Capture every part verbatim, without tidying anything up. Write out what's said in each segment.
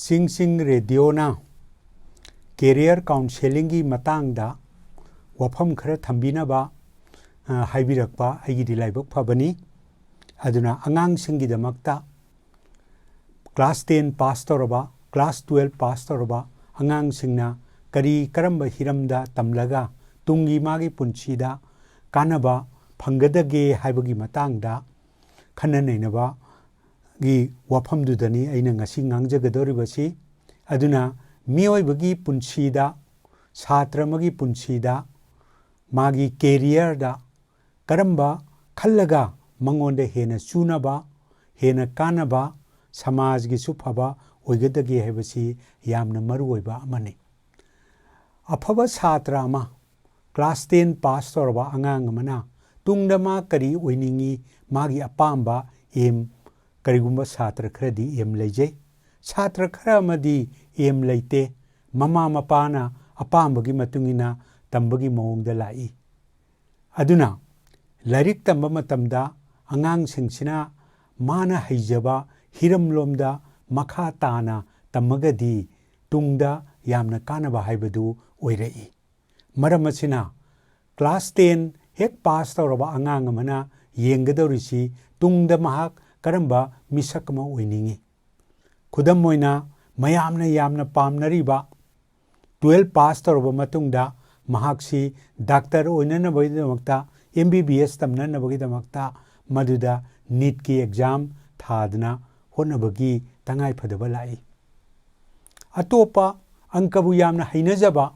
ꯆꯤꯡ ꯆꯤꯡ ꯔꯦꯗꯤꯑꯣꯅ ꯀꯦꯔꯤꯌꯔ ꯀꯥꯎꯟꯁꯦꯂꯤꯡꯒꯤ ꯃꯇꯥꯡꯗ ꯋꯥꯐꯝ ꯈꯔ ꯊꯝꯕꯤꯅꯕ, ꯑ, ꯍꯥꯏꯕꯤꯔꯛꯄ ꯑꯩꯒꯤꯗꯤ ꯂꯥꯏꯕꯛ ꯐꯕꯅꯤ꯫ ꯑꯗꯨꯅ ꯑꯉꯥꯡꯁꯤꯡꯒꯤꯗꯃꯛꯇ class ten pass ꯇꯧꯔꯕ, class twelve pass ꯇꯧꯔꯕ ꯑꯉꯥꯡꯁꯤꯡꯅ ꯀꯔꯤ ꯀꯔꯝꯕ ꯍꯤꯔꯝꯗ ꯇꯝꯂꯒ ꯇꯨꯡꯒꯤ ꯃꯥꯒꯤ ꯄꯨꯟꯁꯤꯗ ꯀꯥꯟꯅꯕ ꯐꯪꯒꯗꯒꯦ ꯍꯥꯏꯕꯒꯤ ꯃꯇꯥꯡꯗ ꯈꯟꯅ ꯅꯩꯅꯕꯒꯤ ꯋꯥꯐꯝꯗꯨꯗꯅꯤ ꯑꯩꯅ ꯉꯁꯤ ꯉꯥꯡꯖꯒꯗꯧꯔꯤꯕꯁꯤ꯫ ꯑꯗꯨꯅ ꯃꯤꯑꯣꯏꯕꯒꯤ ꯄꯨꯟꯁꯤꯗ, ꯁꯥꯇ꯭ꯔ ꯑꯃꯒꯤ ꯄꯨꯟꯁꯤꯗ ꯃꯥꯒꯤ ꯀꯦꯔꯤꯌꯔꯗ ꯀꯔꯝꯕ ꯈꯜꯂꯒ ꯃꯉꯣꯟꯗ ꯍꯦꯟꯅ ꯆꯨꯅꯕ, ꯍꯦꯟꯅ ꯀꯥꯟꯅꯕ, ꯁꯃꯥꯖꯒꯤꯁꯨ ꯐꯕ ꯑꯣꯏꯒꯗꯒꯦ ꯍꯥꯏꯕꯁꯤ ꯌꯥꯝꯅ ꯃꯔꯨꯑꯣꯏꯕ ꯑꯃꯅꯤ꯫ ꯑꯐꯕ ꯁꯥꯇ꯭ꯔ ꯑꯃ, class ten pass ꯇꯧꯔꯕ ꯑꯉꯥꯡ ꯑꯃꯅ ꯇꯨꯡꯗ ꯃꯥ ꯀꯔꯤ ꯑꯣꯏꯅꯤꯡꯏ, ꯃꯥꯒꯤ ꯑꯄꯥꯝꯕ aim, ꯀꯔꯤꯒꯨꯝꯕ ꯁꯥꯇ꯭ꯔ ꯈꯔꯗꯤ aim ꯂꯩꯖꯩ꯫ ꯁꯥꯇ꯭ꯔ ꯈꯔ ꯑꯃꯗꯤ aim ꯂꯩꯇꯦ꯫ ꯃꯃꯥ ꯃꯄꯥꯅ ꯑꯄꯥꯝꯕꯒꯤ ꯃꯇꯨꯡ ꯏꯟꯅ ꯇꯝꯕꯒꯤ ꯃꯑꯣꯡꯗ ꯂꯥꯛꯏ꯫ ꯑꯗꯨꯅ ꯂꯥꯏꯔꯤꯛ ꯇꯝꯕ ꯃꯇꯝꯗ ꯑꯉꯥꯡꯁꯤꯡꯁꯤꯅ ꯃꯥꯅ ꯍꯩꯖꯕ ꯍꯤꯔꯝꯂꯣꯝꯗ ꯃꯈꯥ ꯇꯥꯅ ꯇꯝꯃꯒꯗꯤ ꯇꯨꯡꯗ ꯌꯥꯝꯅ ꯀꯥꯟꯅꯕ ꯍꯥꯏꯕꯗꯨ ꯑꯣꯏꯔꯛꯏ꯫ ꯃꯔꯝ ꯑꯁꯤꯅ class ten ꯍꯦꯛ pass ꯇꯧꯔꯕ ꯑꯉꯥꯡ ꯑꯃꯅ ꯌꯦꯡꯒꯗꯧꯔꯤꯁꯤ ꯇꯨꯡꯗ ꯃꯍꯥꯛ ꯀꯔꯝꯕ ꯃꯤꯁꯛ ꯑꯃ ꯑꯣꯏꯅꯤꯡꯏ꯫ ꯈꯨꯗꯝ ꯑꯣꯏꯅ, ꯃꯌꯥꯝꯅ ꯌꯥꯝꯅ ꯄꯥꯝꯅꯔꯤꯕ twelve pass ꯇꯧꯔꯕ ꯃꯇꯨꯡꯗ ꯃꯍꯥꯛꯁꯤ ꯗꯥꯛꯇꯔ ꯑꯣꯏꯅꯅꯕꯒꯤꯗꯃꯛꯇ, M B B S ꯇꯝꯅꯅꯕꯒꯤꯗꯃꯛꯇ ꯃꯗꯨꯗ NEETꯀꯤ exam ꯊꯥꯗꯅ ꯍꯣꯠꯅꯕꯒꯤ ꯇꯉꯥꯏꯐꯗꯕ ꯂꯥꯛꯏ꯫ ꯑꯇꯣꯞꯄ ꯑꯪꯀꯕꯨ ꯌꯥꯝꯅ ꯍꯩꯅꯖꯕ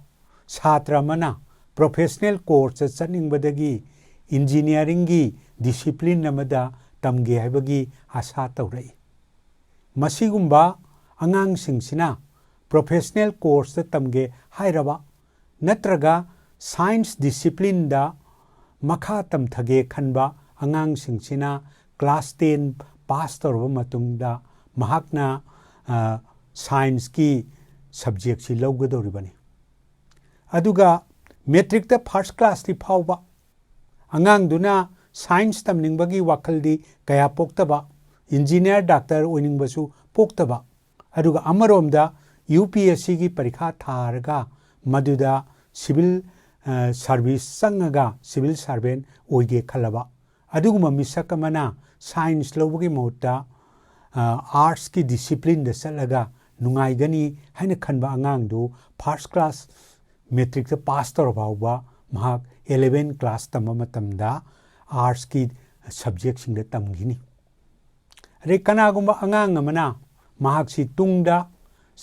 ꯁꯥꯇ꯭ꯔ ꯑꯃꯅ professional courseꯇ ꯆꯠꯅꯤꯡꯕꯗꯒꯤ engineeringꯒꯤ discipline ꯑꯃꯗ ꯇꯝꯒꯦ ꯍꯥꯏꯕꯒꯤ ꯑꯥꯁꯥ ꯇꯧꯔꯛꯏ꯫ ꯃꯁꯤꯒꯨꯝꯕ ꯑꯉꯥꯡꯁꯤꯡꯁꯤꯅ professional courseꯇ ꯇꯝꯒꯦ ꯍꯥꯏꯔꯕ ꯅꯠꯇ꯭ꯔꯒ science disciplineꯗ ꯃꯈꯥ ꯇꯝꯊꯒꯦ ꯈꯟꯕ ꯑꯉꯥꯡꯁꯤꯡꯁꯤꯅ class ten pass ꯇꯧꯔꯕ ꯃꯇꯨꯡꯗ ꯃꯍꯥꯛꯅ, ꯑ, scienceꯀꯤ subjectꯁꯤ ꯂꯧꯒꯗꯧꯔꯤꯕꯅꯤ꯫ ꯑꯗꯨꯒ matricꯇ first classꯇꯤ ꯐꯥꯎꯕ ꯑꯉꯥꯡꯗꯨꯅ science ꯇꯝꯅꯤꯡꯕꯒꯤ ꯋꯥꯈꯜꯗꯤ ꯀꯌꯥ ꯄꯣꯛꯇꯕ, engineer, doctor ꯑꯣꯏꯅꯤꯡꯕꯁꯨ ꯄꯣꯛꯇꯕ, ꯑꯗꯨꯒ ꯑꯃꯔꯣꯝꯗ ꯌꯨ ꯄꯤ ꯑꯦꯁ ꯁꯤꯒꯤ ꯄꯔꯤꯈꯥ ꯊꯥꯔꯒ ꯃꯗꯨꯗ ꯁꯤꯚꯤꯜ ꯁꯥꯔꯚꯤꯁ ꯆꯪꯉꯒ ꯁꯤꯚꯤꯜ ꯁꯥꯔꯚꯦꯟ ꯑꯣꯏꯒꯦ ꯈꯜꯂꯕ, ꯑꯗꯨꯒꯨꯝꯕ ꯃꯤꯁꯛ ꯑꯃꯅ ꯁꯥꯏꯟꯁ ꯂꯧꯕꯒꯤ ꯃꯍꯨꯠꯇ ꯑꯥꯔꯠꯁꯀꯤ ꯗꯤꯁꯤꯄ꯭ꯂꯤꯟꯗ ꯆꯠꯂꯒ ꯅꯨꯡꯉꯥꯏꯒꯅꯤ ꯍꯥꯏꯅ ꯈꯟꯕ ꯑꯉꯥꯡꯗꯨ ꯐꯥꯔꯁ ꯀ꯭ꯂꯥꯁ ꯃꯦꯇ꯭ꯔꯤꯛꯇ ꯄꯥꯁ ꯇꯧꯔ ꯐꯥꯎꯕ ꯃꯍꯥꯛ ꯑꯦꯂꯦꯚꯦꯟ ꯀ꯭ꯂꯥꯁ ꯇꯝꯕ ꯃꯇꯝꯗ ꯑꯥꯔꯠꯁꯀꯤ ꯁꯕꯖꯦꯛꯁꯤꯡꯗ ꯇꯝꯈꯤꯅꯤ꯫ ꯑꯗꯩ ꯀꯅꯥꯒꯨꯝꯕ ꯑꯉꯥꯡ ꯑꯃꯅ ꯃꯍꯥꯛꯁꯤ ꯇꯨꯡꯗ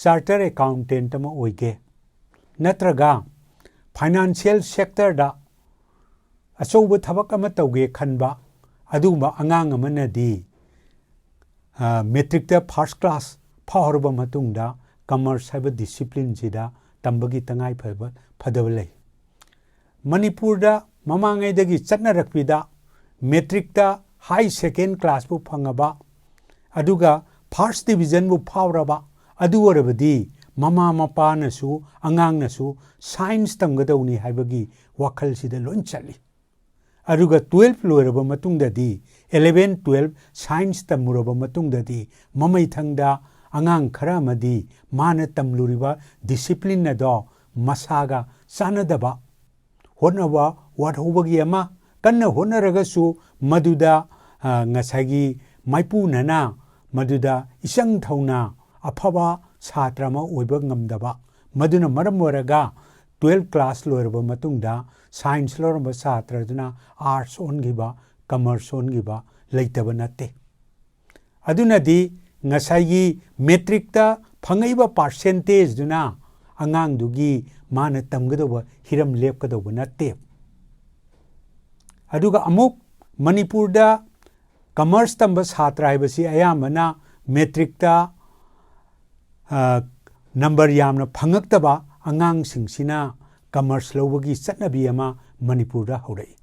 ꯆꯥꯔꯇꯔ ꯑꯦꯀꯥꯎꯟꯇꯦꯟꯠ ꯑꯃ ꯑꯣꯏꯒꯦ, ꯅꯠꯇ꯭ꯔꯒ ꯐꯥꯏꯅꯥꯟꯁꯤꯌꯦꯜ ꯁꯦꯛꯇꯔꯗ ꯑꯆꯧꯕ ꯊꯕꯛ ꯑꯃ ꯇꯧꯒꯦ ꯈꯟꯕ ꯑꯗꯨꯒꯨꯝꯕ ꯑꯉꯥꯡ ꯑꯃꯅꯗꯤ, ꯑ, ꯃꯦꯇ꯭ꯔꯤꯛꯇ ꯐꯥꯔꯁ ꯀ꯭ꯂꯥꯁ ꯐꯥꯎꯔꯕ ꯃꯇꯨꯡꯗ ꯀꯃꯔꯁ ꯍꯥꯏꯕ ꯗꯤꯁꯤꯄ꯭ꯂꯤꯟꯁꯤꯗ ꯇꯝꯕꯒꯤ ꯇꯉꯥꯏ ꯐꯕ, ꯐꯗꯕ ꯂꯩ꯫ ꯃꯅꯤꯄꯨꯔꯗ ꯃꯃꯥꯡꯉꯩꯗꯒꯤ ꯆꯠꯅꯔꯛꯄꯤꯗ ꯃꯦꯇ꯭ꯔꯤꯛꯇ ꯍꯥꯏ ꯁꯦꯀꯦꯟ ꯀ꯭ꯂꯥꯁꯄꯨ ꯐꯪꯉꯕ, ꯑꯗꯨꯒ ꯐꯥꯔꯁ ꯗꯤꯕꯤꯖꯟꯕꯨ ꯐꯥꯎꯔꯕ, ꯑꯗꯨ ꯑꯣꯏꯔꯕꯗꯤ ꯃꯃꯥ ꯃꯄꯥꯅꯁꯨ ꯑꯉꯥꯡꯅꯁꯨ ꯁꯥꯏꯟꯁ ꯇꯝꯒꯗꯧꯅꯤ ꯍꯥꯏꯕꯒꯤ ꯋꯥꯈꯜꯁꯤꯗ ꯂꯣꯏ ꯆꯠꯂꯤ꯫ ꯑꯗꯨꯒ ꯇꯨꯋꯦꯜꯐ ꯂꯣꯏꯔꯕ ꯃꯇꯨꯡꯗꯗꯤ, ꯑꯦꯂꯦꯚꯦꯟ ꯇꯨꯋꯦꯜꯐ ꯁꯥꯏꯟꯁ ꯇꯝꯃꯨꯔꯕ ꯃꯇꯨꯡꯗꯗꯤ, ꯃꯃꯩꯊꯪꯗ ꯑꯉꯥꯡ ꯈꯔ ꯑꯃꯗꯤ ꯃꯥꯅ ꯇꯝꯂꯨꯔꯤꯕ ꯗꯤꯁꯤꯄ꯭ꯂꯤꯟ ꯑꯗꯣ ꯃꯁꯥꯒ ꯆꯥꯟꯅꯗꯕ, ꯍꯣꯠꯅꯕ ꯋꯥꯠꯍꯧꯕꯒꯤ ꯑꯃ, ꯀꯟꯅ ꯍꯣꯠꯅꯔꯒꯁꯨ ꯃꯗꯨꯗ, ꯑ, ꯉꯁꯥꯏꯒꯤ ꯃꯥꯏꯄꯨꯅꯅ ꯃꯗꯨꯗ ꯏꯆꯪ ꯊꯧꯅ ꯑꯐꯕ ꯁꯥꯇ꯭ꯔ ꯑꯃ ꯑꯣꯏꯕ ꯉꯝꯗꯕ, ꯃꯗꯨꯅ ꯃꯔꯝ ꯑꯣꯏꯔꯒ ꯇꯨꯋꯦꯜꯐ ꯀ꯭ꯂꯥꯁ ꯂꯣꯏꯔꯕ ꯃꯇꯨꯡꯗ ꯁꯥꯏꯟꯁ ꯂꯧꯔꯝꯕ ꯁꯥꯇ꯭ꯔꯗꯨꯅ ꯑꯥꯔꯠꯁ ꯑꯣꯟꯈꯤꯕ, ꯀꯃꯔꯁ ꯑꯣꯟꯈꯤꯕ ꯂꯩꯇꯕ ꯅꯠꯇꯦ꯫ ꯑꯗꯨꯅꯗꯤ ꯉꯁꯥꯏꯒꯤ ꯃꯦꯇ꯭ꯔꯤꯛꯇ ꯐꯪꯉꯛꯏꯕ ꯄꯥꯔꯁꯦꯟꯇꯦꯖꯗꯨꯅ ꯑꯉꯥꯡꯗꯨꯒꯤ ꯃꯥꯅ ꯇꯝꯒꯗꯧꯕ ꯍꯤꯔꯝ ꯂꯦꯞꯀꯗꯧꯕ ꯅꯠꯇꯦ꯫ ꯑꯗꯨꯒ ꯑꯃꯨꯛ ꯃꯅꯤꯄꯨꯔꯗ ꯀꯃꯔꯁ ꯇꯝꯕ ꯁꯥꯇ꯭ꯔ ꯍꯥꯏꯕꯁꯤ ꯑꯌꯥꯝꯕꯅ ꯃꯦꯇ꯭ꯔꯤꯛꯇ, ꯑ, ꯅꯝꯕꯔ ꯌꯥꯝꯅ ꯐꯪꯉꯛꯇꯕ ꯑꯉꯥꯡꯁꯤꯡꯁꯤꯅ ꯀꯃꯔꯁ ꯂꯧꯕꯒꯤ ꯆꯠꯅꯕꯤ ꯑꯃ ꯃꯅꯤꯄꯨꯔꯗ ꯍꯧꯔꯛꯏ꯫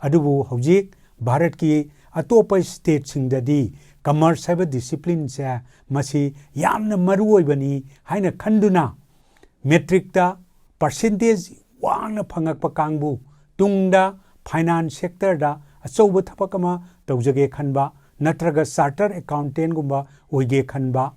ꯑꯗꯨꯕꯨ ꯍꯧꯖꯤꯛ ꯚꯥꯔꯠꯀꯤ ꯑꯇꯣꯞꯄ ꯁ꯭ꯇꯦꯠꯁꯤꯡꯗꯗꯤ ꯀꯃꯔꯁ ꯍꯥꯏꯕ ꯗꯤꯁꯤꯄ꯭ꯂꯤꯟꯁꯦ ꯃꯁꯤ ꯌꯥꯝꯅ ꯃꯔꯨ ꯑꯣꯏꯕꯅꯤ ꯍꯥꯏꯅ ꯈꯟꯗꯨꯅ ꯃꯦꯇ꯭ꯔꯤꯛꯇ ꯄꯥꯔꯁꯦꯟꯇꯦꯖ ꯋꯥꯡꯅ ꯐꯪꯉꯛꯄ ꯀꯥꯡꯕꯨ, ꯇꯨꯡꯗ ꯐꯥꯏꯅꯥꯟꯁ ꯁꯦꯛꯇꯔꯗ ꯑꯆꯧꯕ ꯊꯕꯛ ꯑꯃ ꯇꯧꯖꯒꯦ ꯈꯟꯕ, ꯅꯠꯇ꯭ꯔꯒ ꯆꯥꯔꯇꯔ ꯑꯦꯀꯥꯎꯟꯇꯦꯟꯒꯨꯝꯕ ꯑꯣꯏꯒꯦ ꯈꯟꯕ,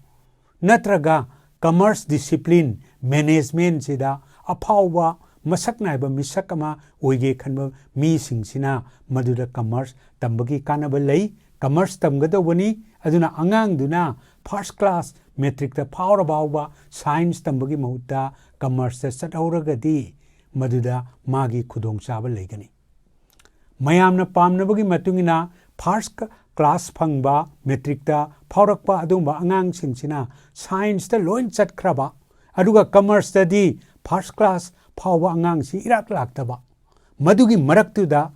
ꯅꯠꯇ꯭ꯔꯒ commerce discipline managementꯁꯤꯗ ꯑꯐꯥꯎꯕ ꯃꯁꯛ ꯅꯥꯏꯕ ꯃꯤꯁꯛ ꯑꯃ ꯑꯣꯏꯒꯦ ꯈꯟꯕ ꯃꯤꯁꯤꯡꯁꯤꯅ ꯃꯗꯨꯗ commerce ꯇꯝꯕꯒꯤ ꯀꯥꯟꯅꯕ ꯂꯩ꯫ Commerce ꯇꯝꯒꯗꯧꯕꯅꯤ꯫ ꯑꯗꯨꯅ ꯑꯉꯥꯡꯗꯨꯅ first class matricꯇ ꯐꯥꯎꯔ ꯐꯥꯎꯕ science ꯇꯝꯕꯒꯤ ꯃꯍꯨꯠꯇ commerceꯇ ꯆꯠꯍꯧꯔꯒꯗꯤ ꯃꯗꯨꯗ ꯃꯥꯒꯤ ꯈꯨꯗꯣꯡꯆꯥꯕ ꯂꯩꯒꯅꯤ꯫ ꯃꯌꯥꯝꯅ ꯄꯥꯝꯅꯕꯒꯤ ꯃꯇꯨꯡ ꯏꯟꯅ first class ꯐꯪꯕ matricꯇ ꯐꯥꯎꯔꯛꯄ ꯑꯗꯨꯒꯨꯝꯕ ꯑꯉꯥꯡꯁꯤꯡꯁꯤꯅ scienceꯇ ꯂꯣꯏ ꯆꯠꯈ꯭ꯔꯕ, ꯑꯗꯨꯒ commerceꯇꯗꯤ first class ꯐꯥꯎꯕ ꯑꯉꯥꯡꯁꯤ ꯏꯔꯥꯛ ꯂꯥꯛꯇꯕ, ꯃꯗꯨꯒꯤ ꯃꯔꯛꯇꯨꯗ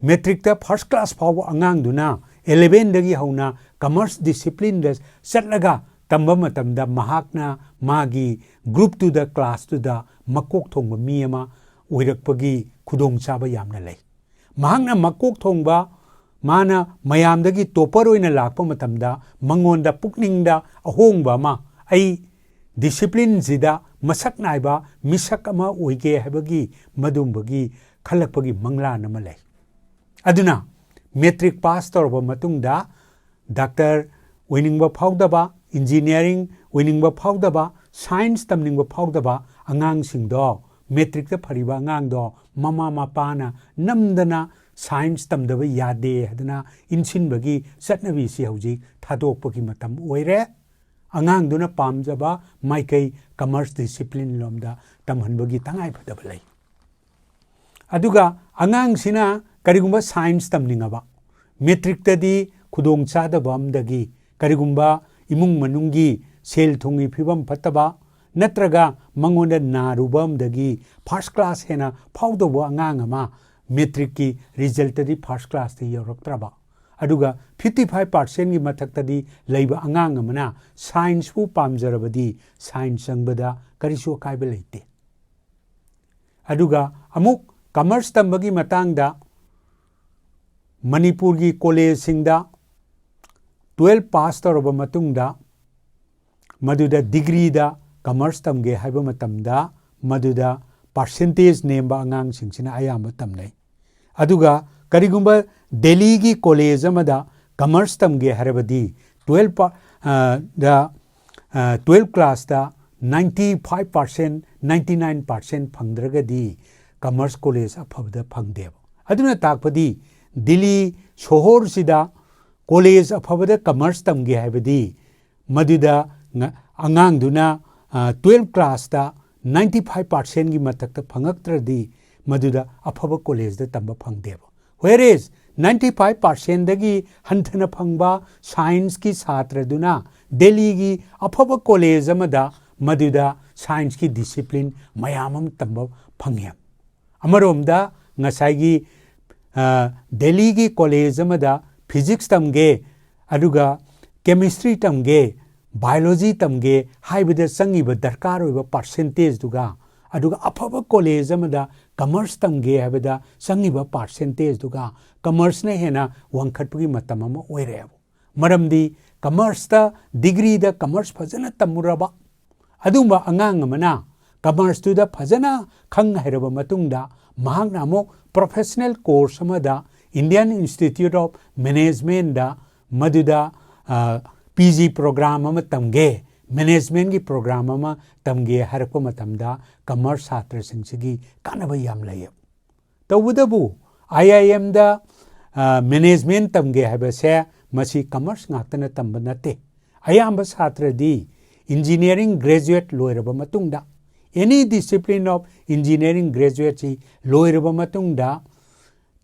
matricꯇ first class ꯐꯥꯎꯕ ꯑꯉꯥꯡꯗꯨꯅ elevenꯗꯒꯤ ꯍꯧꯅ commerce disciplineꯗ ꯆꯠꯂꯒ ꯇꯝꯕ ꯃꯇꯝꯗ ꯃꯍꯥꯛꯅ ꯃꯥꯒꯤ groupꯇꯨꯗ, classꯇꯨꯗ ꯃꯀꯣꯛ ꯊꯣꯡꯕ ꯃꯤ ꯑꯃ ꯑꯣꯏꯔꯛꯄꯒꯤ ꯈꯨꯗꯣꯡꯆꯥꯕ ꯌꯥꯝꯅ ꯂꯩ꯫ ꯃꯍꯥꯛꯅ ꯃꯀꯣꯛ ꯊꯣꯡꯕ, ꯃꯥꯅ ꯃꯌꯥꯝꯗꯒꯤ topper ꯑꯣꯏꯅ ꯂꯥꯛꯄ ꯃꯇꯝꯗ ꯃꯉꯣꯟꯗ ꯄꯨꯛꯅꯤꯡꯗ ꯑꯍꯣꯡꯕ ꯑꯃ, ꯑꯩ disciplineꯁꯤꯗ ꯃꯁꯛ ꯅꯥꯏꯕ ꯃꯤꯁꯛ ꯑꯃ ꯑꯣꯏꯒꯦ ꯍꯥꯏꯕꯒꯤ ꯃꯗꯨꯝꯕꯒꯤ ꯈꯜꯂꯛꯄꯒꯤ ꯃꯪꯂꯥꯟ ꯑꯃ ꯂꯩ꯫ ꯑꯗꯨꯅ matric pass ꯇꯧꯔꯕ ꯃꯇꯨꯡꯗ doctor ꯑꯣꯏꯅꯤꯡꯕ ꯐꯥꯎꯗꯕ, engineering ꯑꯣꯏꯅꯤꯡꯕ ꯐꯥꯎꯗꯕ, science ꯇꯝꯅꯤꯡꯕ ꯐꯥꯎꯗꯕ ꯑꯉꯥꯡꯁꯤꯡꯗꯣ matricꯇ ꯐꯔꯤꯕ ꯑꯉꯥꯡꯗꯣ ꯃꯃꯥ ꯃꯄꯥꯅ ꯅꯝꯗꯅ science ꯇꯝꯗꯕ ꯌꯥꯗꯦ ꯍꯥꯏꯗꯅ ꯏꯟꯁꯤꯟꯕꯒꯤ ꯆꯠꯅꯕꯤꯁꯤ ꯍꯧꯖꯤꯛ ꯊꯥꯗꯣꯛꯄꯒꯤ ꯃꯇꯝ ꯑꯣꯏꯔꯦ꯫ ꯑꯉꯥꯡꯗꯨꯅ ꯄꯥꯝꯖꯕ ꯃꯥꯏꯀꯩ commerce discipline ꯂꯣꯝꯗ ꯇꯝꯍꯟꯕꯒꯤ ꯇꯉꯥꯏꯐꯗꯕ ꯂꯩ꯫ ꯑꯗꯨꯒ ꯑꯉꯥꯡꯁꯤꯅ ꯀꯔꯤꯒꯨꯝꯕ science ꯇꯝꯅꯤꯡꯉꯕ, matricꯇꯗꯤ ꯈꯨꯗꯣꯡꯆꯥꯗꯕ ꯑꯃꯗꯒꯤ, ꯀꯔꯤꯒꯨꯝꯕ ꯏꯃꯨꯡ ꯃꯅꯨꯡꯒꯤ ꯁꯦꯜ ꯊꯨꯝꯒꯤ ꯐꯤꯕꯝ ꯐꯠꯇꯕ ꯅꯠꯇ꯭ꯔꯒ ꯃꯉꯣꯟꯗ ꯅꯥꯔꯨꯕ ꯑꯃꯗꯒꯤ first class ꯍꯦꯟꯅ ꯐꯥꯎꯗꯧꯕ ꯑꯉꯥꯡ ꯑꯃ matricꯀꯤ resultꯇꯗꯤ first classꯇ ꯌꯧꯔꯛꯇ꯭ꯔꯕ, ꯑꯗꯨꯒ fifty five percentꯀꯤ ꯃꯊꯛꯇꯗꯤ ꯂꯩꯕ ꯑꯉꯥꯡ ꯑꯃꯅ scienceꯄꯨ ꯄꯥꯝꯖꯔꯕꯗꯤ science ꯆꯪꯕꯗ ꯀꯔꯤꯁꯨ ꯑꯀꯥꯏꯕ ꯂꯩꯇꯦ꯫ ꯑꯗꯨꯒ ꯑꯃꯨꯛ commerce ꯇꯝꯕꯒꯤ ꯃꯇꯥꯡꯗ ꯃꯅꯤꯄꯨꯔꯒꯤ collegeꯁꯤꯡꯗ twelve pass ꯇꯧꯔꯕ ꯃꯇꯨꯡꯗ ꯃꯗꯨꯗ degreeꯗ commerce ꯇꯝꯒꯦ ꯍꯥꯏꯕ ꯃꯇꯝꯗ ꯃꯗꯨꯗ percentage ꯅꯦꯝꯕ ꯑꯉꯥꯡꯁꯤꯡꯁꯤꯅ ꯑꯌꯥꯝꯕ ꯇꯝꯅꯩ꯫ ꯑꯗꯨꯒ ꯀꯔꯤꯒꯨꯝꯕ ꯗꯦꯜꯂꯤꯒꯤ college ꯑꯃꯗ commerce ꯇꯝꯒꯦ ꯍꯥꯏꯔꯕꯗꯤ twelve ꯄ-, ꯑ, ꯗ twelve classꯇ ninety five percent ninety nine percent ꯐꯪꯗ꯭ꯔꯒꯗꯤ commerce college ꯑꯐꯕꯗ ꯐꯪꯗꯦꯕ꯫ ꯑꯗꯨꯅ ꯇꯥꯛꯄꯗꯤ ꯗꯤꯜꯂꯤ ꯁꯣꯍꯣꯔꯁꯤꯗ college ꯑꯐꯕꯗ commerce ꯇꯝꯒꯦ ꯍꯥꯏꯕꯗꯤ ꯃꯗꯨꯗ ꯉ- ꯑꯉꯥꯡꯗꯨꯅ twelve classꯇ ninety five percentꯒꯤ ꯃꯊꯛꯇ ꯐꯪꯉꯛꯇ꯭ꯔꯗꯤ ꯃꯗꯨꯗ ꯑꯐꯕ collegeꯇ ꯇꯝꯕ ꯐꯪꯗꯦꯕ꯫ Whereas ninety five percentꯗꯒꯤ ꯍꯟꯊꯅ ꯐꯪꯕ scienceꯀꯤ ꯁꯥꯇ꯭ꯔꯗꯨꯅ ꯗꯦꯜꯂꯤꯒꯤ ꯑꯐꯕ college ꯑꯃꯗ ꯃꯗꯨꯗ scienceꯀꯤ discipline ꯃꯌꯥꯝ ꯑꯃ ꯇꯝꯕ ꯐꯪꯉꯦ꯫ ꯑꯃꯔꯣꯝꯗ ꯉꯁꯥꯏꯒꯤ ꯗꯦꯜꯂꯤꯒꯤ college ꯑꯃꯗ physics ꯇꯝꯒꯦ, ꯑꯗꯨꯒ chemistry ꯇꯝꯒꯦ, biology ꯇꯝꯒꯦ ꯍꯥꯏꯕꯗ ꯆꯪꯉꯤꯕ ꯗꯔꯀꯥꯔ ꯑꯣꯏꯕ percentageꯗꯨꯒ, ꯑꯗꯨꯒ ꯑꯐꯕ college ꯑꯃꯗ commerce ꯇꯝꯒꯦ ꯍꯥꯏꯕꯗ ꯆꯪꯉꯤꯕ percentageꯗꯨꯒ commerceꯅ ꯍꯦꯟꯅ ꯋꯥꯡꯈꯠꯄꯒꯤ ꯃꯇꯝ ꯑꯃ ꯑꯣꯏꯔꯛꯑꯦꯕ꯫ ꯃꯔꯝꯗꯤ commerceꯇ degreeꯗ commerce ꯐꯖꯅ ꯇꯝꯃꯨꯔꯕ ꯑꯗꯨꯒꯨꯝꯕ ꯑꯉꯥꯡ ꯑꯃꯅ commerceꯇꯨꯗ ꯐꯖꯅ ꯈꯪ ꯍꯩꯔꯕ ꯃꯇꯨꯡꯗ ꯃꯍꯥꯛꯅ ꯑꯃꯨꯛ professional course ꯑꯃꯗ Indian Institute of Managementꯗ ꯃꯗꯨꯗ PG program ꯑꯃ ꯇꯝꯒꯦ, managementꯀꯤ program ꯑꯃ ꯇꯝꯒꯦ ꯍꯥꯏꯔꯛꯄ ꯃꯇꯝꯗ commerce ꯁꯥꯇ꯭ꯔꯁꯤꯡꯁꯤꯒꯤ ꯀꯥꯟꯅꯕ ꯌꯥꯝ ꯂꯩꯌꯦꯕ꯫ ꯇꯧꯕꯇꯕꯨ IIMꯗ management ꯇꯝꯒꯦ ꯍꯥꯏꯕꯁꯦ ꯃꯁꯤ commerce ꯉꯥꯛꯇꯅ ꯇꯝꯕ ꯅꯠꯇꯦ꯫ ꯑꯌꯥꯝꯕ ꯁꯥꯇ꯭ꯔꯗꯤ engineering graduate ꯂꯣꯏꯔꯕ ꯃꯇꯨꯡꯗ, any discipline of engineering graduateꯁꯤ ꯂꯣꯏꯔꯕ ꯃꯇꯨꯡꯗ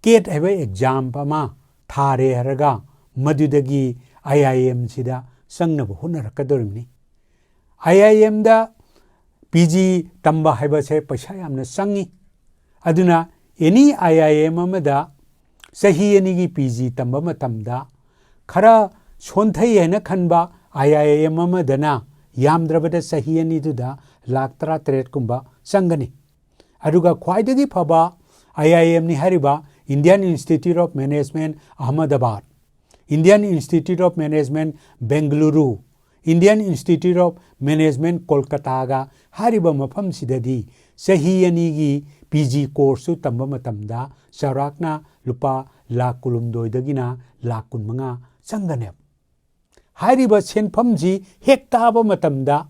CAT ꯍꯥꯏꯕ exam ꯑꯃ ꯊꯥꯔꯦ ꯍꯥꯏꯔꯒ ꯃꯗꯨꯗꯒꯤ IIMꯁꯤꯗ ꯆꯪꯅꯕ ꯍꯣꯠꯅꯔꯛꯀꯗꯧꯔꯤꯕꯅꯤ꯫ IIMꯗ PG ꯇꯝꯕ ꯍꯥꯏꯕꯁꯦ ꯄꯩꯁꯥ ꯌꯥꯝꯅ ꯆꯪꯉꯤ꯫ ꯑꯗꯨꯅ any IIM ꯑꯃꯗ ꯆꯍꯤ ꯑꯅꯤꯒꯤ PG ꯇꯝꯕ ꯃꯇꯝꯗ ꯈꯔ ꯁꯣꯟꯊꯩ ꯍꯥꯏꯅ ꯈꯟꯕ IIM ꯑꯃꯗꯅ ꯌꯥꯝꯗ꯭ꯔꯕꯗ ꯆꯍꯤ ꯑꯅꯤꯗꯨꯗ ꯂꯥꯈ ꯇꯔꯥꯇꯔꯦꯠꯀꯨꯝꯕ ꯆꯪꯒꯅꯤ꯫ ꯑꯗꯨꯒ ꯈ꯭ꯋꯥꯏꯗꯒꯤ ꯐꯕ IIMꯅꯤ ꯍꯥꯏꯔꯤꯕ Indian Institute of Management Ahmedabad, Indian Institute of Management Bengaluru, Indian Institute of Management ꯀꯣꯜꯀꯇꯥꯒ ꯍꯥꯏꯔꯤꯕ ꯃꯐꯝꯁꯤꯗꯗꯤ ꯆꯍꯤ ꯑꯅꯤꯒꯤ PG courseꯁꯨ ꯇꯝꯕ ꯃꯇꯝꯗ ꯆꯥꯎꯔꯥꯛꯅ ꯂꯨꯄꯥ ꯂꯥꯈ ꯀꯨꯟꯍꯨꯝꯗꯣꯏꯗꯒꯤꯅ ꯂꯥꯈ ꯀꯨꯟꯃꯉꯥ ꯆꯪꯒꯅꯦꯕ꯫ ꯍꯥꯏꯔꯤꯕ ꯁꯦꯟꯐꯝꯁꯤ ꯍꯦꯛ ꯇꯥꯕ ꯃꯇꯝꯗ,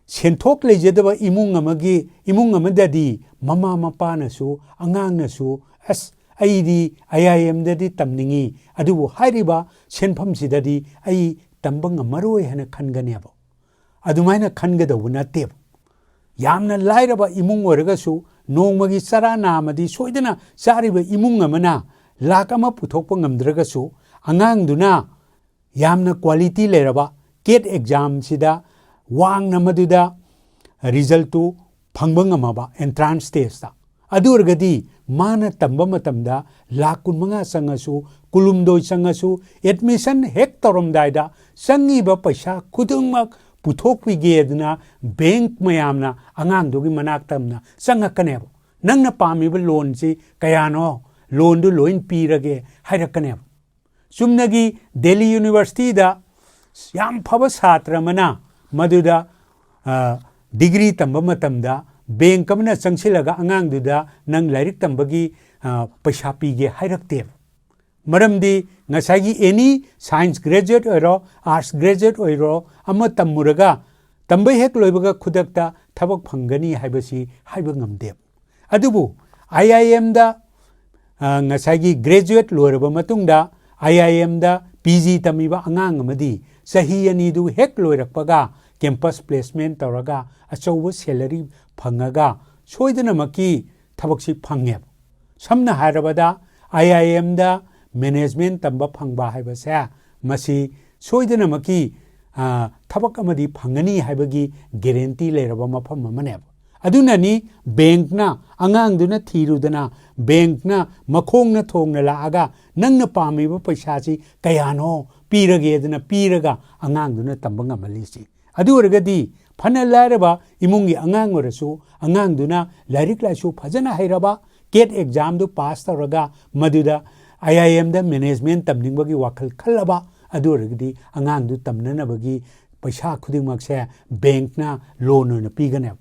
ꯁꯦꯟꯊꯣꯛ ꯂꯩꯖꯗꯕ ꯏꯃꯨꯡ ꯑꯃꯒꯤ, ꯏꯃꯨꯡ ꯑꯃꯗꯗꯤ ꯃꯃꯥ ꯃꯄꯥꯅꯁꯨ, ꯑꯉꯥꯡꯅꯁꯨ, "ꯑꯁ, ꯑꯩꯗꯤ ꯑꯥꯏ ꯑꯥꯏ ꯑꯦꯝꯗꯗꯤ ꯇꯝꯅꯤꯡꯉꯤ, ꯑꯗꯨꯕꯨ ꯍꯥꯏꯔꯤꯕ ꯁꯦꯟꯐꯝꯁꯤꯗꯗꯤ ꯑꯩ ꯇꯝꯕ ꯉꯝꯃꯔꯣꯏ" ꯍꯥꯏꯅ ꯈꯟꯒꯅꯦꯕ꯫ ꯑꯗꯨꯃꯥꯏꯅ ꯈꯟꯒꯗꯧꯕ ꯅꯠꯇꯦꯕ꯫ ꯌꯥꯝꯅ ꯂꯥꯏꯔꯕ ꯏꯃꯨꯡ ꯑꯣꯏꯔꯒꯁꯨ, ꯅꯣꯡꯃꯒꯤ ꯆꯔꯥ ꯅꯥꯝꯃꯗꯤ ꯁꯣꯏꯗꯅ ꯆꯥꯔꯤꯕ ꯏꯃꯨꯡ ꯑꯃꯅ ꯂꯥꯛ ꯑꯃ ꯄꯨꯊꯣꯛꯄ ꯉꯝꯗ꯭ꯔꯒꯁꯨ, ꯑꯉꯥꯡꯗꯨꯅ ꯌꯥꯝꯅ ꯀ꯭ꯋꯥꯂꯤꯇꯤ ꯂꯩꯔꯕ ꯀꯦꯠ ꯑꯦꯛꯖꯥꯝꯁꯤꯗ ꯋꯥꯡꯅ ꯃꯗꯨꯗ ꯔꯤꯖꯜꯇꯨ ꯐꯪꯕ ꯉꯝꯃꯕ ꯑꯦꯟꯇ꯭ꯔꯥꯟꯁ ꯇꯦꯁꯇ, ꯑꯗꯨ ꯑꯣꯏꯔꯒꯗꯤ ꯃꯥꯅ ꯇꯝꯕ ꯃꯇꯝꯗ ꯂꯥꯛ ꯀꯨꯟꯃꯉꯥ ꯆꯪꯉꯁꯨ, ꯀꯨꯟꯍꯨꯝꯗꯣꯏ ꯆꯪꯉꯁꯨ, ꯑꯦꯗꯃꯤꯁꯟ ꯍꯦꯛ ꯇꯧꯔꯝꯗꯥꯏꯗ ꯆꯪꯉꯤꯕ ꯄꯩꯁꯥ ꯈꯨꯗꯤꯡꯃꯛ ꯄꯨꯊꯣꯛꯄꯤꯒꯦꯗꯅ ꯕꯦꯡꯛ ꯃꯌꯥꯝꯅ ꯑꯉꯥꯡꯗꯨꯒꯤ ꯃꯅꯥꯛꯇ ꯑꯃꯅ ꯆꯪꯉꯛꯀꯅꯦꯕ꯫ "ꯅꯪꯅ ꯄꯥꯝꯃꯤꯕ ꯂꯣꯟꯁꯤ ꯀꯌꯥꯅꯣ? ꯂꯣꯟꯗꯨ ꯂꯣꯏ ꯄꯤꯔꯒꯦ" ꯍꯥꯏꯔꯛꯀꯅꯦꯕ꯫ ꯆꯨꯝꯅꯒꯤ ꯗꯦꯜꯂꯤ ꯌꯨꯅꯤꯚꯔꯁꯤꯇꯤꯗ ꯌꯥꯝ ꯐꯕ ꯁꯥꯇ꯭ꯔ ꯑꯃꯅ ꯃꯗꯨꯗ, ꯑ, ꯗꯤꯒ꯭ꯔꯤ ꯇꯝꯕ ꯃꯇꯝꯗ ꯕꯦꯡꯛ ꯑꯃꯅ ꯆꯪꯁꯤꯜꯂꯒ ꯑꯉꯥꯡꯗꯨꯗ "ꯅꯪ ꯂꯥꯏꯔꯤꯛ ꯇꯝꯕꯒꯤ, ꯑ, ꯄꯩꯁꯥ ꯄꯤꯒꯦ" ꯍꯥꯏꯔꯛꯇꯦꯕ꯫ ꯃꯔꯝꯗꯤ ꯉꯁꯥꯏꯒꯤ ꯑꯦꯅꯤ ꯁꯥꯏꯟꯁ ꯒ꯭ꯔꯦꯖꯨꯑꯦꯠ ꯑꯣꯏꯔꯣ, ꯑꯥꯔꯠꯁ ꯒ꯭ꯔꯦꯖꯨꯑꯦꯠ ꯑꯣꯏꯔꯣ, ꯑꯃ ꯇꯝꯃꯨꯔꯒ ꯇꯝꯕ ꯍꯦꯛ ꯂꯣꯏꯕꯒ ꯈꯨꯗꯛꯇ ꯊꯕꯛ ꯐꯪꯒꯅꯤ ꯍꯥꯏꯕꯁꯤ ꯍꯥꯏꯕ ꯉꯝꯗꯦꯕ꯫ ꯑꯗꯨꯕꯨ ꯑꯥꯏ ꯑꯥꯏ ꯑꯦꯝꯗ, ꯑ, ꯉꯁꯥꯏꯒꯤ ꯒ꯭ꯔꯦꯖꯨꯑꯦꯠ ꯂꯣꯏꯔꯕ ꯃꯇꯨꯡꯗ ꯑꯥꯏ ꯑꯥꯏ ꯑꯦꯝꯗ ꯄꯤ ꯖꯤ ꯇꯝꯃꯤꯕ ꯑꯉꯥꯡ ꯑꯃꯗꯤ ꯆꯍꯤ ꯑꯅꯤꯗꯨ ꯍꯦꯛ ꯂꯣꯏꯔꯛꯄꯒ ꯀꯦꯝꯄꯁ ꯄ꯭ꯂꯦꯁꯃꯦꯟ ꯇꯧꯔꯒ ꯑꯆꯧꯕ ꯁꯦꯂꯔꯤ ꯐꯪꯉꯒ ꯁꯣꯏꯗꯅꯃꯛꯀꯤ ꯊꯕꯛꯁꯤ ꯐꯪꯉꯦꯕ꯫ ꯁꯝꯅ ꯍꯥꯏꯔꯕꯗ, ꯑꯥꯏ ꯑꯥꯏ ꯑꯦꯝꯗ ꯃꯦꯅꯦꯖꯃꯦꯟ ꯇꯝꯕ ꯐꯪꯕ ꯍꯥꯏꯕꯁꯦ, ꯃꯁꯤ ꯁꯣꯏꯗꯅꯃꯛꯀꯤ, ꯑ, ꯊꯕꯛ ꯑꯃꯗꯤ ꯐꯪꯒꯅꯤ ꯍꯥꯏꯕꯒꯤ ꯒꯦꯔꯦꯟꯇꯤ ꯂꯩꯔꯕ ꯃꯐꯝ ꯑꯃꯅꯦꯕ꯫ ꯑꯗꯨꯅꯅꯤ ꯕꯦꯡꯛꯅ ꯑꯉꯥꯡꯗꯨꯅ ꯊꯤꯔꯨꯗꯅ, ꯕꯦꯡꯛꯅ ꯃꯈꯣꯡꯅ ꯊꯣꯡꯅ ꯂꯥꯛꯑꯒ "ꯅꯪꯅ ꯄꯥꯝꯃꯤꯕ ꯄꯩꯁꯥꯁꯤ ꯀꯌꯥꯅꯣ? ꯄꯤꯔꯒꯦꯗꯅ" ꯄꯤꯔꯒ ꯑꯉꯥꯡꯗꯨꯅ ꯇꯝꯕ ꯉꯝꯍꯜꯂꯤꯁꯤ꯫ ꯑꯗꯨ ꯑꯣꯏꯔꯒꯗꯤ ꯐꯅ ꯂꯥꯏꯔꯕ ꯏꯃꯨꯡꯒꯤ ꯑꯉꯥꯡ ꯑꯣꯏꯔꯁꯨ, ꯑꯉꯥꯡꯗꯨꯅ ꯂꯥꯏꯔꯤꯛ ꯂꯥꯏꯁꯨ ꯐꯖꯅ ꯍꯩꯔꯕ, ꯀꯦꯠ ꯑꯦꯛꯖꯥꯝꯗꯨ ꯄꯥꯁ ꯇꯧꯔꯒ ꯃꯗꯨꯗ ꯑꯥꯏ ꯑꯥꯏ ꯑꯦꯝꯗ ꯃꯦꯅꯦꯖꯃꯦꯟ ꯇꯝꯅꯤꯡꯕꯒꯤ ꯋꯥꯈꯜ ꯈꯜꯂꯕ, ꯑꯗꯨ ꯑꯣꯏꯔꯒꯗꯤ ꯑꯉꯥꯡꯗꯨ ꯇꯝꯅꯅꯕꯒꯤ ꯄꯩꯁꯥ ꯈꯨꯗꯤꯡꯃꯛꯁꯦ ꯕꯦꯡꯛꯅ ꯂꯣꯟ ꯑꯣꯏꯅ ꯄꯤꯒꯅꯦꯕ꯫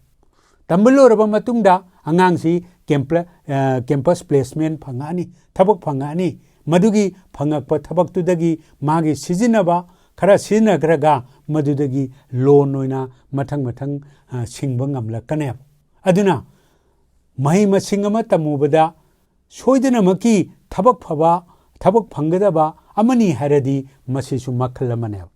ꯇꯝꯕ ꯂꯣꯏꯔꯕ ꯃꯇꯨꯡꯗ ꯑꯉꯥꯡꯁꯤ ꯀꯦꯝꯄ꯭ꯂ-, ꯑ, ꯀꯦꯝꯄꯁ ꯄ꯭ꯂꯦꯁꯃꯦꯟ ꯐꯪꯉꯛꯑꯅꯤ, ꯊꯕꯛ ꯐꯪꯉꯛꯑꯅꯤ꯫ ꯃꯗꯨꯒꯤ ꯐꯪꯉꯛꯄ ꯊꯕꯛꯇꯨꯗꯒꯤ ꯃꯥꯒꯤ ꯁꯤꯖꯤꯟꯅꯕ ꯈꯔ ꯁꯤꯖꯤꯟꯅꯈ꯭ꯔꯒ ꯃꯗꯨꯗꯒꯤ loan ꯑꯣꯏꯅ ꯃꯊꯪ ꯃꯊꯪ, ꯑ, ꯁꯤꯡꯕ ꯉꯝꯂꯛꯀꯅꯦꯕ꯫ ꯑꯗꯨꯅ ꯃꯍꯩ ꯃꯁꯤꯡ ꯑꯃ ꯇꯝꯃꯨꯕꯗ ꯁꯣꯏꯗꯅꯃꯛꯀꯤ ꯊꯕꯛ ꯐꯕ, ꯊꯕꯛ ꯐꯪꯒꯗꯕ ꯑꯃꯅꯤ ꯍꯥꯏꯔꯗꯤ ꯃꯁꯤꯁꯨ ꯃꯈꯜ ꯑꯃꯅꯦꯕ꯫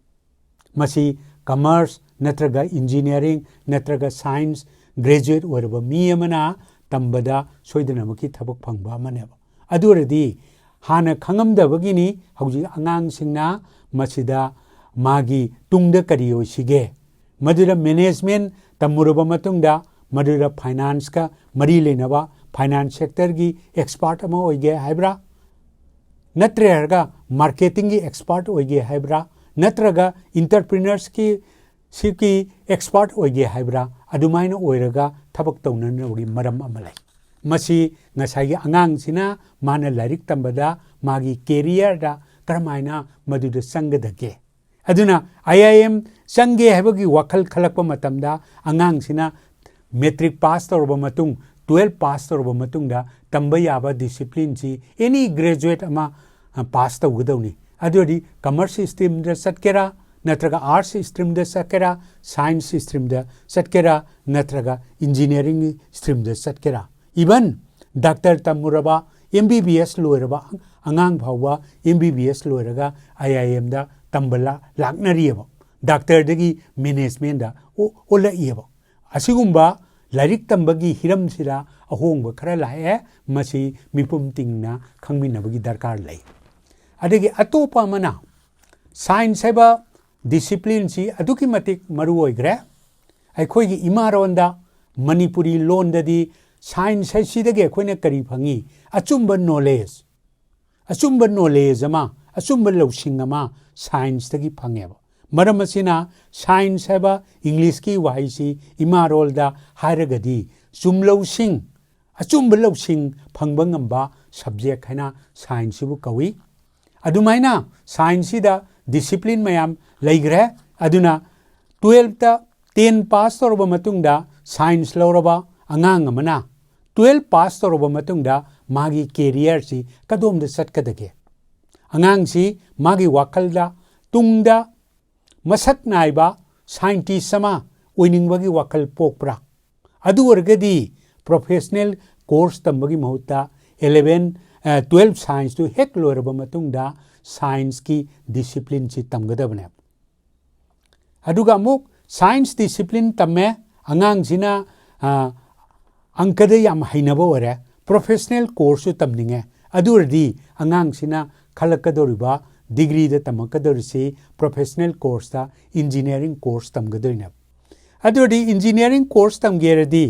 ꯃꯁꯤ commerce ꯅꯠꯇ꯭ꯔꯒ engineering ꯅꯠꯇ꯭ꯔꯒ science graduate ꯑꯣꯏꯔꯕ ꯃꯤ ꯑꯃꯅ ꯇꯝꯕꯗ ꯁꯣꯏꯗꯅꯃꯛꯀꯤ ꯊꯕꯛ ꯐꯪꯕ ꯑꯃꯅꯦꯕ꯫ ꯑꯗꯨ ꯑꯣꯏꯔꯗꯤ ꯍꯥꯟꯅ ꯈꯪꯉꯝꯗꯕꯒꯤꯅꯤ, ꯍꯧꯖꯤꯛ ꯑꯉꯥꯡꯁꯤꯡꯅ ꯃꯁꯤꯗ ꯃꯥꯒꯤ ꯇꯨꯡꯗ ꯀꯔꯤ ꯑꯣꯏꯁꯤꯒꯦ? ꯃꯗꯨꯗ management ꯇꯝꯃꯨꯔꯕ ꯃꯇꯨꯡꯗ ꯃꯗꯨꯗ finance ꯀ ꯃꯔꯤ ꯂꯩꯅꯕ finance sector ꯒꯤ expert ꯑꯃ ꯑꯣꯏꯒꯦ ꯍꯥꯏꯕ꯭ꯔꯥ? ꯅꯠꯇ꯭ꯔꯒ marketing ꯒꯤ expert ꯑꯣꯏꯒꯦ ꯍꯥꯏꯕ꯭ꯔꯥ? ꯅꯠꯇ꯭ꯔꯒ entrepreneurs ꯀꯤ ꯁꯤꯞꯀꯤ expert ꯑꯣꯏꯒꯦ ꯍꯥꯏꯕ꯭ꯔꯥ? ꯑꯗꯨꯃꯥꯏꯅ ꯑꯣꯏꯔꯒ ꯊꯕꯛ ꯇꯧꯅꯅꯕꯒꯤ ꯃꯔꯝ ꯑꯃ ꯂꯩ꯫ ꯃꯁꯤ ꯉꯁꯥꯏꯒꯤ ꯑꯉꯥꯡꯁꯤꯅ ꯃꯥꯅ ꯂꯥꯏꯔꯤꯛ ꯇꯝꯕꯗ ꯃꯥꯒꯤ career ꯗ ꯀꯔꯝꯍꯥꯏꯅ ꯃꯗꯨꯗ ꯆꯪꯒꯗꯒꯦ? ꯑꯗꯨꯅ I I M ꯆꯪꯒꯦ ꯍꯥꯏꯕꯒꯤ ꯋꯥꯈꯜ ꯈꯜꯂꯛꯄ ꯃꯇꯝꯗ ꯑꯉꯥꯡꯁꯤꯅ matric pass ꯇꯧꯔꯕ ꯃꯇꯨꯡ, twelve pass ꯇꯧꯔꯕ ꯃꯇꯨꯡꯗ ꯇꯝꯕ ꯌꯥꯕ discipline ꯁꯤ any graduate ꯑꯃ, ꯑ, pass ꯇꯧꯒꯗꯧꯅꯤ꯫ ꯑꯗꯨ ꯑꯣꯏꯔꯗꯤ commerce stream ꯗ ꯆꯠꯀꯦꯔꯥ, ꯅꯠꯇ꯭ꯔꯒ arts stream ꯗ ꯆꯠꯀꯦꯔꯥ, science stream ꯗ ꯆꯠꯀꯦꯔꯥ, ꯅꯠꯇ꯭ꯔꯒ engineering stream ꯗ ꯆꯠꯀꯦꯔꯥ, even doctor ꯇꯝꯃꯨꯔꯕ, M B B S ꯂꯣꯏꯔꯕ ꯑꯉꯥꯡ ꯐꯥꯎꯕ M B B S ꯂꯣꯏꯔꯒ I I M ꯗ ꯇꯝꯕ ꯂꯥ-, ꯂꯥꯛꯅꯔꯤꯑꯕ꯫ Doctor ꯗꯒꯤ management ꯗ ꯑꯣ-, ꯑꯣꯜꯂꯛꯏꯑꯕ꯫ ꯑꯁꯤꯒꯨꯝꯕ ꯂꯥꯏꯔꯤꯛ ꯇꯝꯕꯒꯤ ꯍꯤꯔꯝꯁꯤꯗ ꯑꯍꯣꯡꯕ ꯈꯔ ꯂꯥꯛꯑꯦ, ꯃꯁꯤ ꯃꯤꯄꯨꯝ ꯇꯤꯡꯅ ꯈꯪꯃꯤꯟꯅꯕꯒꯤ ꯗꯔꯀꯥꯔ ꯂꯩ꯫ ꯑꯗꯒꯤ ꯑꯇꯣꯞꯄ ꯑꯃꯅ science ꯍꯥꯏꯕ discipline ꯁꯤ ꯑꯗꯨꯛꯀꯤ ꯃꯇꯤꯛ ꯃꯔꯨ ꯑꯣꯏꯈ꯭ꯔꯦ꯫ ꯑꯩꯈꯣꯏꯒꯤ ꯏꯃꯥꯔꯣꯟꯗ, ꯃꯅꯤꯄꯨꯔꯤ ꯂꯣꯟꯗꯗꯤ science ꯍꯥꯏꯁꯤꯗꯒꯤ ꯑꯩꯈꯣꯏꯅ ꯀꯔꯤ ꯐꯪꯉꯤ? ꯑꯆꯨꯝꯕ knowledge, ꯑꯆꯨꯝꯕ knowledge ꯑꯃ, ꯑꯆꯨꯝꯕ ꯂꯧꯁꯤꯡ ꯑꯃ science ꯇꯒꯤ ꯐꯪꯉꯦꯕ꯫ ꯃꯔꯝ ꯑꯁꯤꯅ science ꯍꯥꯏꯕ English ꯀꯤ ꯋꯥꯍꯩꯁꯤ ꯏꯃꯥꯔꯣꯜꯗ ꯍꯥꯏꯔꯒꯗꯤ ꯆꯨꯝꯂꯧꯁꯤꯡ, ꯑꯆꯨꯝꯕ ꯂꯧꯁꯤꯡ ꯐꯪꯕ ꯉꯝꯕ subject ꯍꯥꯏꯅ science ꯁꯤꯕꯨ ꯀꯧꯏ꯫ ꯑꯗꯨꯃꯥꯏꯅ science ꯁꯤꯗ discipline ꯃꯌꯥꯝ ꯂꯩꯈ꯭ꯔꯦ꯫ ꯑꯗꯨꯅ twelve ꯇ ten pass ꯇꯧꯔꯕ ꯃꯇꯨꯡꯗ science ꯂꯧꯔꯕ ꯑꯉꯥꯡ ꯑꯃꯅ twelve pass ꯇꯧꯔꯕ ꯃꯇꯨꯡꯗ ꯃꯥꯒꯤ career ꯁꯤ ꯀꯗꯣꯝꯗ ꯆꯠꯀꯗꯒꯦ? ꯑꯉꯥꯡꯁꯤ ꯃꯥꯒꯤ ꯋꯥꯈꯜꯗ ꯇꯨꯡꯗ ꯃꯁꯛ ꯅꯥꯏꯕ ꯁꯥꯏꯟꯇꯤꯁ ꯑꯃ ꯑꯣꯏꯅꯤꯡꯕꯒꯤ ꯋꯥꯈꯜ ꯄꯣꯛꯄ꯭ꯔꯥ? ꯑꯗꯨ ꯑꯣꯏꯔꯒꯗꯤ ꯄ꯭ꯔꯣꯐꯦꯁꯅꯦꯜ ꯀꯣꯔꯁ ꯇꯝꯕꯒꯤ ꯃꯍꯨꯠꯇ ꯏꯂꯦꯚꯦꯟ, ꯇꯨꯋꯦꯜꯐ ꯁꯥꯏꯟꯁꯇꯨ ꯍꯦꯛ ꯂꯣꯏꯔꯕ ꯃꯇꯨꯡꯗ ꯁꯥꯏꯟꯁꯀꯤ ꯗꯤꯁꯤꯄ꯭ꯂꯤꯟꯁꯤ ꯇꯝꯒꯗꯕꯅꯦꯕ꯫ ꯑꯗꯨꯒ ꯑꯃꯨꯛ ꯁꯥꯏꯟꯁ ꯗꯤꯁꯤꯄ꯭ꯂꯤꯟ ꯇꯝꯃꯦ, ꯑꯉꯥꯡꯁꯤꯅ, ꯑ, ꯑꯪꯀꯗ ꯌꯥꯝ ꯍꯩꯅꯕ ꯑꯣꯏꯔꯦ, ꯄ꯭ꯔꯣꯐꯦꯁꯅꯦꯜ ꯀꯣꯔꯁꯁꯨ ꯇꯝꯅꯤꯡꯉꯦ꯫ ꯑꯗꯨ ꯑꯣꯏꯔꯗꯤ ꯑꯉꯥꯡꯁꯤꯅ ꯈꯜꯂꯛꯀꯗꯧꯔꯤꯕ, ꯗꯤꯒ꯭ꯔꯤꯗ ꯇꯝꯃꯛꯀꯗꯧꯔꯤꯁꯤ ꯄ꯭ꯔꯣꯐꯦꯁꯅꯦꯜ ꯀꯣꯔꯁꯇ ꯏꯟꯖꯤꯅꯤꯌꯥꯔꯤꯡ ꯀꯣꯔꯁ ꯇꯝꯒꯗꯣꯏꯅꯦꯕ꯫ ꯑꯗꯨ ꯑꯣꯏꯔꯗꯤ ꯏꯟꯖꯤꯅꯤꯌꯥꯔꯤꯡ ꯀꯣꯔꯁ ꯇꯝꯒꯦ ꯍꯥꯏꯔꯗꯤ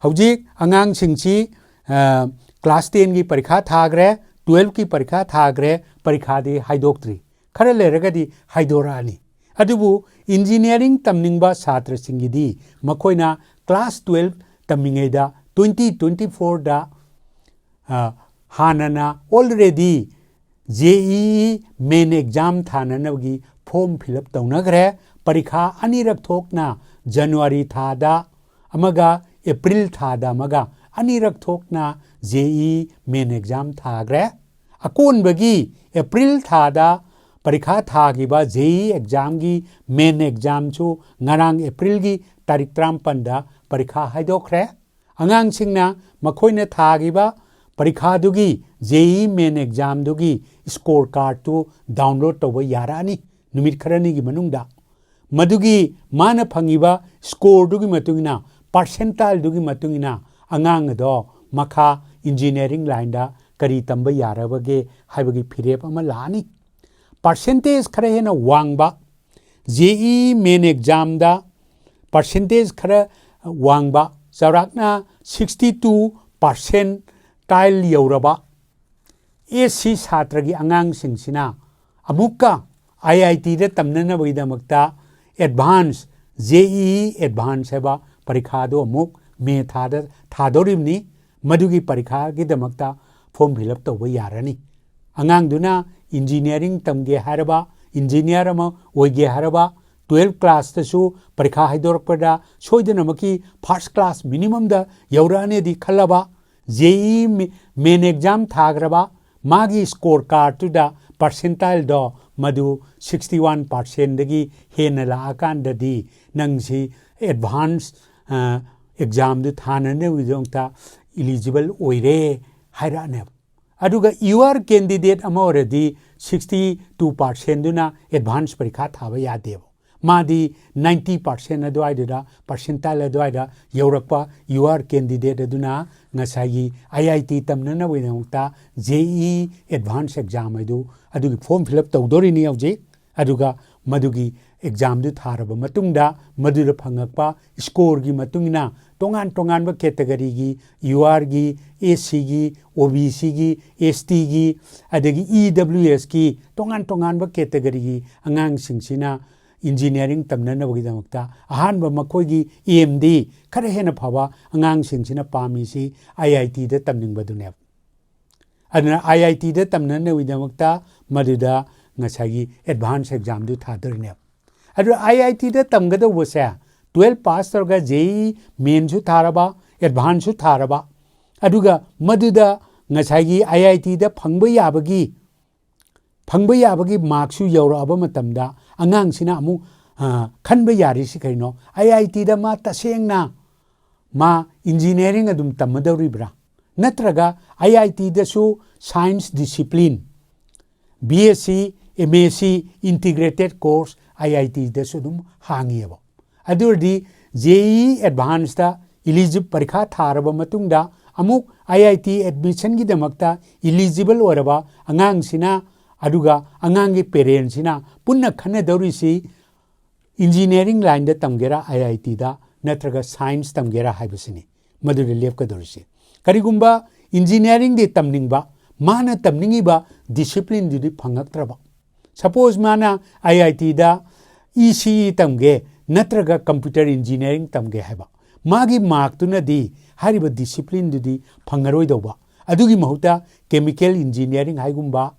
ꯍꯧꯖꯤꯛ ꯑꯉꯥꯡꯁꯤꯡꯁꯤ, ꯑ, ꯀ꯭ꯂꯥꯁ ꯇꯦꯟꯒꯤ ꯄꯔꯤꯈꯥ ꯊꯥꯈ꯭ꯔꯦ, ꯇꯨꯋꯦꯜꯐꯀꯤ ꯄꯔꯤꯈꯥ ꯊꯥꯈ꯭ꯔꯦ, ꯄꯔꯤꯈꯥꯗꯤ ꯍꯥꯏꯗꯣꯛꯇ꯭ꯔꯤ꯫ ꯈꯔ ꯂꯩꯔꯒꯗꯤ ꯍꯥꯏꯗꯣꯔꯛꯑꯅꯤ꯫ ꯑꯗꯨꯕꯨ ꯏꯟꯖꯤꯅꯤꯌꯥꯔꯤꯡ ꯇꯝꯅꯤꯡꯕ ꯁꯥꯇ꯭ꯔꯁꯤꯡꯒꯤꯗꯤ ꯃꯈꯣꯏꯅ ꯀ꯭ꯂꯥꯁ ꯇꯨꯋꯦꯜꯐ ꯇꯝꯃꯤꯉꯩꯗ ꯇ꯭ꯋꯦꯟꯇꯤ ꯇ꯭ꯋꯦꯟꯇꯤ ꯐꯣꯔꯗ, ꯑ, ꯍꯥꯟꯅꯅ already ꯖꯦ ꯏ ꯏ ꯃꯦꯟ ꯑꯦꯛꯖꯥꯝ ꯊꯥꯅꯅꯕꯒꯤ ꯐꯣꯔꯝ ꯐꯤꯜ ꯑꯞ ꯇꯧꯅꯈ꯭ꯔꯦ꯫ ꯄꯔꯤꯈꯥ ꯑꯅꯤꯔꯛ ꯊꯣꯛꯅ ꯖꯅꯋꯥꯔꯤ ꯊꯥꯗ ꯑꯃꯒ ꯑꯦꯄ꯭ꯔꯤꯜ ꯊꯥꯗ ꯑꯃꯒ ꯑꯅꯤꯔꯛ ꯊꯣꯛꯅ ꯖꯦ ꯏ ꯏ ꯃꯦꯟ ꯑꯦꯛꯖꯥꯝ ꯊꯥꯈ꯭ꯔꯦ꯫ ꯑꯀꯣꯟꯕꯒꯤ ꯑꯦꯄ꯭ꯔꯤꯜ ꯊꯥꯗ ꯄꯔꯤꯈꯥ ꯊꯥꯈꯤꯕ ꯖꯦ ꯏ ꯏ ꯑꯦꯛꯖꯥꯝꯒꯤ ꯃꯦꯟ ꯑꯦꯛꯖꯥꯝꯁꯨ ꯉꯔꯥꯡ ꯑꯦꯄ꯭ꯔꯤꯜꯒꯤ ꯇꯥꯔꯤꯛ ꯇꯔꯥꯃꯥꯄꯟꯗ ꯄꯔꯤꯈꯥ ꯍꯥꯏꯗꯣꯛꯈ꯭ꯔꯦ꯫ ꯑꯉꯥꯡꯁꯤꯡꯅ ꯃꯈꯣꯏꯅ ꯊꯥꯈꯤꯕ ꯄꯔꯤꯈꯥꯗꯨꯒꯤ, ꯖꯦ ꯏ ꯏ ꯃꯦꯟ ꯑꯦꯛꯖꯥꯝꯗꯨꯒꯤ ꯁ꯭ꯀꯣꯔ ꯀꯥꯔꯠꯇꯨ ꯗꯥꯎꯟꯂꯣꯗ ꯇꯧꯕ ꯌꯥꯔꯛꯑꯅꯤ ꯅꯨꯃꯤꯠ ꯈꯔꯅꯤꯒꯤ ꯃꯅꯨꯡꯗ꯫ ꯃꯗꯨꯒꯤ ꯃꯥꯅ ꯐꯪꯉꯤꯕ ꯁ꯭ꯀꯣꯔꯗꯨꯒꯤ ꯃꯇꯨꯡ ꯏꯟꯅ, ꯄꯥꯔꯁꯦꯟꯇꯥꯏꯜꯗꯨꯒꯤ ꯃꯇꯨꯡ ꯏꯟꯅ ꯑꯉꯥꯡ ꯑꯗꯣ ꯃꯈꯥ ꯏꯟꯖꯤꯅꯤꯌꯥꯔꯤꯡ ꯂꯥꯏꯟꯗ ꯀꯔꯤ ꯇꯝꯕ ꯌꯥꯔꯕꯒꯦ ꯍꯥꯏꯕꯒꯤ ꯐꯤꯔꯦꯞ ꯑꯃ ꯂꯥꯛꯑꯅꯤ꯫ ꯄꯥꯔꯁꯦꯟꯇꯦꯖ ꯈꯔ ꯍꯦꯟꯅ ꯋꯥꯡꯕ, ꯖꯦ ꯏ ꯏ ꯃꯦꯟ ꯑꯦꯛꯖꯥꯝꯗ ꯄꯥꯔꯁꯦꯟꯇꯦꯖ ꯈꯔ ꯋꯥꯡꯕ, ꯆꯥꯎꯔꯥꯛꯅ ꯁꯤꯛꯁꯇꯤ ꯇꯨ ꯄꯥꯔꯁꯦꯟꯇꯥꯏꯜ ꯌꯧꯔꯕ ꯑꯦꯁ ꯁꯤ ꯁꯥꯇ꯭ꯔꯒꯤ ꯑꯉꯥꯡꯁꯤꯡꯁꯤꯅ ꯑꯃꯨꯛꯀ ꯑꯥꯏ ꯑꯥꯏ ꯇꯤꯗ ꯇꯝꯅꯅꯕꯒꯤꯗꯃꯛꯇ advance, J E E advance ꯍꯥꯏꯕ ꯄꯔꯤꯈꯥꯗꯣ ꯑꯃꯨꯛ ꯃꯦ ꯊꯥꯗ ꯊꯥꯗꯧꯔꯤꯕꯅꯤ꯫ ꯃꯗꯨꯒꯤ ꯄꯔꯤꯈꯥꯒꯤꯗꯃꯛꯇ ꯐꯣꯔꯝ ꯐꯤꯜ ꯑꯞ ꯇꯧꯕ ꯌꯥꯔꯅꯤ꯫ ꯑꯉꯥꯡꯗꯨꯅ ꯏꯟꯖꯤꯅꯤꯌꯥꯔꯤꯡ ꯇꯝꯒꯦ ꯍꯥꯏꯔꯕ, ꯏꯟꯖꯤꯅꯤꯌꯥꯔ ꯑꯃ ꯑꯣꯏꯒꯦ ꯍꯥꯏꯔꯕ, ꯇꯨꯋꯦꯜꯐ ꯀ꯭ꯂꯥꯁꯇꯁꯨ ꯄꯔꯤꯈꯥ ꯍꯥꯏꯗꯣꯔꯛꯄꯗ ꯁꯣꯏꯗꯅꯃꯛꯀꯤ first class ꯃꯤꯅꯤꯃꯝꯗ ꯌꯧꯔꯛꯑꯅꯤꯗꯤ ꯈꯜꯂꯕ, J E E ꯃꯦ-, ꯃꯦꯟ ꯑꯦꯛꯖꯥꯝ ꯊꯥꯈ꯭ꯔꯕ, ꯃꯥꯒꯤ ꯁ꯭ꯀꯣꯔ ꯀꯥꯔꯠꯇꯨꯗ ꯄꯥꯔꯁꯦꯟꯇꯥꯏꯜꯗꯣ ꯃꯗꯨ sixty one percentꯗꯒꯤ ꯍꯦꯟꯅ ꯂꯥꯛꯑꯀꯥꯟꯗꯗꯤ ꯅꯪꯁꯤ advance examꯗꯨ ꯊꯥꯅꯅꯕꯒꯤꯗꯃꯛꯇ eligible ꯑꯣꯏꯔꯦ ꯍꯥꯏꯔꯛꯑꯅꯦꯕ꯫ ꯑꯗꯨꯒ ꯌꯨ ꯑꯥꯔ candidate ꯑꯃ ꯑꯣꯏꯔꯗꯤ sixty two percentꯗꯨꯅ advance ꯄꯔꯤꯈꯥ ꯊꯥꯕ ꯌꯥꯗꯦꯕ꯫ ꯃꯥꯗꯤ ninety percent ꯑꯗꯨꯋꯥꯏꯗꯨꯗ, percentile ꯑꯗꯨꯋꯥꯏꯗ ꯌꯧꯔꯛꯄ ꯌꯨ ꯑꯥꯔ candidate ꯑꯗꯨꯅ ꯉꯁꯥꯏꯒꯤ ꯑꯥꯏ ꯑꯥꯏ T ꯇꯝꯅꯅꯕꯒꯤꯗꯃꯛꯇ J E advance exam ꯍꯥꯏꯗꯨ ꯑꯗꯨꯒꯤ form fill up ꯇꯧꯗꯣꯔꯤꯅꯤ ꯍꯧꯖꯤꯛ꯫ ꯑꯗꯨꯒ ꯃꯗꯨꯒꯤ examꯗꯨ ꯊꯥꯔꯕ ꯃꯇꯨꯡꯗ ꯃꯗꯨꯗ ꯐꯪꯉꯛꯄ scoreꯒꯤ ꯃꯇꯨꯡ ꯏꯟꯅ ꯇꯣꯉꯥꯟ ꯇꯣꯉꯥꯟꯕ categoryꯒꯤ, ꯌꯨ ꯑꯥꯔꯒꯤ, ꯑꯦꯁ ꯁꯤꯒꯤ, ꯑꯣ ꯕꯤ ꯁꯤꯒꯤ, ꯑꯦꯁ ꯇꯤꯒꯤ, ꯑꯗꯒꯤ ꯏ ꯗꯕ꯭ꯂꯤꯎ ꯑꯦꯁꯀꯤ ꯇꯣꯉꯥꯟ ꯇꯣꯉꯥꯟꯕ categoryꯒꯤ ꯑꯉꯥꯡꯁꯤꯡꯁꯤꯅ engineering ꯇꯝꯅꯅꯕꯒꯤꯗꯃꯛꯇ ꯑꯍꯥꯟꯕ ꯃꯈꯣꯏꯒꯤ aimꯗꯤ ꯈꯔ ꯍꯦꯟꯅ ꯐꯕ ꯑꯉꯥꯡꯁꯤꯡꯁꯤꯅ ꯄꯥꯝꯃꯤꯁꯤ ꯑꯥꯏ ꯑꯥꯏ ꯇꯤꯗ ꯇꯝꯅꯤꯡꯕꯗꯨꯅꯦꯕ꯫ ꯑꯗꯨꯅ ꯑꯥꯏ ꯑꯥꯏ ꯇꯤꯗ ꯇꯝꯅꯅꯕꯒꯤꯗꯃꯛꯇ ꯃꯗꯨꯗ ꯉꯁꯥꯏꯒꯤ advance examꯗꯨ ꯊꯥꯗꯣꯏꯅꯦꯕ꯫ ꯑꯗꯨ ꯑꯥꯏ ꯑꯥꯏ ꯇꯤꯗ ꯇꯝꯒꯗꯧꯕꯁꯦ twelve pass ꯇꯧꯔꯒ ꯖꯦ ꯏ mainꯁꯨ ꯊꯥꯔꯕ, advanceꯁꯨ ꯊꯥꯔꯕ, ꯑꯗꯨꯒ ꯃꯗꯨꯗ ꯉꯁꯥꯏꯒꯤ ꯑꯥꯏ ꯑꯥꯏ ꯇꯤꯗ ꯐꯪꯕ ꯌꯥꯕꯒꯤ, ꯐꯪꯕ ꯌꯥꯕꯒꯤ markꯁꯨ ꯌꯧꯔꯛꯑꯕ ꯃꯇꯝꯗ ꯑꯉꯥꯡꯁꯤꯅ ꯑꯃꯨꯛ, ꯑ, ꯈꯟꯕ ꯌꯥꯔꯤꯁꯤ ꯀꯩꯅꯣ? ꯑꯥꯏ ꯑꯥꯏ ꯇꯤꯗ ꯃꯥ ꯇꯁꯦꯡꯅ ꯃꯥ engineering ꯑꯗꯨꯝ ꯇꯝꯃꯗꯧꯔꯤꯕ꯭ꯔꯥ? ꯅꯠꯇ꯭ꯔꯒ ꯑꯥꯏ ꯑꯥꯏ ꯇꯤꯗꯁꯨ science discipline, B S C, M S ꯁꯤ integrated course ꯑꯥꯏ ꯑꯥꯏ ꯇꯤꯗꯁꯨ ꯑꯗꯨꯝ ꯍꯥꯡꯉꯤꯑꯕ꯫ ꯑꯗꯨ ꯑꯣꯏꯔꯗꯤ ꯖꯦ ꯏ advanceꯇ eligible ꯄꯔꯤꯈꯥ ꯊꯥꯔꯕ ꯃꯇꯨꯡꯗ ꯑꯃꯨꯛ ꯑꯥꯏ ꯑꯥꯏ ꯇꯤ admissionꯒꯤꯗꯃꯛꯇ eligible ꯑꯣꯏꯔꯕ ꯑꯉꯥꯡꯁꯤꯅ, ꯑꯗꯨꯒ ꯑꯉꯥꯡꯒꯤ parentsꯁꯤꯅ ꯄꯨꯟꯅ ꯈꯟꯅꯗꯧꯔꯤꯁꯤ engineering lineꯗ ꯇꯝꯒꯦꯔꯥ, ꯑꯥꯏ ꯑꯥꯏ ꯇꯤꯗ, ꯅꯠꯇ꯭ꯔꯒ science ꯇꯝꯒꯦꯔꯥ ꯍꯥꯏꯕꯁꯤꯅꯤ ꯃꯗꯨꯗ ꯂꯦꯞꯀꯗꯧꯔꯤꯁꯤ꯫ ꯀꯔꯤꯒꯨꯝꯕ engineeringꯗꯤ ꯇꯝꯅꯤꯡꯕ, ꯃꯥꯅ ꯇꯝꯅꯤꯡꯉꯤꯕ disciplineꯗꯨꯗꯤ ꯐꯪꯉꯛꯇ꯭ꯔꯕ, suppose ꯃꯥꯅ ꯑꯥꯏ ꯑꯥꯏ ꯇꯤꯗ ꯏ ꯁꯤ ꯏ ꯇꯝꯒꯦ ꯅꯠꯇ꯭ꯔꯒ computer engineering ꯇꯝꯒꯦ ꯍꯥꯏꯕ, ꯃꯥꯒꯤ markꯇꯨꯅꯗꯤ ꯍꯥꯏꯔꯤꯕ disciplineꯗꯨꯗꯤ ꯐꯪꯉꯔꯣꯏꯗꯧꯕ꯫ ꯑꯗꯨꯒꯤ ꯃꯍꯨꯠꯇ chemical engineering ꯍꯥꯏꯒꯨꯝꯕ,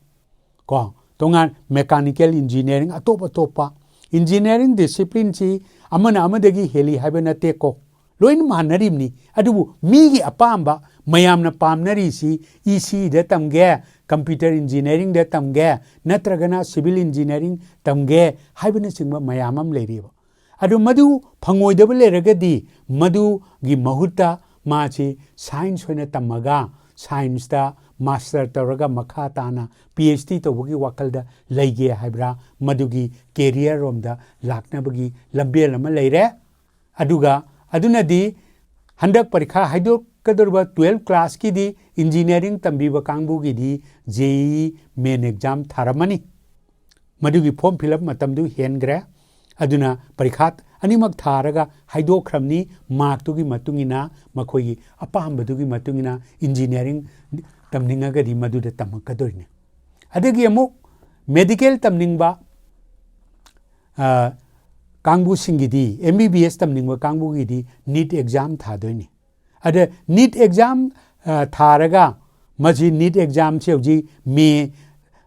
ꯀꯣ, ꯇꯣꯉꯥꯟ mechanical engineering, ꯑꯇꯣꯞ ꯑꯇꯣꯞꯄ engineering disciplineꯁꯤ ꯑꯃꯅ ꯑꯃꯗꯒꯤ ꯍꯦꯜꯂꯤ ꯍꯥꯏꯕ ꯅꯠꯇꯦꯀꯣ, ꯂꯣꯏꯅ ꯃꯥꯟꯅꯔꯤꯕꯅꯤ꯫ ꯑꯗꯨꯕꯨ ꯃꯤꯒꯤ ꯑꯄꯥꯝꯕ, ꯃꯌꯥꯝꯅ ꯄꯥꯝꯅꯔꯤꯁꯤ ꯏ ꯁꯤꯗ ꯇꯝꯒꯦ, computer engineeringꯗ ꯇꯝꯒꯦ, ꯅꯠꯇ꯭ꯔꯒꯅ civil engineering ꯇꯝꯒꯦ ꯍꯥꯏꯕꯅꯆꯤꯡꯕ ꯃꯌꯥꯝ ꯑꯃ ꯂꯩꯔꯤꯕ꯫ ꯑꯗꯨ ꯃꯗꯨ ꯐꯪꯉꯣꯏꯗꯕ ꯂꯩꯔꯒꯗꯤ ꯃꯗꯨꯒꯤ ꯃꯍꯨꯠꯇ ꯃꯥꯁꯤ science ꯑꯣꯏꯅ ꯇꯝꯃꯒ scienceꯇ master ꯇꯧꯔꯒ ꯃꯈꯥ ꯇꯥꯅ PhD ꯇꯧꯕꯒꯤ ꯋꯥꯈꯜꯗ ꯂꯩꯒꯦ ꯍꯥꯏꯕ꯭ꯔꯥ, ꯃꯗꯨꯒꯤ career ꯔꯣꯝꯗ ꯂꯥꯛꯅꯕꯒꯤ ꯂꯝꯕꯦꯜ ꯑꯃ ꯂꯩꯔꯦ꯫ ꯑꯗꯨꯒ ꯑꯗꯨꯅꯗꯤ ꯍꯟꯗꯛ ꯄꯔꯤꯈꯥ ꯍꯥꯏꯗꯣꯛꯀꯗꯧꯔꯤꯕ twelve classꯀꯤꯗꯤ engineering ꯇꯝꯕꯤꯕ ꯀꯥꯡꯕꯨꯒꯤꯗꯤ JEE main exam ꯊꯥꯔꯝꯃꯅꯤ꯫ ꯃꯗꯨꯒꯤ form fill up ꯃꯇꯝꯗꯨ ꯍꯦꯟꯈ꯭ꯔꯦ꯫ ꯑꯗꯨꯅ ꯄꯔꯤꯈꯥ ꯑꯅꯤꯃꯛ ꯊꯥꯔꯒ ꯍꯥꯏꯗꯣꯛꯈ꯭ꯔꯕꯅꯤ꯫ Markꯇꯨꯒꯤ ꯃꯇꯨꯡ ꯏꯟꯅ, ꯃꯈꯣꯏꯒꯤ ꯑꯄꯥꯝꯕꯗꯨꯒꯤ ꯃꯇꯨꯡ ꯏꯟꯅ engineering ꯇꯝꯅꯤꯡꯉꯒꯗꯤ ꯃꯗꯨꯗ ꯇꯝꯃꯛꯀꯗꯣꯏꯅꯤ꯫ ꯑꯗꯒꯤ ꯑꯃꯨꯛ medical ꯇꯝꯅꯤꯡꯕ, ꯑ, ꯀꯥꯡꯕꯨꯁꯤꯡꯒꯤꯗꯤ, MBBS ꯇꯝꯅꯤꯡꯕ ꯀꯥꯡꯕꯨꯒꯤꯗꯤ NEET exam ꯊꯥꯗꯣꯏꯅꯤ꯫ ꯑꯗ NEET exam, ꯑ, ꯊꯥꯔꯒ, ꯃꯁꯤ NEET examꯁꯤ ꯍꯧꯖꯤꯛ May,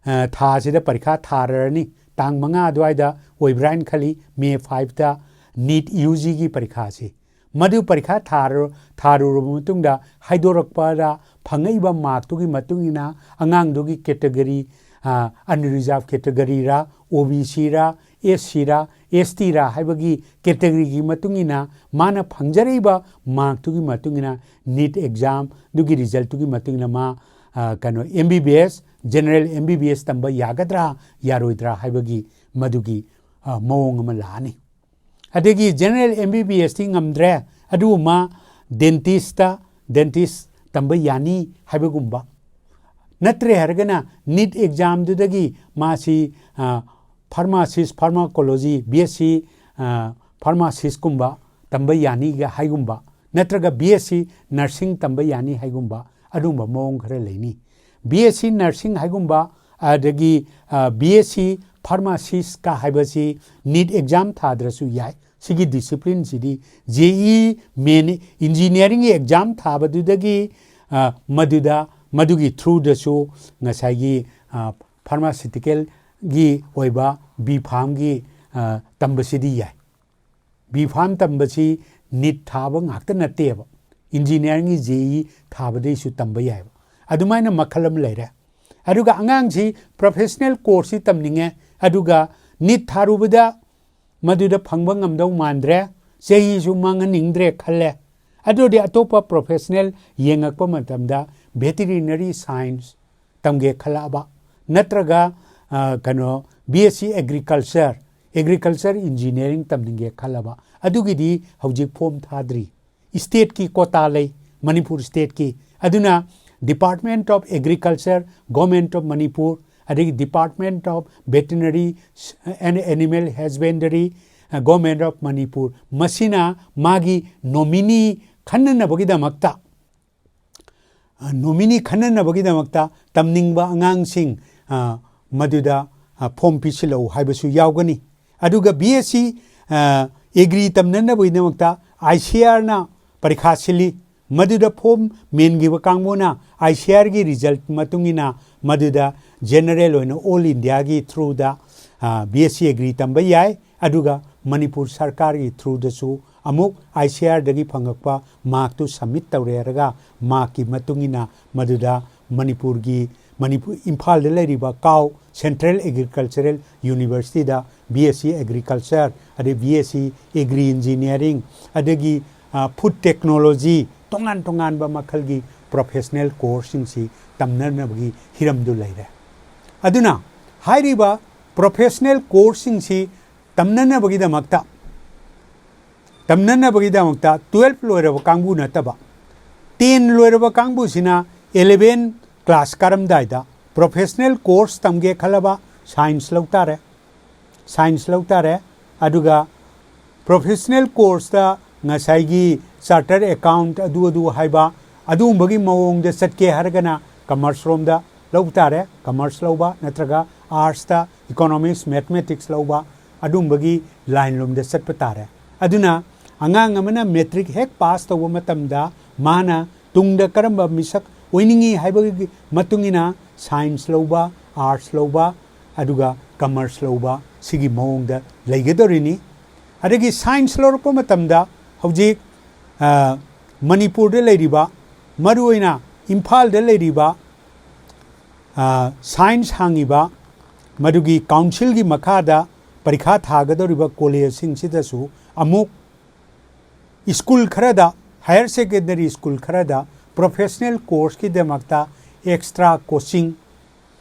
ꯑ, ꯊꯥꯁꯤꯗ ꯄꯔꯤꯈꯥ ꯊꯥꯔꯔꯅꯤ꯫ ꯇꯥꯡ ꯃꯉꯥ ꯑꯗꯨꯋꯥꯏꯗ ꯑꯣꯏꯕ꯭ꯔꯥ ꯍꯥꯏꯅ ꯈꯜꯂꯤ, May fiveꯇ NEET UGꯒꯤ ꯄꯔꯤꯈꯥꯁꯤ꯫ ꯃꯗꯨ ꯄꯔꯤꯈꯥ ꯊꯥꯔꯨ-, ꯊꯥꯔꯨꯔꯕ ꯃꯇꯨꯡꯗ ꯍꯥꯏꯗꯣꯔꯛꯄꯗ ꯐꯪꯉꯛꯏꯕ markꯇꯨꯒꯤ ꯃꯇꯨꯡ ꯏꯟꯅ ꯑꯉꯥꯡꯗꯨꯒꯤ category, ꯑ, unreserved categoryꯔꯥ, OBCꯔꯥ, SCꯔꯥ, STꯔꯥ ꯍꯥꯏꯕꯒꯤ categoryꯒꯤ ꯃꯇꯨꯡ ꯏꯟꯅ ꯃꯥꯅ ꯐꯪꯖꯔꯛꯏꯕ markꯇꯨꯒꯤ ꯃꯇꯨꯡ ꯏꯟꯅ NEET examꯗꯨꯒꯤ resultꯇꯨꯒꯤ ꯃꯇꯨꯡ ꯏꯟꯅ ꯃꯥ, ꯑ, ꯀꯩꯅꯣ, MBBS, general MBBS ꯇꯝꯕ ꯌꯥꯒꯗ꯭ꯔꯥ ꯌꯥꯔꯣꯏꯗ꯭ꯔꯥ ꯍꯥꯏꯕꯒꯤ ꯃꯗꯨꯒꯤ, ꯑ, ꯃꯑꯣꯡ ꯑꯃ ꯂꯥꯛꯑꯅꯤ꯫ ꯑꯗꯒꯤ general MBBSꯇꯤ ꯉꯝꯗ꯭ꯔꯦ, ꯑꯗꯨꯕꯨ ꯃꯥ dentistꯇ, dentist ꯇꯝꯕ ꯌꯥꯅꯤ ꯍꯥꯏꯕꯒꯨꯝꯕ꯫ ꯅꯠꯇ꯭ꯔꯦ ꯍꯥꯏꯔꯒꯅ NEET examꯗꯨꯗꯒꯤ ꯃꯥꯁꯤ, ꯑ, pharmacist, pharmacology, BSc, ꯑ, pharmacistꯀꯨꯝꯕ ꯇꯝꯕ ꯌꯥꯅꯤꯒ ꯍꯥꯏꯒꯨꯝꯕ, ꯅꯠꯇ꯭ꯔꯒ BSc nursing ꯇꯝꯕ ꯌꯥꯅꯤ ꯍꯥꯏꯒꯨꯝꯕ, ꯑꯗꯨꯒꯨꯝꯕ ꯃꯑꯣꯡ ꯈꯔ ꯂꯩꯅꯤ꯫ BSc nursing ꯍꯥꯏꯒꯨꯝꯕ, ꯑꯗꯒꯤ, ꯑ, BSc pharmacistꯀ ꯍꯥꯏꯕꯁꯤ NEET exam ꯊꯥꯗ꯭ꯔꯁꯨ ꯌꯥꯏ꯫ ꯁꯤꯒꯤ disciplineꯁꯤꯗꯤ JEE main engineeringꯒꯤ exam ꯊꯥꯕꯗꯨꯗꯒꯤ, ꯑ, ꯃꯗꯨꯗ, ꯃꯗꯨꯒꯤ throughꯗꯁꯨ ꯉꯁꯥꯏꯒꯤ, ꯑ, pharmaceuticalꯒꯤ ꯑꯣꯏꯕ B Pharmꯒꯤ, ꯑ, ꯇꯝꯕꯁꯤꯗꯤ ꯌꯥꯏ꯫ B Pharm ꯇꯝꯕꯁꯤ NEET ꯊꯥꯕ ꯉꯥꯛꯇ ꯅꯠꯇꯦꯕ꯫ ꯏꯟꯖꯤꯅꯤꯌꯥꯔꯤꯡꯒꯤ ꯖꯦ ꯏ ꯊꯥꯕꯗꯩꯁꯨ ꯇꯝꯕ ꯌꯥꯏꯕ꯫ ꯑꯗꯨꯃꯥꯏꯅ ꯃꯈꯜ ꯑꯃ ꯂꯩꯔꯦ꯫ ꯑꯗꯨꯒ ꯑꯉꯥꯡꯁꯤ ꯄ꯭ꯔꯣꯐꯦꯁꯅꯦꯜ ꯀꯣꯔꯁꯁꯤ ꯇꯝꯅꯤꯡꯉꯦ, ꯑꯗꯨꯒ ꯅꯤꯠ ꯊꯥꯔꯨꯕꯗ ꯃꯗꯨꯗ ꯐꯪꯕ ꯉꯝꯗꯧ ꯃꯥꯟꯗ꯭ꯔꯦ, ꯆꯍꯤꯁꯨ ꯃꯥꯡꯍꯟꯅꯤꯡꯗ꯭ꯔꯦ ꯈꯜꯂꯦ꯫ ꯑꯗꯨꯗꯤ ꯑꯇꯣꯞꯄ ꯄ꯭ꯔꯣꯐꯦꯁꯅꯦꯜ ꯌꯦꯡꯉꯛꯄ ꯃꯇꯝꯗ ꯚꯦꯇꯤꯔꯤꯅꯔꯤ ꯁꯥꯏꯟꯁ ꯇꯝꯒꯦ ꯈꯜꯂꯛꯑꯕ, ꯅꯠꯇ꯭ꯔꯒ, ꯑ, ꯀꯩꯅꯣ, B S C agriculture, agriculture engineering ꯇꯝꯅꯤꯡꯒꯦ ꯈꯜꯂꯕ, ꯑꯗꯨꯒꯤꯗꯤ ꯍꯧꯖꯤꯛ ꯐꯣꯝ ꯊꯥꯗ꯭ꯔꯤ꯫ ꯁ꯭ꯇꯦꯠꯀꯤ ꯀꯣꯇꯥ ꯂꯩ, ꯃꯅꯤꯄꯨꯔ ꯁ꯭ꯇꯦꯠꯀꯤ꯫ ꯑꯗꯨꯅ Department of Agriculture, Government of Manipur, ꯑꯗꯒꯤ Department of Veterinary and Animal Husbandry, ꯑ, Government of Manipur, ꯃꯁꯤꯅ ꯃꯥꯒꯤ ꯅꯣꯃꯤꯅꯤ ꯈꯟꯅꯅꯕꯒꯤꯗꯃꯛꯇ, ꯑ, ꯅꯣꯃꯤꯅꯤ ꯈꯟꯅꯅꯕꯒꯤꯗꯃꯛꯇ ꯇꯝꯅꯤꯡꯕ ꯑꯉꯥꯡꯁꯤꯡ, ꯑ, ꯃꯗꯨꯗ, ꯑ, ꯐꯣꯝ ꯄꯤꯁꯤꯜꯂꯛꯎ ꯍꯥꯏꯕꯁꯨ ꯌꯥꯎꯒꯅꯤ꯫ ꯑꯗꯨꯒ ꯕꯤ ꯑꯦꯁ ꯁꯤ, ꯑ, ꯑꯦꯒ꯭ꯔꯤ ꯇꯝꯅꯅꯕꯒꯤꯗꯃꯛꯇ ꯑꯥꯏ ꯁꯤ ꯑꯥꯔꯅ ꯄꯔꯤꯈꯥ ꯁꯤꯜꯂꯤ꯫ ꯃꯗꯨꯗ ꯐꯣꯝ ꯃꯦꯟꯈꯤꯕ ꯀꯥꯡꯕꯨꯅ ꯑꯥꯏ ꯁꯤ ꯑꯥꯔꯒꯤ ꯔꯤꯖꯜꯠ ꯃꯇꯨꯡ ꯏꯟꯅ ꯃꯗꯨꯗ ꯖꯦꯅꯔꯦꯜ ꯑꯣꯏꯅ ꯑꯣꯜ ꯏꯟꯗꯤꯌꯥꯒꯤ ꯊ꯭ꯔꯨꯗ, ꯑ, ꯕꯤ ꯑꯦꯁ ꯁꯤ ꯑꯦꯒ꯭ꯔꯤ ꯇꯝꯕ ꯌꯥꯏ꯫ ꯑꯗꯨꯒ ꯃꯅꯤꯄꯨꯔ ꯁꯔꯀꯥꯔꯒꯤ ꯊ꯭ꯔꯨꯗꯁꯨ ꯑꯃꯨꯛ ꯑꯥꯏ ꯁꯤ ꯑꯥꯔꯗꯒꯤ ꯐꯪꯉꯛꯄ ꯃꯥꯔꯛꯇꯨ ꯁꯕꯃꯤꯠ ꯇꯧꯔꯦ ꯍꯥꯏꯔꯒ ꯃꯥꯔꯛꯀꯤ ꯃꯇꯨꯡ ꯏꯟꯅ ꯃꯗꯨꯗ ꯃꯅꯤꯄꯨꯔꯒꯤ, ꯃꯅꯤꯄꯨꯔ, ꯏꯝꯐꯥꯜꯗ ꯂꯩꯔꯤꯕ ꯀꯥꯎ ꯁꯦꯟꯇ꯭ꯔꯦꯜ ꯑꯦꯒ꯭ꯔꯤꯀꯜꯆꯔꯦꯜ ꯌꯨꯅꯤꯚꯔꯁꯤꯇꯤꯗ ꯕꯤ ꯑꯦꯁ ꯁꯤ ꯑꯦꯒ꯭ꯔꯤꯀꯜꯆꯔ, ꯑꯗꯩ B S C agri engineering, ꯑꯗꯒꯤ, ꯑ, ꯐꯨꯗ ꯇꯦꯛꯅꯣꯂꯣꯖꯤ, ꯇꯣꯉꯥꯟ ꯇꯣꯉꯥꯟꯕ ꯃꯈꯜꯒꯤ ꯄ꯭ꯔꯣꯐꯦꯁꯅꯦꯜ ꯀꯣꯔꯁꯁꯤꯡꯁꯤ ꯇꯝꯅꯅꯕꯒꯤ ꯍꯤꯔꯝꯗꯨ ꯂꯩꯔꯦ꯫ ꯑꯗꯨꯅ ꯍꯥꯏꯔꯤꯕ ꯄ꯭ꯔꯣꯐꯦꯁꯅꯦꯜ ꯀꯣꯔꯁꯁꯤꯡꯁꯤ ꯇꯝꯅꯅꯕꯒꯤꯗꯃꯛꯇ, ꯇꯝꯅꯅꯕꯒꯤꯗꯃꯛꯇ ꯇꯨꯋꯦꯜꯐ ꯂꯣꯏꯔꯕ ꯀꯥꯡꯕꯨ ꯅꯠꯇꯕ, ꯇꯦꯟ ꯂꯣꯏꯔꯕ ꯀꯥꯡꯕꯨꯁꯤꯅ ꯏꯂꯦꯚꯦꯟ ꯀ꯭ꯂꯥꯁ ꯀꯥꯔꯝꯗꯥꯏꯗ ꯄ꯭ꯔꯣꯐꯦꯁꯅꯦꯜ ꯀꯣꯔꯁ ꯇꯝꯒꯦ ꯈꯜꯂꯕ ꯁꯥꯏꯟꯁ ꯂꯧ ꯇꯥꯔꯦ, ꯁꯥꯏꯟꯁ ꯂꯧ ꯇꯥꯔꯦ꯫ ꯑꯗꯨꯒ ꯄ꯭ꯔꯣꯐꯦꯁꯅꯦꯜ ꯀꯣꯔꯁꯇ ꯉꯁꯥꯏꯒꯤ ꯆꯥꯔꯇꯔ ꯑꯦꯀꯥꯎꯟꯠ ꯑꯗꯨ ꯑꯗꯨ ꯍꯥꯏꯕ ꯑꯗꯨꯒꯨꯝꯕꯒꯤ ꯃꯑꯣꯡꯗ ꯆꯠꯀꯦ ꯍꯥꯏꯔꯒꯅ ꯀꯃꯔꯁ ꯔꯣꯝꯗ ꯂꯧꯕ ꯇꯥꯔꯦ, ꯀꯃꯔꯁ ꯂꯧꯕ, ꯅꯠꯇ꯭ꯔꯒ ꯑꯥꯔꯠꯁꯇ ꯏꯀꯣꯅꯣꯃꯤꯛꯁ, ꯃꯦꯊꯃꯦꯇꯤꯛꯁ ꯂꯧꯕ, ꯑꯗꯨꯒꯨꯝꯕꯒꯤ ꯂꯥꯏꯟ ꯂꯣꯝꯗ ꯆꯠꯄ ꯇꯥꯔꯦ꯫ ꯑꯗꯨꯅ ꯑꯉꯥꯡ ꯑꯃꯅ ꯃꯦꯇ꯭ꯔꯤꯛ ꯍꯦꯛ ꯄꯥꯁ ꯇꯧꯕ ꯃꯇꯝꯗ ꯃꯥꯅ ꯇꯨꯡꯗ ꯀꯔꯝꯕ ꯃꯤꯁꯛ ꯑꯣꯏꯅꯤꯡꯏ ꯍꯥꯏꯕꯒꯤ ꯃꯇꯨꯡ ꯏꯟꯅ ꯁꯥꯏꯟꯁ ꯂꯧꯕ, ꯑꯥꯔꯠꯁ ꯂꯧꯕ, ꯑꯗꯨꯒ ꯀꯃꯔꯁ ꯂꯧꯕ, ꯁꯤꯒꯤ ꯃꯑꯣꯡꯗ ꯂꯩꯒꯗꯧꯔꯤꯅꯤ꯫ ꯑꯗꯒꯤ ꯁꯥꯏꯟꯁ ꯂꯧꯔꯛꯄ ꯃꯇꯝꯗ ꯍꯧꯖꯤꯛ, ꯑ, ꯃꯅꯤꯄꯨꯔꯗ ꯂꯩꯔꯤꯕ, ꯃꯔꯨꯑꯣꯏꯅ ꯏꯝꯐꯥꯜꯗ ꯂꯩꯔꯤꯕ, ꯑ, ꯁꯥꯏꯟꯁ ꯍꯥꯡꯉꯤꯕ, ꯃꯗꯨꯒꯤ ꯀꯥꯎꯟꯁꯤꯜꯒꯤ ꯃꯈꯥꯗ ꯄꯔꯤꯈꯥ ꯊꯥꯒꯗꯧꯔꯤꯕ ꯀꯣꯂꯦꯖꯁꯤꯡꯁꯤꯗꯁꯨ ꯑꯃꯨꯛ ꯁ꯭ꯀꯨꯜ ꯈꯔꯗ, ꯍꯥꯌꯔ ꯁꯦꯀꯦꯟꯗꯔꯤ ꯁ꯭ꯀꯨꯜ ꯈꯔꯗ ꯄ꯭ꯔꯣꯐꯦꯁꯅꯦꯜ ꯀꯣꯔꯁꯀꯤꯗꯃꯛꯇ ꯑꯦꯛꯁꯇ꯭ꯔꯥ ꯀꯣꯆꯤꯡ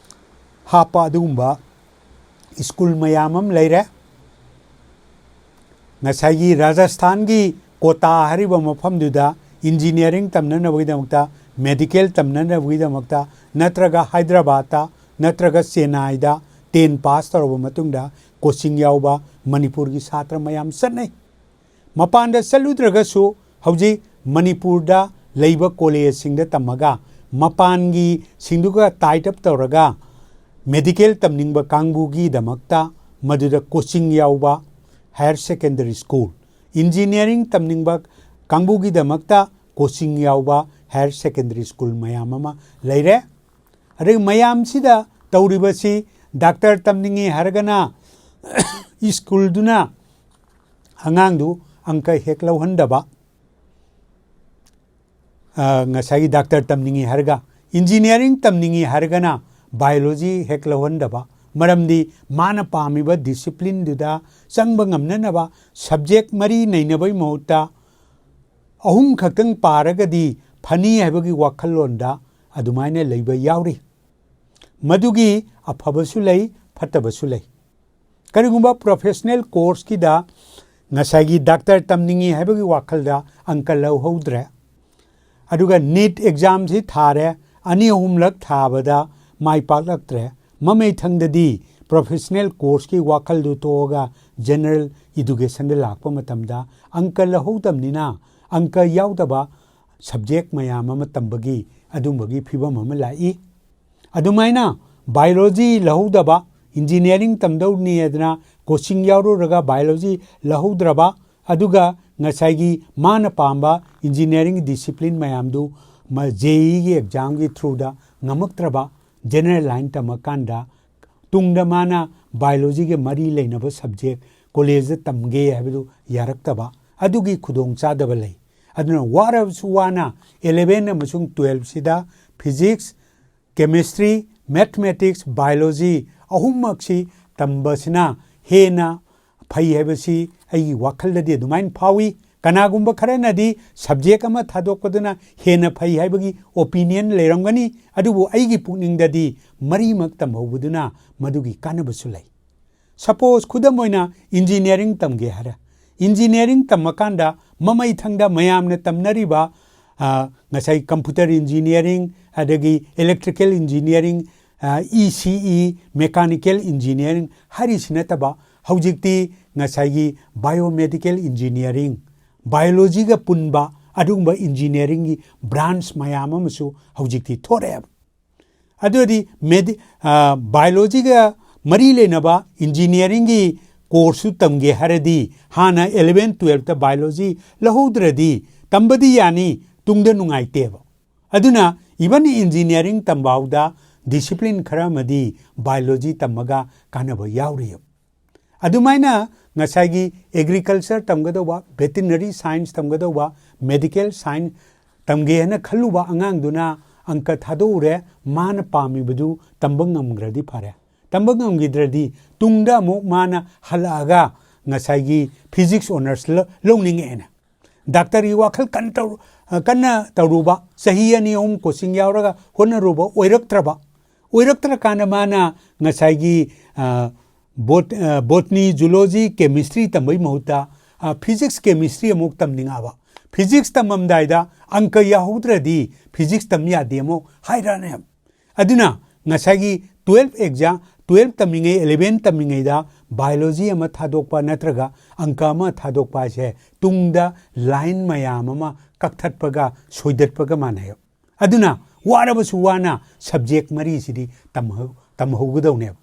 ꯍꯥꯞꯄ ꯑꯗꯨꯒꯨꯝꯕ ꯁ꯭ꯀꯨꯜ ꯃꯌꯥꯝ ꯑꯃ ꯂꯩꯔꯦ꯫ ꯉꯁꯥꯏꯒꯤ ꯔꯥꯖꯁꯊꯥꯟꯒꯤ ꯀꯣꯇꯥ ꯍꯥꯏꯔꯤꯕ ꯃꯐꯝꯗꯨꯗ ꯏꯟꯖꯤꯅꯤꯌꯥꯔꯤꯡ ꯇꯝꯅꯅꯕꯒꯤꯗꯃꯛꯇ, ꯃꯦꯗꯤꯀꯦꯜ ꯇꯝꯅꯅꯕꯒꯤꯗꯃꯛꯇ, ꯅꯠꯇ꯭ꯔꯒ ꯍꯥꯏꯗ꯭ꯔꯕꯥꯗꯇ, ꯅꯠꯇ꯭ꯔꯒ ꯆꯦꯟꯅꯥꯏꯗ ꯇꯦꯟ ꯄꯥꯁ ꯇꯧꯔꯕ ꯃꯇꯨꯡꯗ ꯀꯣꯆꯤꯡ ꯌꯥꯎꯕ ꯃꯅꯤꯄꯨꯔꯒꯤ ꯁꯥꯇ꯭ꯔ ꯃꯌꯥꯝ ꯆꯠꯅꯩ꯫ ꯃꯄꯥꯟꯗ ꯆꯠꯂꯨꯗ꯭ꯔꯒꯁꯨ ꯍꯧꯖꯤꯛ ꯃꯅꯤꯄꯨꯔꯗ ꯂꯩꯕ ꯀꯣꯂꯦꯖꯁꯤꯡꯗ ꯇꯝꯃꯒ ꯃꯄꯥꯟꯒꯤ ꯁꯤꯡꯗꯨꯒ ꯇꯥꯏꯠ ꯑꯞ ꯇꯧꯔꯒ ꯃꯦꯗꯤꯀꯦꯜ ꯇꯝꯅꯤꯡꯕ ꯀꯥꯡꯕꯨꯒꯤꯗꯃꯛꯇ ꯃꯗꯨꯗ ꯀꯣꯆꯤꯡ ꯌꯥꯎꯕ ꯍꯥꯌꯔ ꯁꯦꯀꯦꯟꯗꯔꯤ ꯁ꯭ꯀꯨꯜ, ꯏꯟꯖꯤꯅꯤꯌꯥꯔꯤꯡ ꯇꯝꯅꯤꯡꯕ ꯀꯥꯡꯕꯨꯒꯤꯗꯃꯛꯇ ꯀꯣꯆꯤꯡ ꯌꯥꯎꯕ ꯍꯥꯌꯔ ꯁꯦꯀꯦꯟꯗꯔꯤ ꯁ꯭ꯀꯨꯜ ꯃꯌꯥꯝ ꯑꯃ ꯂꯩꯔꯦ꯫ ꯑꯗꯒꯤ ꯃꯌꯥꯝꯁꯤꯗ ꯇꯧꯔꯤꯕꯁꯤ, ꯗꯥꯛꯇꯔ ꯇꯝꯅꯤꯡꯉꯤ ꯍꯥꯏꯔꯒꯅ ꯁ꯭ꯀꯨꯜꯗꯨꯅ ꯑꯉꯥꯡꯗꯨ ꯑꯪꯀ ꯍꯦꯛ ꯂꯧꯍꯟꯗꯕ, ꯑ, ꯉꯁꯥꯏꯒꯤ ꯗꯥꯛꯇꯔ ꯇꯝꯅꯤꯡꯉꯤ ꯍꯥꯏꯔꯒ, ꯏꯟꯖꯤꯅꯤꯌꯥꯔꯤꯡ ꯇꯝꯅꯤꯡꯉꯤ ꯍꯥꯏꯔꯒꯅ ꯕꯥꯏꯑꯣꯂꯣꯖꯤ ꯍꯦꯛ ꯂꯧꯍꯟꯗꯕ꯫ ꯃꯔꯝꯗꯤ ꯃꯥꯅ ꯄꯥꯝꯃꯤꯕ ꯗꯤꯁꯤꯄ꯭ꯂꯤꯟꯗꯨꯗ ꯆꯪꯕ ꯉꯝꯅꯅꯕ ꯁꯕꯖꯦꯛ ꯃꯔꯤ ꯅꯩꯅꯕꯒꯤ ꯃꯍꯨꯠꯇ ꯑꯍꯨꯝ ꯈꯛꯇꯪ ꯄꯥꯔꯒꯗꯤ ꯐꯅꯤ ꯍꯥꯏꯕꯒꯤ ꯋꯥꯈꯜꯂꯣꯟꯗ ꯑꯗꯨꯃꯥꯏꯅ ꯂꯩꯕ ꯌꯥꯎꯔꯤ꯫ ꯃꯗꯨꯒꯤ ꯑꯐꯕꯁꯨ ꯂꯩ, ꯐꯠꯇꯕꯁꯨ ꯂꯩ꯫ ꯀꯔꯤꯒꯨꯝꯕ ꯄ꯭ꯔꯣꯐꯦꯁꯅꯦꯜ ꯀꯣꯔꯁꯀꯤꯗ ꯉꯁꯥꯏꯒꯤ ꯗꯥꯛꯇꯔ ꯇꯝꯅꯤꯡꯉꯤ ꯍꯥꯏꯕꯒꯤ ꯋꯥꯈꯜꯗ ꯑꯪꯀ ꯂꯧꯍꯧꯗ꯭ꯔꯦ, ꯑꯗꯨꯒ ꯅꯤꯠ ꯑꯦꯛꯖꯥꯝꯁꯤ ꯊꯥꯔꯦ, ꯑꯅꯤ ꯑꯍꯨꯝꯂꯛ ꯊꯥꯕꯗ ꯃꯥꯏ ꯄꯥꯛꯂꯛꯇ꯭ꯔꯦ, ꯃꯃꯩꯊꯪꯗꯗꯤ ꯄ꯭ꯔꯣꯐꯦꯁꯅꯦꯜ ꯀꯣꯔꯁꯀꯤ ꯋꯥꯈꯜꯗꯨ ꯇꯣꯛꯑꯒ ꯖꯦꯅꯔꯦꯜ ꯏꯗꯨꯀꯦꯁꯟꯗ ꯂꯥꯛꯄ ꯃꯇꯝꯗ ꯑꯪꯀ ꯂꯧꯍꯧꯗꯕꯅꯤꯅ ꯑꯪꯀ ꯌꯥꯎꯗꯕ ꯁꯕꯖꯦꯛ ꯃꯌꯥꯝ ꯑꯃ ꯇꯝꯕꯒꯤ ꯑꯗꯨꯝꯕꯒꯤ ꯐꯤꯕꯝ ꯑꯃ ꯂꯥꯛꯏ꯫ ꯑꯗꯨꯃꯥꯏꯅ ꯕꯥꯏꯑꯣꯂꯣꯖꯤ ꯂꯧꯍꯧꯗꯕ, ꯏꯟꯖꯤꯅꯤꯌꯥꯔꯤꯡ ꯇꯝꯗꯧꯅꯤ ꯍꯥꯏꯗꯅ ꯀꯣꯆꯤꯡ ꯌꯥꯎꯔꯨꯔꯒ ꯕꯥꯏꯑꯣꯂꯣꯖꯤ ꯂꯧꯍꯧꯗ꯭ꯔꯕ, ꯑꯗꯨꯒ ꯉꯁꯥꯏꯒꯤ ꯃꯥꯅ ꯄꯥꯝꯕ ꯏꯟꯖꯤꯅꯤꯌꯥꯔꯤꯡꯒꯤ ꯗꯤꯁꯤꯄ꯭ꯂꯤꯟ ꯃꯌꯥꯝꯗꯨ ꯃ-, ꯖꯦ ꯏꯒꯤ ꯑꯦꯛꯖꯥꯝꯒꯤ ꯊ꯭ꯔꯨꯗ ꯉꯝꯃꯛꯇ꯭ꯔꯕ, ꯖꯦꯅꯔꯦꯜ ꯂꯥꯏꯟ ꯇꯝꯃꯀꯥꯟꯗ ꯇꯨꯡꯗ ꯃꯥꯅ ꯕꯥꯏꯑꯣꯂꯣꯖꯤꯒ ꯃꯔꯤ ꯂꯩꯅꯕ ꯁꯕꯖꯦꯛ ꯀꯣꯂꯦꯖꯇ ꯇꯝꯒꯦ ꯍꯥꯏꯕꯗꯨ ꯌꯥꯔꯛꯇꯕ, ꯑꯗꯨꯒꯤ ꯈꯨꯗꯣꯡꯆꯥꯗꯕ ꯂꯩ꯫ ꯑꯗꯨꯅ ꯋꯥꯔꯕꯁꯨ ꯋꯥꯅ eleven ꯑꯃꯁꯨꯡ twelve ꯁꯤꯗ physics, chemistry, mathematics, biology ꯑꯍꯨꯝꯃꯛꯁꯤ ꯇꯝꯕꯁꯤꯅ ꯍꯦꯟꯅ ꯐꯩ ꯍꯥꯏꯕꯁꯤ ꯑꯩꯒꯤ ꯋꯥꯈꯜꯗꯗꯤ ꯑꯗꯨꯃꯥꯏꯅ ꯐꯥꯎꯏ꯫ ꯀꯅꯥꯒꯨꯝꯕ ꯈꯔꯅꯗꯤ subject ꯑꯃ ꯊꯥꯗꯣꯛꯄꯗꯨꯅ ꯍꯦꯟꯅ ꯐꯩ ꯍꯥꯏꯕꯒꯤ opinion ꯂꯩꯔꯝꯒꯅꯤ, ꯑꯗꯨꯕꯨ ꯑꯩꯒꯤ ꯄꯨꯛꯅꯤꯡꯗꯗꯤ ꯃꯔꯤꯃꯛ ꯇꯝꯍꯧꯕꯗꯨꯅ ꯃꯗꯨꯒꯤ ꯀꯥꯟꯅꯕꯁꯨ ꯂꯩ꯫ Suppose, ꯈꯨꯗꯝ ꯑꯣꯏꯅ, engineering ꯇꯝꯒꯦ ꯍꯥꯏꯔꯦ꯫ Engineering ꯇꯝꯃꯀꯥꯟꯗ ꯃꯃꯩꯊꯪꯗ ꯃꯌꯥꯝꯅ ꯇꯝꯅꯔꯤꯕ, ꯑ, ꯉꯁꯥꯏ computer engineering, ꯑꯗꯒꯤ electrical engineering, ꯑ, E C E, mechanical engineering ꯍꯥꯏꯔꯤꯁꯤ ꯅꯠꯇꯕ, ꯍꯧꯖꯤꯛꯇꯤ ꯉꯁꯥꯏꯒꯤ biomedical engineering, biology ꯒ ꯄꯨꯟꯕ ꯑꯗꯨꯒꯨꯝꯕ engineering ꯒꯤ branch ꯃꯌꯥꯝ ꯑꯃꯁꯨ ꯍꯧꯖꯤꯛꯇꯤ ꯊꯣꯔꯛꯑꯦꯕ꯫ ꯑꯗꯨꯗꯤ ꯃꯦꯗꯤ-, ꯑ, biology ꯒ ꯃꯔꯤ ꯂꯩꯅꯕ engineering ꯒꯤ course ꯁꯨ ꯇꯝꯒꯦ ꯍꯥꯏꯔꯗꯤ, ꯍꯥꯟꯅ eleven twelve ꯇ biology ꯂꯧꯍꯧꯗ꯭ꯔꯗꯤ ꯇꯝꯕꯗꯤ ꯌꯥꯅꯤ, ꯇꯨꯡꯗ ꯅꯨꯡꯉꯥꯏꯇꯦꯕ꯫ ꯑꯗꯨꯅ even engineering ꯇꯝꯕ ꯐꯥꯎꯗ discipline ꯈꯔ ꯑꯃꯗꯤ biology ꯇꯝꯃꯒ ꯀꯥꯟꯅꯕ ꯌꯥꯎꯔꯤ꯫ ꯑꯗꯨꯃꯥꯏꯅ ꯉꯁꯥꯏꯒꯤ agriculture ꯇꯝꯒꯗꯧꯕ, veterinary science ꯇꯝꯒꯗꯧꯕ, medical science ꯇꯝꯒꯦ ꯍꯥꯏꯅ ꯈꯜꯂꯨꯕ ꯑꯉꯥꯡꯗꯨꯅ ꯑꯪꯀ ꯊꯥꯗꯣꯛꯎꯔꯦ, ꯃꯥꯅ ꯄꯥꯝꯃꯤꯕꯗꯨ ꯇꯝꯕ ꯉꯝꯈ꯭ꯔꯗꯤ ꯐꯔꯦ꯫ ꯇꯝꯕ ꯉꯝꯈꯤꯗ꯭ꯔꯗꯤ ꯇꯨꯡꯗ ꯑꯃꯨꯛ ꯃꯥꯅ ꯍꯜꯂꯛꯑꯒ ꯉꯁꯥꯏꯒꯤ physics honours ꯂ-, ꯂꯧꯅꯤꯡꯉꯛꯑꯦꯅ꯫ ꯗꯥꯛꯇꯔꯒꯤ ꯋꯥꯈꯜ ꯀꯟꯅ ꯇꯧꯔꯨ-, ꯑ, ꯀꯟꯅ ꯇꯧꯔꯨꯕ, ꯆꯍꯤ ꯑꯅꯤ ꯑꯍꯨꯝ coaching ꯌꯥꯎꯔꯒ ꯍꯣꯠꯅꯔꯨꯕ, ꯑꯣꯏꯔꯛꯇ꯭ꯔꯕ꯫ ꯑꯣꯏꯔꯛꯇ꯭ꯔꯀꯥꯟꯗ ꯃꯥꯅ ꯉꯁꯥꯏꯒꯤ, ꯑ, bot-, ꯑ, botany, zoology, chemistry ꯇꯝꯕꯩ ꯃꯍꯨꯠꯇ, ꯑ, physics, chemistry ꯑꯃꯨꯛ ꯇꯝꯅꯤꯡꯉꯛꯑꯕ꯫ Physics ꯇꯝꯃꯝꯗꯥꯏꯗ ꯑꯪꯀ ꯌꯥꯎꯍꯧꯗ꯭ꯔꯗꯤ physics ꯇꯝ ꯌꯥꯗꯦ ꯑꯃꯨꯛ ꯍꯥꯏꯔꯛꯑꯅꯦꯕ꯫ ꯑꯗꯨꯅ ꯉꯁꯥꯏꯒꯤ twelve exam, twelve ꯇꯝꯃꯤꯉꯩ, eleven ꯇꯝꯃꯤꯉꯩꯗ biology ꯑꯃ ꯊꯥꯗꯣꯛꯄ ꯅꯠꯇ꯭ꯔꯒ ꯑꯪꯀ ꯑꯃ ꯊꯥꯗꯣꯛꯄ ꯍꯥꯏꯁꯦ ꯇꯨꯡꯗ line ꯃꯌꯥꯝ ꯑꯃ ꯀꯛꯊꯠꯄꯒ ꯁꯣꯏꯗꯠꯄꯒ ꯃꯥꯟꯅꯩ꯫ ꯑꯗꯨꯅ ꯋꯥꯔꯕꯁꯨ ꯋꯥꯅ subject ꯃꯔꯤꯁꯤꯗꯤ ꯇꯝꯍꯧ-, ꯇꯝꯍꯧꯒꯗꯧꯅꯦꯕ꯫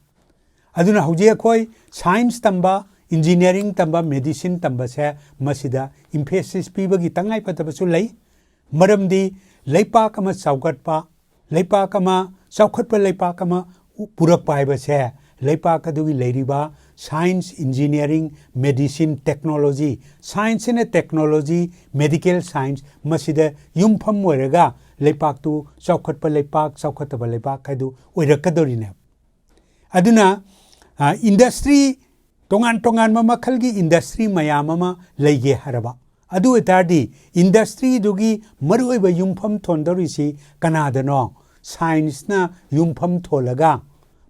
ꯑꯗꯨꯅ ꯍꯧꯖꯤꯛ ꯑꯩꯈꯣꯏ science ꯇꯝꯕ, engineering ꯇꯝꯕ, medicine ꯇꯝꯕꯁꯦ ꯃꯁꯤꯗ emphasis ꯄꯤꯕꯒꯤ ꯇꯉꯥꯏꯐꯗꯕꯁꯨ ꯂꯩ꯫ ꯃꯔꯝꯗꯤ ꯂꯩꯄꯥꯛ ꯑꯃ ꯆꯥꯎꯈꯠꯄ, ꯂꯩꯄꯥꯛ ꯑꯃ, ꯆꯥꯎꯈꯠꯄ ꯂꯩꯄꯥꯛ ꯑꯃ ꯄꯨꯔꯛꯄ ꯍꯥꯏꯕꯁꯦ ꯂꯩꯄꯥꯛ ꯑꯗꯨꯒꯤ ꯂꯩꯔꯤꯕ Science, engineering, medicine, technology, science ꯑꯃꯗꯤ technology, medical science, ꯃꯁꯤꯗ ꯌꯨꯝꯐꯝ ꯑꯣꯏꯔꯒ ꯂꯩꯄꯥꯛꯇꯨ ꯆꯥꯎꯈꯠꯄ ꯂꯩꯄꯥꯛ, ꯆꯥꯎꯈꯠꯇꯕ ꯂꯩꯄꯥꯛ ꯍꯥꯏꯗꯨ ꯑꯣꯏꯔꯛꯀꯗꯧꯔꯤꯅꯦꯕ꯫ ꯑꯗꯨꯅ, ꯑ, industry, ꯇꯣꯉꯥꯟ ꯇꯣꯉꯥꯟꯕ ꯃꯈꯜꯒꯤ industry ꯃꯌꯥꯝ ꯑꯃ ꯂꯩꯒꯦ ꯍꯥꯏꯔꯕ, ꯑꯗꯨ ꯑꯣꯏꯇꯥꯔꯗꯤ industryꯗꯨꯒꯤ ꯃꯔꯨꯑꯣꯏꯕ ꯌꯨꯝꯐꯝ ꯊꯣꯟꯗꯧꯔꯤꯁꯤ ꯀꯅꯥꯗꯅꯣ? Scienceꯅ ꯌꯨꯝꯐꯝ ꯊꯣꯜꯂꯒ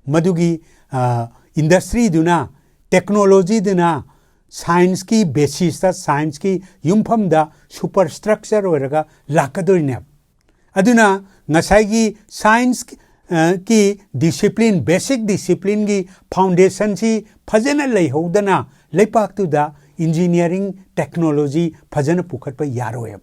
ꯃꯗꯨꯒꯤ, ꯑ, industryꯗꯨꯅ, technologyꯗꯨꯅ scienceꯀꯤ basisꯇ, scienceꯀꯤ ꯌꯨꯝꯐꯝꯗ superstructure ꯑꯣꯏꯔꯒ ꯂꯥꯛꯀꯗꯣꯏꯅꯦꯕ꯫ ꯑꯗꯨꯅ ꯉꯁꯥꯏꯒꯤ science, ꯑ, ꯀꯤ discipline, basic disciplineꯒꯤ foundationꯁꯤ ꯐꯖꯅ ꯂꯩꯍꯧꯗꯅ ꯂꯩꯄꯥꯛꯇꯨꯗ engineering technology ꯐꯖꯅ ꯄꯨꯈꯠꯄ ꯌꯥꯔꯣꯏꯕ꯫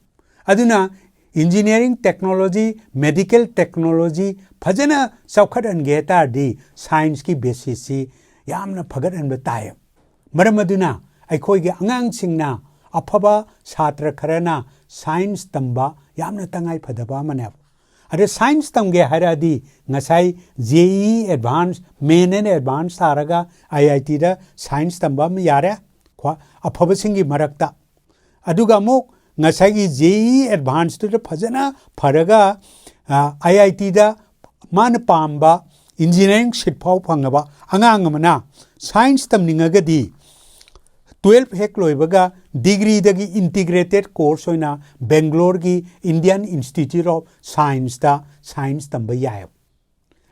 ꯑꯗꯨꯅ engineering technology, medical technology ꯐꯖꯅ ꯆꯥꯎꯈꯠꯍꯟꯒꯦ ꯍꯥꯏ ꯇꯥꯔꯗꯤ scienceꯀꯤ basisꯁꯤ ꯌꯥꯝꯅ ꯐꯒꯠꯍꯟꯕ ꯇꯥꯏ꯫ ꯃꯔꯝ ꯑꯗꯨꯅ ꯑꯩꯈꯣꯏꯒꯤ ꯑꯉꯥꯡꯁꯤꯡꯅ, ꯑꯐꯕ ꯁꯥꯇ꯭ꯔ ꯈꯔꯅ science ꯇꯝꯕ ꯌꯥꯝꯅ ꯇꯉꯥꯏ ꯐꯗꯕ ꯑꯃꯅꯦꯕ꯫ ꯑꯗ science ꯇꯝꯒꯦ ꯍꯥꯏꯔꯛꯑꯗꯤ ꯉꯁꯥꯏ JEE advance, main and advance ꯊꯥꯔꯒ IITꯗ science ꯇꯝꯕ ꯑꯃ ꯌꯥꯔꯦ, ꯈ꯭ꯋꯥ-, ꯑꯐꯕꯁꯤꯡꯒꯤ ꯃꯔꯛꯇ꯫ ꯑꯗꯨꯒ ꯑꯃꯨꯛ ꯉꯁꯥꯏꯒꯤ JEE advanceꯇꯨꯗ ꯐꯖꯅ ꯐꯔꯒ, ꯑ, IITꯗ ꯃꯥꯅ ꯄꯥꯝꯕ engineering seat ꯐꯥꯎ ꯐꯪꯉꯕ ꯑꯉꯥꯡ ꯑꯃꯅ science ꯇꯝꯅꯤꯡꯉꯒꯗꯤ twelve ꯍꯦꯛ ꯂꯣꯏꯕꯒ degreeꯗꯒꯤ integrated course ꯑꯣꯏꯅ Bangaloreꯒꯤ Indian Institute of Scienceꯇ science ꯇꯝꯕ ꯌꯥꯏ꯫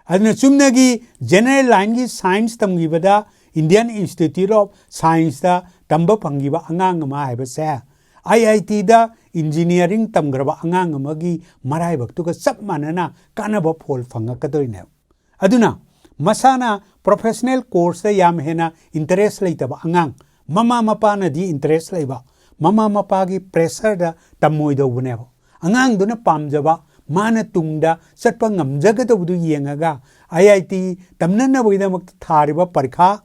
ꯑꯗꯨꯅ ꯆꯨꯝꯅꯒꯤ general lineꯒꯤ science ꯇꯝꯈꯤꯕꯗ Indian Institute of Scienceꯇ ꯇꯝꯕ ꯐꯪꯈꯤꯕ ꯑꯉꯥꯡ ꯑꯃ ꯍꯥꯏꯕꯁꯦ IITꯗ engineering ꯇꯝꯈ꯭ꯔꯕ ꯑꯉꯥꯡ ꯑꯃꯒꯤ ꯃꯔꯥꯏꯕꯛꯇꯨꯒ ꯆꯞ ꯃꯥꯟꯅꯅ ꯀꯥꯟꯅꯕ ꯐꯣꯜ ꯐꯪꯉꯛꯀꯗꯣꯏꯅꯦꯕ꯫ ꯑꯗꯨꯅ ꯃꯁꯥꯅ professional courseꯇ ꯌꯥꯝ ꯍꯦꯟꯅ interest ꯂꯩꯇꯕ ꯑꯉꯥꯡ, ꯃꯃꯥ ꯃꯄꯥꯅꯗꯤ interest ꯂꯩꯕ, ꯃꯃꯥ ꯃꯄꯥꯒꯤ pressureꯗ ꯇꯝꯃꯣꯏꯗꯧꯕꯅꯦꯕ꯫ ꯑꯉꯥꯡꯗꯨꯅ ꯄꯥꯝꯖꯕ, ꯃꯥꯅ ꯇꯨꯡꯗ ꯆꯠꯄ ꯉꯝꯖꯒꯗꯧꯕꯗꯨ ꯌꯦꯡꯉꯒ IIT ꯇꯝꯅꯅꯕꯒꯤꯗꯃꯛꯇ ꯊꯥꯔꯤꯕ ꯄꯔꯤꯈꯥ,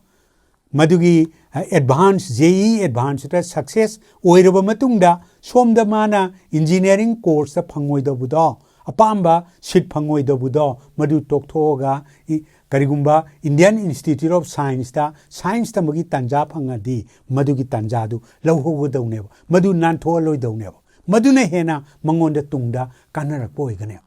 ꯃꯗꯨꯒꯤ, ꯑ, advance, JEE advanceꯇ success ꯑꯣꯏꯔꯕ ꯃꯇꯨꯡꯗ ꯁꯣꯝꯗ ꯃꯥꯅ engineering courseꯇ ꯐꯪꯉꯣꯏꯗꯧꯕꯗꯣ, ꯑꯄꯥꯝꯕ seat ꯐꯪꯉꯣꯏꯗꯧꯕꯗꯣ, ꯃꯗꯨ ꯇꯣꯛꯊꯣꯛꯑꯒ ꯏ-, ꯀꯔꯤꯒꯨꯝꯕ Indian Institute of Scienceꯇ science ꯇꯝꯕꯒꯤ ꯇꯥꯟꯖꯥ ꯐꯪꯉꯗꯤ, ꯃꯗꯨꯒꯤ ꯇꯥꯟꯖꯥꯗꯨ ꯂꯧꯍꯧꯒꯗꯧꯅꯦꯕ, ꯃꯗꯨ ꯅꯥꯟꯊꯣꯛꯍꯜꯂꯣꯏꯗꯧꯅꯦꯕ꯫ ꯃꯗꯨꯅ ꯍꯦꯟꯅ ꯃꯉꯣꯟꯗ ꯇꯨꯡꯗ ꯀꯥꯟꯅꯔꯛꯄ ꯑꯣꯏꯒꯅꯦꯕ꯫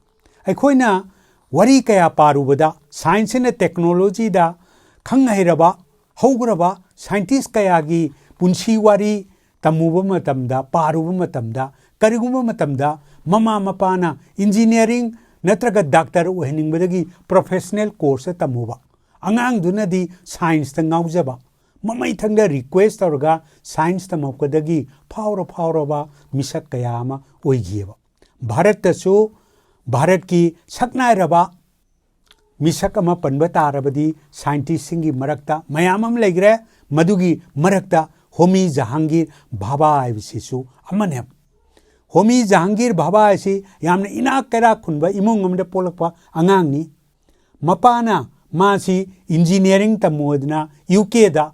ꯑꯩꯈꯣꯏꯅ ꯋꯥꯔꯤ ꯀꯌꯥ ꯄꯥꯔꯨꯕꯗ, science ꯑꯃꯗꯤ technologyꯗ ꯈꯪ ꯍꯩꯔꯕ, ꯍꯧꯈ꯭ꯔꯕ scientist ꯀꯌꯥꯒꯤ ꯄꯨꯟꯁꯤ ꯋꯥꯔꯤ ꯇꯝꯃꯨꯕ ꯃꯇꯝꯗ, ꯄꯥꯔꯨꯕ ꯃꯇꯝꯗ, ꯀꯔꯤꯒꯨꯝꯕ ꯃꯇꯝꯗ ꯃꯃꯥ ꯃꯄꯥꯅ engineering ꯅꯠꯇ꯭ꯔꯒ doctor ꯑꯣꯏꯍꯟꯅꯤꯡꯕꯗꯒꯤ professional course ꯇꯝꯃꯨꯕ, ꯑꯉꯥꯡꯗꯨꯅꯗꯤ scienceꯇ ꯉꯥꯎꯖꯕ, ꯃꯃꯩꯊꯪꯗ request ꯇꯧꯔꯒ science ꯇꯝꯃꯛꯄꯗꯒꯤ ꯐꯥꯎꯔ ꯐꯥꯎꯔꯕ ꯃꯤꯁꯛ ꯀꯌꯥ ꯑꯃ ꯑꯣꯏꯈꯤꯑꯕ꯫ ꯚꯥꯔꯠꯇꯁꯨ ꯚꯥꯔꯠꯀꯤ ꯁꯛꯅꯥꯏꯔꯕ ꯃꯤꯁꯛ ꯑꯃ ꯄꯟꯕ ꯇꯥꯔꯕꯗꯤ, scientistꯁꯤꯡꯒꯤ ꯃꯔꯛꯇ ꯃꯌꯥꯝ ꯑꯃ ꯂꯩꯈ꯭ꯔꯦ꯫ ꯃꯗꯨꯒꯤ ꯃꯔꯛꯇ ꯍꯣꯃꯤ ꯖꯍꯥꯡꯒꯤꯔ ꯚꯥꯚꯥ ꯍꯥꯏꯕꯁꯤꯁꯨ ꯑꯃꯅꯦ꯫ ꯍꯣꯃꯤ ꯖꯍꯥꯡꯒꯤꯔ ꯚꯥꯚꯥ ꯍꯥꯏꯁꯤ ꯌꯥꯝꯅ ꯏꯅꯥꯛ ꯀꯩꯔꯥꯛ ꯈꯨꯟꯕ ꯏꯃꯨꯡ ꯑꯃꯗ ꯄꯣꯛꯂꯛꯄ ꯑꯉꯥꯡꯅꯤ꯫ ꯃꯄꯥꯅ ꯃꯥꯁꯤ engineering ꯇꯝꯃꯨ ꯍꯥꯏꯗꯅ UKꯗ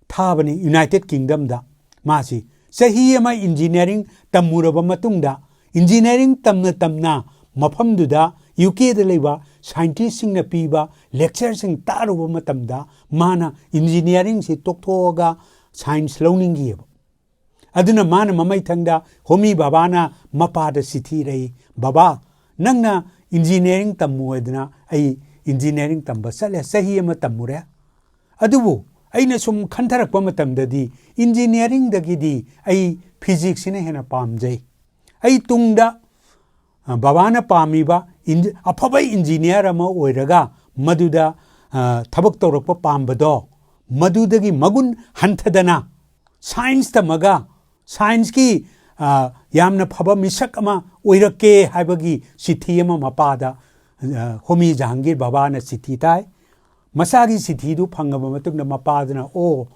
ꯊꯥꯕꯅꯤ, United Kingdomꯗ꯫ ꯃꯥꯁꯤ ꯆꯍꯤ ꯑꯃ engineering ꯇꯝꯃꯨꯔꯕ ꯃꯇꯨꯡꯗ, engineering ꯇꯝꯅ ꯇꯝꯅ ꯃꯐꯝꯗꯨꯗ UKꯗ ꯂꯩꯕ scientistꯁꯤꯡꯅ ꯄꯤꯕ lectureꯁꯤꯡ ꯇꯥꯔꯨꯕ ꯃꯇꯝꯗ, ꯃꯥꯅ engineeringꯁꯤ ꯇꯣꯛꯊꯣꯛꯑꯒ science ꯂꯧꯅꯤꯡꯈꯤꯑꯕ꯫ ꯑꯗꯨꯅ ꯃꯥꯅ ꯃꯃꯩꯊꯪꯗ ꯍꯣꯃꯤ ꯕꯥꯕꯥꯅ ꯃꯄꯥꯗ ꯆꯤꯊꯤ ꯏꯔꯛꯏ, "ꯕꯥꯕꯥ, ꯅꯪꯅ engineering ꯇꯝꯃꯨ ꯍꯥꯏꯗꯅ ꯑꯩ engineering ꯇꯝꯕ ꯆꯠꯂꯦ, ꯆꯍꯤ ꯑꯃ ꯇꯝꯃꯨꯔꯦ꯫ ꯑꯗꯨꯕꯨ ꯑꯩꯅ ꯁꯨꯝ ꯈꯟꯊꯔꯛꯄ ꯃꯇꯝꯗꯗꯤ engineeringꯗꯒꯤꯗꯤ ꯑꯩ physicsꯁꯤꯅ ꯍꯦꯟꯅ ꯄꯥꯝꯖꯩ꯫ ꯑꯩ ꯇꯨꯡꯗ, ꯑ, ꯕꯥꯕꯥꯅ ꯄꯥꯝꯃꯤꯕ ꯏꯟ-, ꯑꯐꯕ engineer ꯑꯃ ꯑꯣꯏꯔꯒ ꯃꯗꯨꯗ, ꯑ, ꯊꯕꯛ ꯇꯧꯔꯛꯄ ꯄꯥꯝꯕꯗꯣ, ꯃꯗꯨꯗꯒꯤ ꯃꯒꯨꯟ ꯍꯟꯊꯗꯅ science ꯇꯝꯃꯒ scienceꯀꯤ, ꯑ, ꯌꯥꯝꯅ ꯐꯕ ꯃꯤꯁꯛ ꯑꯃ ꯑꯣꯏꯔꯛꯀꯦ" ꯍꯥꯏꯕꯒꯤ ꯆꯤꯊꯤ ꯑꯃ ꯃꯄꯥꯗ, ꯑ, ꯍꯣꯃꯤ ꯖꯍꯥꯡꯒꯤꯔ ꯕꯥꯕꯥꯅ ꯆꯤꯊꯤ ꯊꯥꯏ꯫ ꯃꯆꯥꯒꯤ ꯆꯤꯊꯤꯗꯨ ꯐꯪꯉꯕ ꯃꯇꯨꯡꯗ ꯃꯄꯥꯗꯨꯅ, "ꯑꯣ,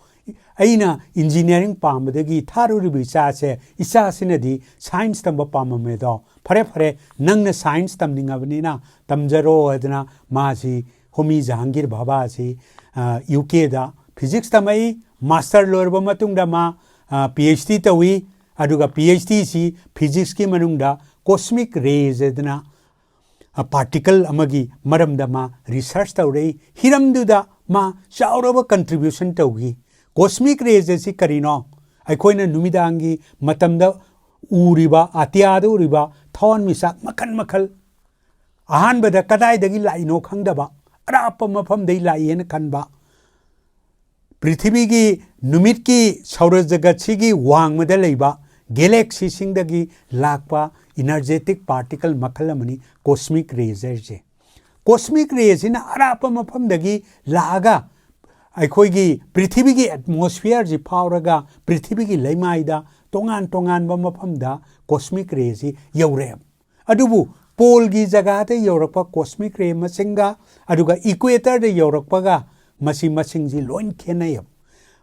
ꯑꯩꯅ engineering ꯄꯥꯝꯕꯗꯒꯤ ꯊꯥꯔꯨꯔꯤꯕ ꯏꯆꯥꯁꯦ, ꯏꯆꯥꯁꯤꯅꯗꯤ science ꯇꯝꯕ ꯄꯥꯝꯃꯝꯃꯦꯗꯣ, ꯐꯔꯦ, ꯐꯔꯦ, ꯅꯪꯅ science ꯇꯝꯅꯤꯡꯉꯕꯅꯤꯅ ꯇꯝꯖꯔꯣ" ꯍꯥꯏꯗꯅ ꯃꯥꯁꯤ, ꯍꯣꯃꯤ ꯖꯍꯥꯡꯒꯤꯔ ꯕꯥꯕꯥ ꯑꯁꯤ, ꯑ, UKꯗ physics ꯇꯝꯃꯛꯏ꯫ Master ꯂꯣꯏꯔꯕ ꯃꯇꯨꯡꯗ ꯃꯥ, ꯑ, PhD ꯇꯧꯏ꯫ ꯑꯗꯨꯒ PhDꯁꯤ physicsꯀꯤ ꯃꯅꯨꯡꯗ cosmic rays ꯍꯥꯏꯗꯅ, ꯄꯥꯔꯇꯤꯀꯜ ꯑꯃꯒꯤ ꯃꯔꯝꯗ ꯃꯥ ꯔꯤꯁꯔꯁ ꯇꯧꯔꯛꯏ꯫ ꯍꯤꯔꯝꯗꯨꯗ ꯃꯥ ꯆꯥꯎꯔꯕ ꯀꯟꯇ꯭ꯔꯤꯕ꯭ꯌꯨꯁꯟ ꯇꯧꯈꯤ꯫ ꯀꯣꯁꯃꯤꯛ ꯔꯦꯁ ꯑꯁꯤ ꯀꯔꯤꯅꯣ? ꯑꯩꯈꯣꯏꯅ ꯅꯨꯃꯤꯗꯥꯡꯒꯤ ꯃꯇꯝꯗ ꯎꯔꯤꯕ, ꯑꯇꯤꯌꯥꯗ ꯎꯔꯤꯕ ꯊꯋꯥꯟꯃꯤꯆꯥꯛ ꯃꯈꯜ ꯃꯈꯜ, ꯑꯍꯥꯟꯕꯗ ꯀꯗꯥꯏꯗꯒꯤ ꯂꯥꯛꯏꯅꯣ ꯈꯪꯗꯕ, ꯑꯔꯥꯞꯄ ꯃꯐꯝꯗꯒꯤ ꯂꯥꯛꯏꯅ ꯈꯟꯕ, ꯄ꯭ꯔꯤꯊꯤꯕꯤꯒꯤ, ꯅꯨꯃꯤꯠꯀꯤ ꯁꯧꯔ ꯖꯒꯠꯁꯤꯒꯤ ꯋꯥꯡꯃꯗ ꯂꯩꯕ ꯒꯦꯂꯦꯛꯁꯤꯁꯤꯡꯗꯒꯤ ꯂꯥꯛꯄ ꯏꯅꯔꯖꯦꯇꯤꯛ ꯄꯥꯔꯇꯤꯀꯜ ꯃꯈꯜ ꯑꯃꯅꯤ ꯀꯣꯁꯃꯤꯛ ꯔꯦꯁ ꯍꯥꯏꯔꯤꯁꯦ꯫ ꯀꯣꯁꯃꯤꯛ ꯔꯦꯁꯤꯅ ꯑꯔꯥꯞꯄ ꯃꯐꯝꯗꯒꯤ ꯂꯥꯛꯑꯒ ꯑꯩꯈꯣꯏꯒꯤ ꯄ꯭ꯔꯤꯊꯤꯕꯤꯒꯤ ꯑꯦꯠꯃꯣꯁꯐꯤꯌꯔꯁꯤ ꯐꯥꯎꯔꯒ ꯄ꯭ꯔꯤꯊꯤꯕꯤꯒꯤ ꯂꯩꯃꯥꯏꯗ ꯇꯣꯉꯥꯟ ꯇꯣꯉꯥꯟꯕ ꯃꯐꯝꯗ ꯀꯣꯁꯃꯤꯛ ꯔꯦꯁꯤ ꯌꯧꯔꯛꯑꯦ꯫ ꯑꯗꯨꯕꯨ ꯄꯣꯜꯒꯤ ꯖꯒꯥꯗ ꯌꯧꯔꯛꯄ ꯀꯣꯁꯃꯤꯛ ꯔꯦ ꯃꯁꯤꯡꯒ ꯑꯗꯨꯒ ꯏꯀ꯭ꯋꯦꯇꯔꯗ ꯌꯧꯔꯛꯄꯒ ꯃꯁꯤ ꯃꯁꯤꯡꯁꯤ ꯂꯣꯏ ꯈꯦꯠꯅꯩ꯫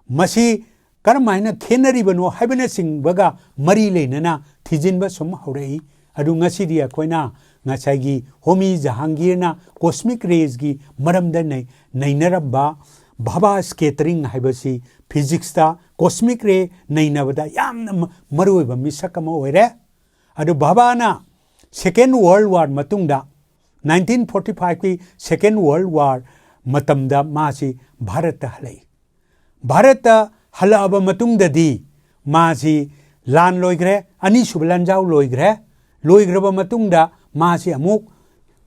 ꯃꯁꯤ ꯀꯔꯝ ꯍꯥꯏꯅ ꯈꯦꯠꯅꯔꯤꯕꯅꯣ ꯍꯥꯏꯕꯅꯆꯤꯡꯕꯒ ꯃꯔꯤ ꯂꯩꯅꯅ ꯊꯤꯖꯤꯟꯕ ꯁꯨꯝ ꯍꯧꯔꯛꯏ꯫ ꯑꯗꯨ ꯉꯁꯤꯗꯤ ꯑꯩꯈꯣꯏꯅ ꯉꯁꯥꯏꯒꯤ ꯍꯣꯃꯤ ꯖꯍꯥꯡꯒꯤꯔꯅ ꯀꯣꯁꯃꯤꯛ ꯔꯦꯁꯀꯤ ꯃꯔꯝꯗ ꯅꯩ-, ꯅꯩꯅꯔꯝꯕ ꯚꯥꯕꯥ ꯁ꯭ꯀꯦꯇꯔꯤꯡ ꯍꯥꯏꯕꯁꯤ ꯐꯤꯖꯤꯛꯁꯇ ꯀꯣꯁꯃꯤꯛ ꯔꯦ ꯅꯩꯅꯕꯗ ꯌꯥꯝꯅ ꯃ-, ꯃꯔꯨꯑꯣꯏꯕ ꯃꯤꯁꯛ ꯑꯃ ꯑꯣꯏꯔꯦ꯫ ꯑꯗꯨ ꯚꯥꯕꯥꯅ ꯁꯦꯀꯦꯟ ꯋꯥꯔꯜ ꯋꯥꯔ ꯃꯇꯨꯡꯗ, ꯅꯥꯏꯟꯇꯤꯟ ꯐꯣꯔꯇꯤ ꯐꯥꯏꯚꯀꯤ ꯁꯦꯀꯦꯟ ꯋꯥꯔꯜ ꯋꯥꯔ ꯃꯇꯝꯗ ꯃꯥꯁꯤ ꯚꯥꯔꯠꯇ ꯍꯜꯂꯛꯏ꯫ ꯚꯥꯔꯠꯇ ꯍꯜꯂꯛꯑꯕ ꯃꯇꯨꯡꯗꯗꯤ ꯃꯥꯁꯤ ꯂꯥꯟ ꯂꯣꯏꯈ꯭ꯔꯦ, ꯑꯅꯤꯁꯨꯕ ꯂꯥꯟꯖꯥꯎ ꯂꯣꯏꯈ꯭ꯔꯦ꯫ ꯂꯣꯏꯈ꯭ꯔꯕ ꯃꯇꯨꯡꯗ ꯃꯥꯁꯤ ꯑꯃꯨꯛ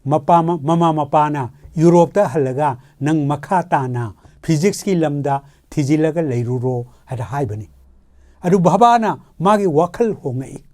ꯃꯄꯥ, ꯃꯃꯥ ꯃꯄꯥꯅ ꯌꯨꯔꯣꯞꯇ ꯍꯜꯂꯒ ꯅꯪ ꯃꯈꯥ ꯇꯥꯅ ꯐꯤꯖꯤꯛꯁꯀꯤ ꯂꯝꯗ ꯊꯤꯖꯤꯜꯂꯒ ꯂꯩꯔꯨꯔꯣ ꯍꯥꯏꯅ ꯍꯥꯏꯕꯅꯤ꯫ ꯑꯗꯨ ꯚꯥꯕꯥꯅ ꯃꯥꯒꯤ ꯋꯥꯈꯜ ꯍꯣꯡꯉꯛꯏ꯫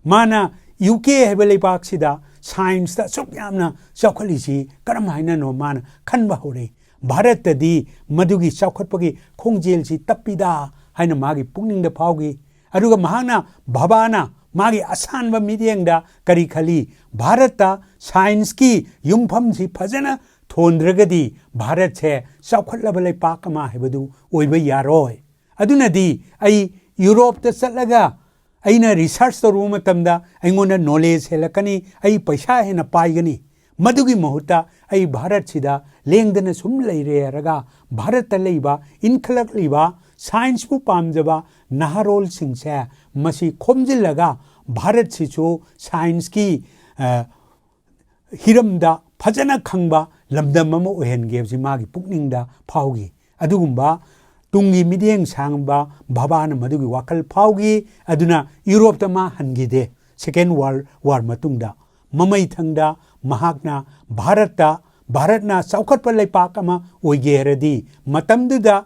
ꯃꯥꯅ ꯌꯨ ꯀꯦ ꯍꯥꯏꯕ ꯂꯩꯕꯥꯛꯁꯤꯗ ꯁꯥꯏꯟꯁꯇ ꯑꯁꯨꯛ ꯌꯥꯝꯅ ꯆꯥꯎꯈꯠꯂꯤꯁꯤ ꯀꯔꯝ ꯍꯥꯏꯅꯅꯣ ꯃꯥꯅ ꯈꯟꯕ ꯍꯧꯔꯛꯏ꯫ ꯚꯥꯔꯠꯇꯗꯤ ꯃꯗꯨꯒꯤ ꯆꯥꯎꯈꯠꯄꯒꯤ ꯈꯣꯡꯖꯦꯜꯁꯤ ꯇꯞꯄꯤꯗ ꯍꯥꯏꯅ ꯃꯥꯒꯤ ꯄꯨꯛꯅꯤꯡꯗ ꯐꯥꯎꯈꯤ꯫ ꯑꯗꯨꯒ ꯃꯍꯥꯛꯅ, ꯚꯥꯕꯥꯅ ꯃꯥꯒꯤ ꯑꯁꯥꯟꯕ ꯃꯤꯠꯌꯦꯡꯗ ꯀꯔꯤ ꯈꯜꯂꯤ? ꯚꯥꯔꯠꯇ ꯁꯥꯏꯟꯁꯀꯤ ꯌꯨꯝꯐꯝꯁꯤ ꯐꯖꯅ ꯊꯣꯟꯗ꯭ꯔꯒꯗꯤ ꯚꯥꯔꯠꯁꯦ ꯆꯥꯎꯈꯠꯂꯕ ꯂꯩꯄꯥꯛ ꯑꯃ ꯍꯥꯏꯕꯗꯨ ꯑꯣꯏꯕ ꯌꯥꯔꯣꯏ꯫ ꯑꯗꯨꯅꯗꯤ ꯑꯩ ꯌꯨꯔꯣꯞꯇ ꯆꯠꯂꯒ ꯑꯩꯅ ꯔꯤꯁꯔꯁ ꯇꯧꯔꯨꯕ ꯃꯇꯝꯗ ꯑꯩꯉꯣꯟꯗ ꯅꯣꯂꯦꯖ ꯍꯦꯜꯂꯛꯀꯅꯤ, ꯑꯩ ꯄꯩꯁꯥ ꯍꯦꯟꯅ ꯄꯥꯏꯒꯅꯤ꯫ ꯃꯗꯨꯒꯤ ꯃꯍꯨꯠꯇ ꯑꯩ ꯚꯥꯔꯠꯁꯤꯗ ꯂꯦꯡꯗꯅ ꯁꯨꯝ ꯂꯩꯔꯦ ꯍꯥꯏꯔꯒ ꯚꯥꯔꯠꯇ ꯂꯩꯕ ꯏꯟꯈꯠꯂꯛꯂꯤꯕ ꯁꯥꯏꯟꯁꯄꯨ ꯄꯥꯝꯖꯕ ꯅꯍꯥꯔꯣꯜꯁꯤꯡꯁꯦ ꯃꯁꯤ ꯈꯣꯝꯖꯤꯜꯂꯒ ꯚꯥꯔꯠꯁꯤꯁꯨ ꯁꯥꯏꯟꯁꯀꯤ, ꯑ, ꯍꯤꯔꯝꯗ ꯐꯖꯅ ꯈꯪꯕ ꯂꯝꯗꯝ ꯑꯃ ꯑꯣꯏꯍꯟꯒꯦ ꯍꯥꯏꯕꯁꯤ ꯃꯥꯒꯤ ꯄꯨꯛꯅꯤꯡꯗ ꯐꯥꯎꯈꯤ꯫ ꯑꯗꯨꯒꯨꯝꯕ ꯇꯨꯡꯒꯤ ꯃꯤꯠꯌꯦꯡ ꯁꯥꯡꯕ ꯕꯕꯥꯅ ꯃꯗꯨꯒꯤ ꯋꯥꯈꯜ ꯐꯥꯎꯈꯤ꯫ ꯑꯗꯨꯅ ꯌꯨꯔꯣꯞꯇ ꯃꯥ ꯍꯟꯈꯤꯗꯦ꯫ Second World War ꯃꯇꯨꯡꯗ ꯃꯃꯩꯊꯪꯗ ꯃꯍꯥꯛꯅ ꯚꯥꯔꯠꯇ, ꯚꯥꯔꯠꯅ ꯆꯥꯎꯈꯠꯄ ꯂꯩꯄꯥꯛ ꯑꯃ ꯑꯣꯏꯒꯦ ꯍꯥꯏꯔꯗꯤ ꯃꯇꯝꯗꯨꯗ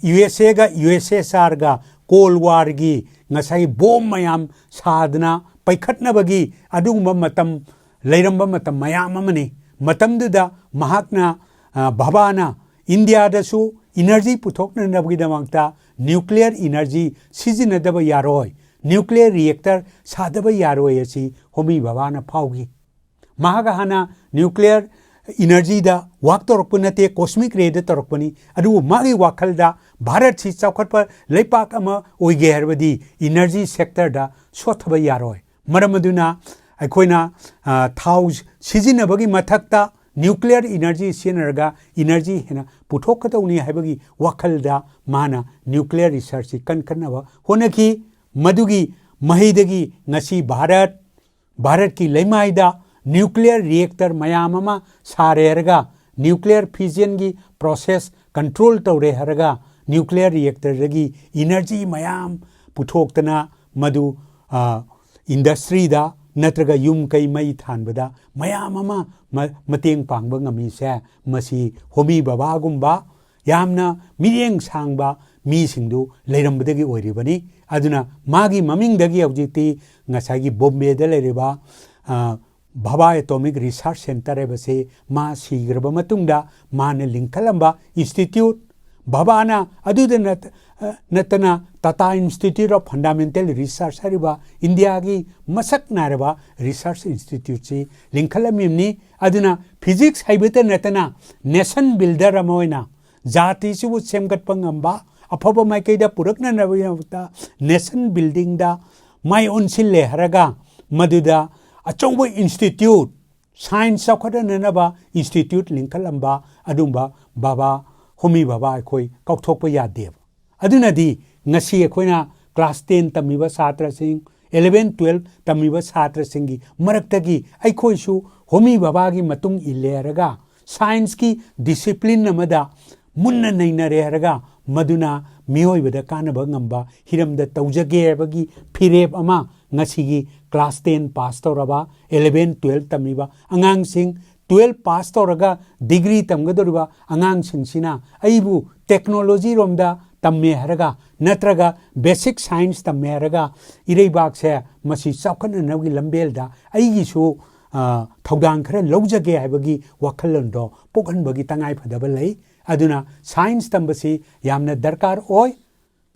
ꯌꯨ ꯑꯦꯁ ꯑꯦꯒ ꯌꯨ ꯑꯦꯁ ꯑꯦꯁ ꯑꯥꯔꯒ ꯀꯣꯜ ꯋꯥꯔꯒꯤ ꯉꯁꯥꯏꯒꯤ ꯕꯣꯝ ꯃꯌꯥꯝ ꯁꯥꯗꯅ ꯄꯩꯈꯠꯅꯕꯒꯤ ꯑꯗꯨꯒꯨꯝꯕ ꯃꯇꯝ ꯂꯩꯔꯝꯕ ꯃꯇꯝ ꯃꯌꯥꯝ ꯑꯃꯅꯤ꯫ ꯃꯇꯝꯗꯨꯗ ꯃꯍꯥꯛꯅ, ꯕꯕꯥꯅ ꯏꯟꯗꯤꯌꯥꯗꯁꯨ ꯏꯅꯔꯖꯤ ꯄꯨꯊꯣꯛꯅꯅꯕꯒꯤꯗꯃꯛꯇ ꯅ꯭ꯌꯨꯀ꯭ꯂꯤꯌꯔ ꯏꯅꯔꯖꯤ ꯁꯤꯖꯤꯟꯅꯗꯕ ꯌꯥꯔꯣꯏ, ꯅ꯭ꯌꯨꯀ꯭ꯂꯤꯌꯔ ꯔꯤꯌꯦꯛꯇꯔ ꯁꯥꯗꯕ ꯌꯥꯔꯣꯏ ꯑꯁꯤ ꯍꯣꯃꯤ ꯕꯕꯥꯅ ꯐꯥꯎꯈꯤ꯫ ꯃꯍꯥꯛ ꯍꯥꯟꯅ ꯅ꯭ꯌꯨꯀ꯭ꯂꯤꯌꯔ ꯏꯅꯔꯖꯤꯗ ꯋꯥꯛ ꯇꯧꯔꯛꯄ ꯅꯠꯇꯦ, ꯀꯣꯁꯃꯤꯛ ꯔꯦꯗ ꯇꯧꯔꯛꯄꯅꯤ꯫ ꯑꯗꯨꯕꯨ ꯃꯥꯒꯤ ꯋꯥꯈꯜꯗ ꯚꯥꯔꯠꯁꯤ ꯆꯥꯎꯈꯠꯄ ꯂꯩꯄꯥꯛ ꯑꯃ ꯑꯣꯏꯒꯦ ꯍꯥꯏꯔꯕꯗꯤ ꯏꯅꯔꯖꯤ ꯁꯦꯛꯇꯔꯗ ꯁꯣꯠꯊꯕ ꯌꯥꯔꯣꯏ꯫ ꯃꯔꯝ ꯑꯗꯨꯅ ꯑꯩꯈꯣꯏꯅ ꯊꯥꯎ ꯁꯤꯖꯤꯟꯅꯕꯒꯤ ꯃꯊꯛꯇ ꯅ꯭ꯌꯨꯀ꯭ꯂꯤꯌꯔ ꯏꯅꯔꯖꯤ ꯁꯤꯖꯤꯟꯅꯔꯒ ꯏꯅꯔꯖꯤ ꯍꯦꯟꯅ ꯄꯨꯊꯣꯛꯀꯗꯧꯅꯤ ꯍꯥꯏꯕꯒꯤ ꯋꯥꯈꯜꯗ ꯃꯥꯅ ꯅ꯭ꯌꯨꯀ꯭ꯂꯤꯌꯔ ꯔꯤꯁꯔꯁꯁꯤ ꯀꯟꯈꯠꯅꯕ ꯍꯣꯠꯅꯈꯤ꯫ ꯃꯗꯨꯒꯤ ꯃꯍꯩꯗꯒꯤ ꯉꯁꯤ ꯚꯥꯔꯠ, ꯚꯥꯔꯠꯀꯤ ꯂꯩꯃꯥꯏꯗ ꯅ꯭ꯌꯨꯀ꯭ꯂꯤꯌꯔ ꯔꯤꯌꯦꯛꯇꯔ ꯃꯌꯥꯝ ꯑꯃ ꯁꯥꯔꯦ ꯍꯥꯏꯔꯒ ꯅ꯭ꯌꯨꯀ꯭ꯂꯤꯌꯔ ꯐꯤꯖꯟꯒꯤ ꯄ꯭ꯔꯣꯁꯦꯁ ꯀꯟꯇ꯭ꯔꯣꯜ ꯇꯧꯔꯦ ꯍꯥꯏꯔꯒ ꯅ꯭ꯌꯨꯀ꯭ꯂꯤꯌꯔ ꯔꯤꯌꯦꯛꯇꯔꯗꯒꯤ ꯏꯅꯔꯖꯤ ꯃꯌꯥꯝ ꯄꯨꯊꯣꯛꯇꯅ ꯃꯗꯨ ꯏꯟꯗꯁꯇ꯭ꯔꯤꯗ ꯅꯠꯇ꯭ꯔꯒ ꯌꯨꯝ ꯀꯩ ꯃꯩ ꯊꯥꯟꯕꯗ ꯃꯌꯥꯝ ꯑꯃ ꯃꯇꯦꯡ ꯄꯥꯡꯕ ꯉꯝꯃꯤꯁꯦ ꯃꯁꯤ ꯍꯣꯃꯤ ꯕꯕꯥꯒꯨꯝꯕ ꯌꯥꯝꯅ ꯃꯤꯠꯌꯦꯡ ꯁꯥꯡꯕ ꯃꯤꯁꯤꯡꯗꯨ ꯂꯩꯔꯝꯕꯗꯒꯤ ꯑꯣꯏꯔꯤꯕꯅꯤ꯫ ꯑꯗꯨꯅ ꯃꯥꯒꯤ ꯃꯃꯤꯡꯗꯒꯤ ꯍꯧꯖꯤꯛꯇꯤ ꯉꯁꯥꯏꯒꯤ ꯕꯣꯝꯕꯦꯗ ꯂꯩꯔꯤꯕ ꯚꯥꯚꯥ ꯑꯦꯇꯣꯃꯤꯛ ꯔꯤꯁꯔꯁ ꯁꯦꯟꯇꯔ ꯍꯥꯏꯕꯁꯤ ꯃꯥ ꯁꯤꯈ꯭ꯔꯕ ꯃꯇꯨꯡꯗ ꯃꯥꯅ ꯂꯤꯡꯈꯠꯂꯝꯕ ꯏꯟꯁꯇꯤꯇ꯭ꯌꯨꯠ, ꯚꯥꯚꯥꯅ ꯑꯗꯨꯗ ꯅꯠꯇꯅ ꯇꯥꯇꯥ ꯏꯟꯁꯇꯤꯇ꯭ꯌꯨꯠ ꯑꯣꯐ ꯐꯟꯗꯥꯃꯦꯟꯇꯦꯜ ꯔꯤꯁꯔꯁ ꯍꯥꯏꯔꯤꯕ ꯏꯟꯗꯤꯌꯥꯒꯤ ꯃꯁꯛ ꯅꯥꯏꯔꯕ ꯔꯤꯁꯔꯁ ꯏꯟꯁꯇꯤꯇ꯭ꯌꯨꯠꯁꯤ ꯂꯤꯡꯈꯠꯂꯝꯃꯤꯕꯅꯤ꯫ ꯑꯗꯨꯅ ꯐꯤꯖꯤꯛꯁ ꯍꯩꯕꯇ ꯅꯠꯇꯅ ꯅꯦꯁꯟ ꯕꯤꯜꯗꯔ ꯑꯃ ꯑꯣꯏꯅ ꯖꯥꯇꯤꯁꯤꯕꯨ ꯁꯦꯝꯒꯠꯄ ꯉꯝꯕ, ꯑꯐꯕ ꯃꯥꯏꯀꯩꯗ ꯄꯨꯔꯛꯅꯅꯕꯒꯤꯗꯃꯛꯇ ꯅꯦꯁꯟ ꯕꯤꯜꯗꯤꯡꯗ ꯃꯥꯏ ꯑꯣꯟꯁꯤꯜꯂꯦ ꯍꯥꯏꯔꯒ ꯃꯗꯨꯗ ꯑꯆꯧꯕ ꯏꯟꯁꯇꯤꯇ꯭ꯌꯨꯠ, ꯁꯥꯏꯟꯁ ꯆꯥꯎꯈꯠꯍꯟꯅꯅꯕ ꯏꯟꯁꯇꯤꯇ꯭ꯌꯨꯠ ꯂꯤꯡꯈꯠꯂꯝꯕ ꯑꯗꯨꯒꯨꯝꯕ ꯕꯕꯥ, ꯍꯣꯃꯤ ꯕꯕꯥ ꯑꯩꯈꯣꯏ ꯀꯥꯎꯊꯣꯛꯄ ꯌꯥꯗꯦꯕ꯫ ꯑꯗꯨꯅꯗꯤ ꯉꯁꯤ ꯑꯩꯈꯣꯏꯅ ꯀ꯭ꯂꯥꯁ ꯇꯦꯟ ꯇꯝꯃꯤꯕ ꯁꯥꯇ꯭ꯔꯁꯤꯡ, ꯏꯂꯦꯚꯦꯟ ꯇꯨꯋꯦꯜꯐ ꯇꯝꯃꯤꯕ ꯁꯥꯇ꯭ꯔꯁꯤꯡꯒꯤ ꯃꯔꯛꯇꯒꯤ ꯑꯩꯈꯣꯏꯁꯨ ꯍꯣꯃꯤ ꯕꯕꯥꯒꯤ ꯃꯇꯨꯡ ꯏꯜꯂꯦ ꯍꯥꯏꯔꯒ, ꯁꯥꯏꯟꯁꯀꯤ ꯗꯤꯁꯤꯄ꯭ꯂꯤꯟ ꯑꯃꯗ ꯃꯨꯟꯅ ꯅꯩꯅꯔꯦ ꯍꯥꯏꯔꯒ, ꯃꯗꯨꯅ ꯃꯤꯑꯣꯏꯕꯗ ꯀꯥꯟꯅꯕ ꯉꯝꯕ ꯍꯤꯔꯝꯗ ꯇꯧꯖꯒꯦ ꯍꯥꯏꯕꯒꯤ ꯐꯤꯔꯦꯞ ꯑꯃ ꯉꯁꯤꯒꯤ ꯀ꯭ꯂꯥꯁ ꯇꯦꯟ ꯄꯥꯁ ꯇꯧꯔꯕ, ꯏꯂꯦꯚꯦꯟ, ꯇꯨꯌꯦꯜꯐ ꯇꯝꯃꯤꯕ ꯑꯉꯥꯡꯁꯤꯡ, ꯇꯨꯌꯦꯜꯐ ꯄꯥꯁ ꯇꯧꯔꯒ ꯗꯤꯒ꯭ꯔꯤ ꯇꯝꯒꯗꯧꯔꯤꯕ ꯑꯉꯥꯡꯁꯤꯡꯁꯤꯅ ꯑꯩꯕꯨ ꯇꯦꯛꯅꯣꯂꯣꯖꯤ ꯔꯣꯝꯗ ꯇꯝꯃꯦ ꯍꯥꯏꯔꯒ, ꯅꯠꯇ꯭ꯔꯒ ꯕꯦꯁꯤꯛ ꯁꯥꯏꯟꯁ ꯇꯝꯃꯦ ꯍꯥꯏꯔꯒ, ꯏꯔꯩꯕꯥꯛꯁꯦ ꯃꯁꯤ ꯆꯥꯎꯈꯠꯅꯅꯕꯒꯤ ꯂꯝꯕꯦꯜꯗ ꯑꯩꯒꯤꯁꯨ, ꯑ, ꯊꯧꯗꯥꯡ ꯈꯔ ꯂꯧꯖꯒꯦ ꯍꯥꯏꯕꯒꯤ ꯋꯥꯈꯜꯂꯣꯟꯗꯣ ꯄꯣꯛꯍꯟꯕꯒꯤ ꯇꯉꯥꯏꯐꯗꯕ ꯂꯩ꯫ ꯑꯗꯨꯅ ꯁꯥꯏꯟꯁ ꯇꯝꯕꯁꯤ ꯌꯥꯝꯅ ꯗꯔꯀꯥꯔ ꯑꯣꯏ꯫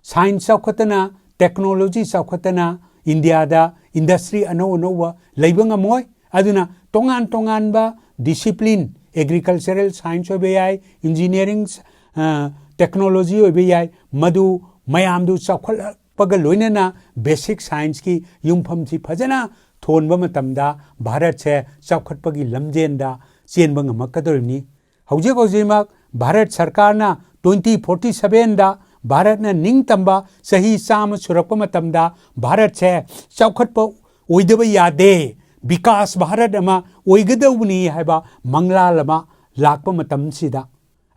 ꯁꯥꯏꯟꯁ ꯆꯥꯎꯈꯠꯇꯅ, ꯇꯦꯛꯅꯣꯂꯣꯖꯤ ꯆꯥꯎꯈꯠꯇꯅ ꯏꯟꯗꯤꯌꯥꯗ ꯏꯟꯗꯁꯇ꯭ꯔꯤ ꯑꯅꯧ ꯑꯅꯧꯕ ꯂꯩꯕ ꯉꯝꯃꯣꯏ꯫ ꯑꯗꯨꯅ ꯇꯣꯉꯥꯟ ꯇꯣꯉꯥꯟꯕ ꯗꯤꯁꯤꯄ꯭ꯂꯤꯟ, ꯑꯦꯒ꯭ꯔꯤꯀꯜꯆꯔꯦꯜ ꯁꯥꯏꯟꯁ ꯑꯣꯏꯕ ꯌꯥꯏ, ꯏꯟꯖꯤꯅꯤꯌꯥꯔꯤꯡ, ꯑ, ꯇꯦꯛꯅꯣꯂꯣꯖꯤ ꯑꯣꯏꯕ ꯌꯥꯏ, ꯃꯗꯨ ꯃꯌꯥꯝꯗꯨ ꯆꯥꯎꯈꯠꯂꯛꯄꯒ ꯂꯣꯏꯅꯅ ꯕꯦꯁꯤꯛ ꯁꯥꯏꯟꯁꯀꯤ ꯌꯨꯝꯐꯝꯁꯤ ꯐꯖꯅ ꯊꯣꯟꯕ ꯃꯇꯝꯗ ꯚꯥꯔꯠꯁꯦ ꯆꯥꯎꯈꯠꯄꯒꯤ ꯂꯝꯖꯦꯟꯗ ꯆꯦꯟꯕ ꯉꯝꯃꯛꯀꯗꯧꯔꯤꯕꯅꯤ꯫ ꯍꯧꯖꯤꯛ ꯍꯧꯖꯤꯛꯃꯛ ꯚꯥꯔꯠ ꯁꯔꯀꯥꯔꯅ ꯇ꯭ꯋꯦꯟꯇꯤ ꯐꯣꯔꯇꯤ ꯁꯚꯦꯟꯗ ꯚꯥꯔꯠꯅ ꯅꯤꯡꯇꯝꯕ ꯆꯍꯤ ꯆꯥꯝꯃ ꯁꯨꯔꯛꯄ ꯃꯇꯝꯗ ꯚꯥꯔꯠꯁꯦ ꯆꯥꯎꯈꯠꯄ ꯑꯣꯏꯗꯕ ꯌꯥꯗꯦ, ꯕꯤꯀꯥꯁ ꯚꯥꯔꯠ ꯑꯃ ꯑꯣꯏꯒꯗꯧꯕꯅꯤ ꯍꯥꯏꯕ ꯃꯪꯂꯥꯜ ꯑꯃ ꯂꯥꯛꯄ ꯃꯇꯝꯁꯤꯗ,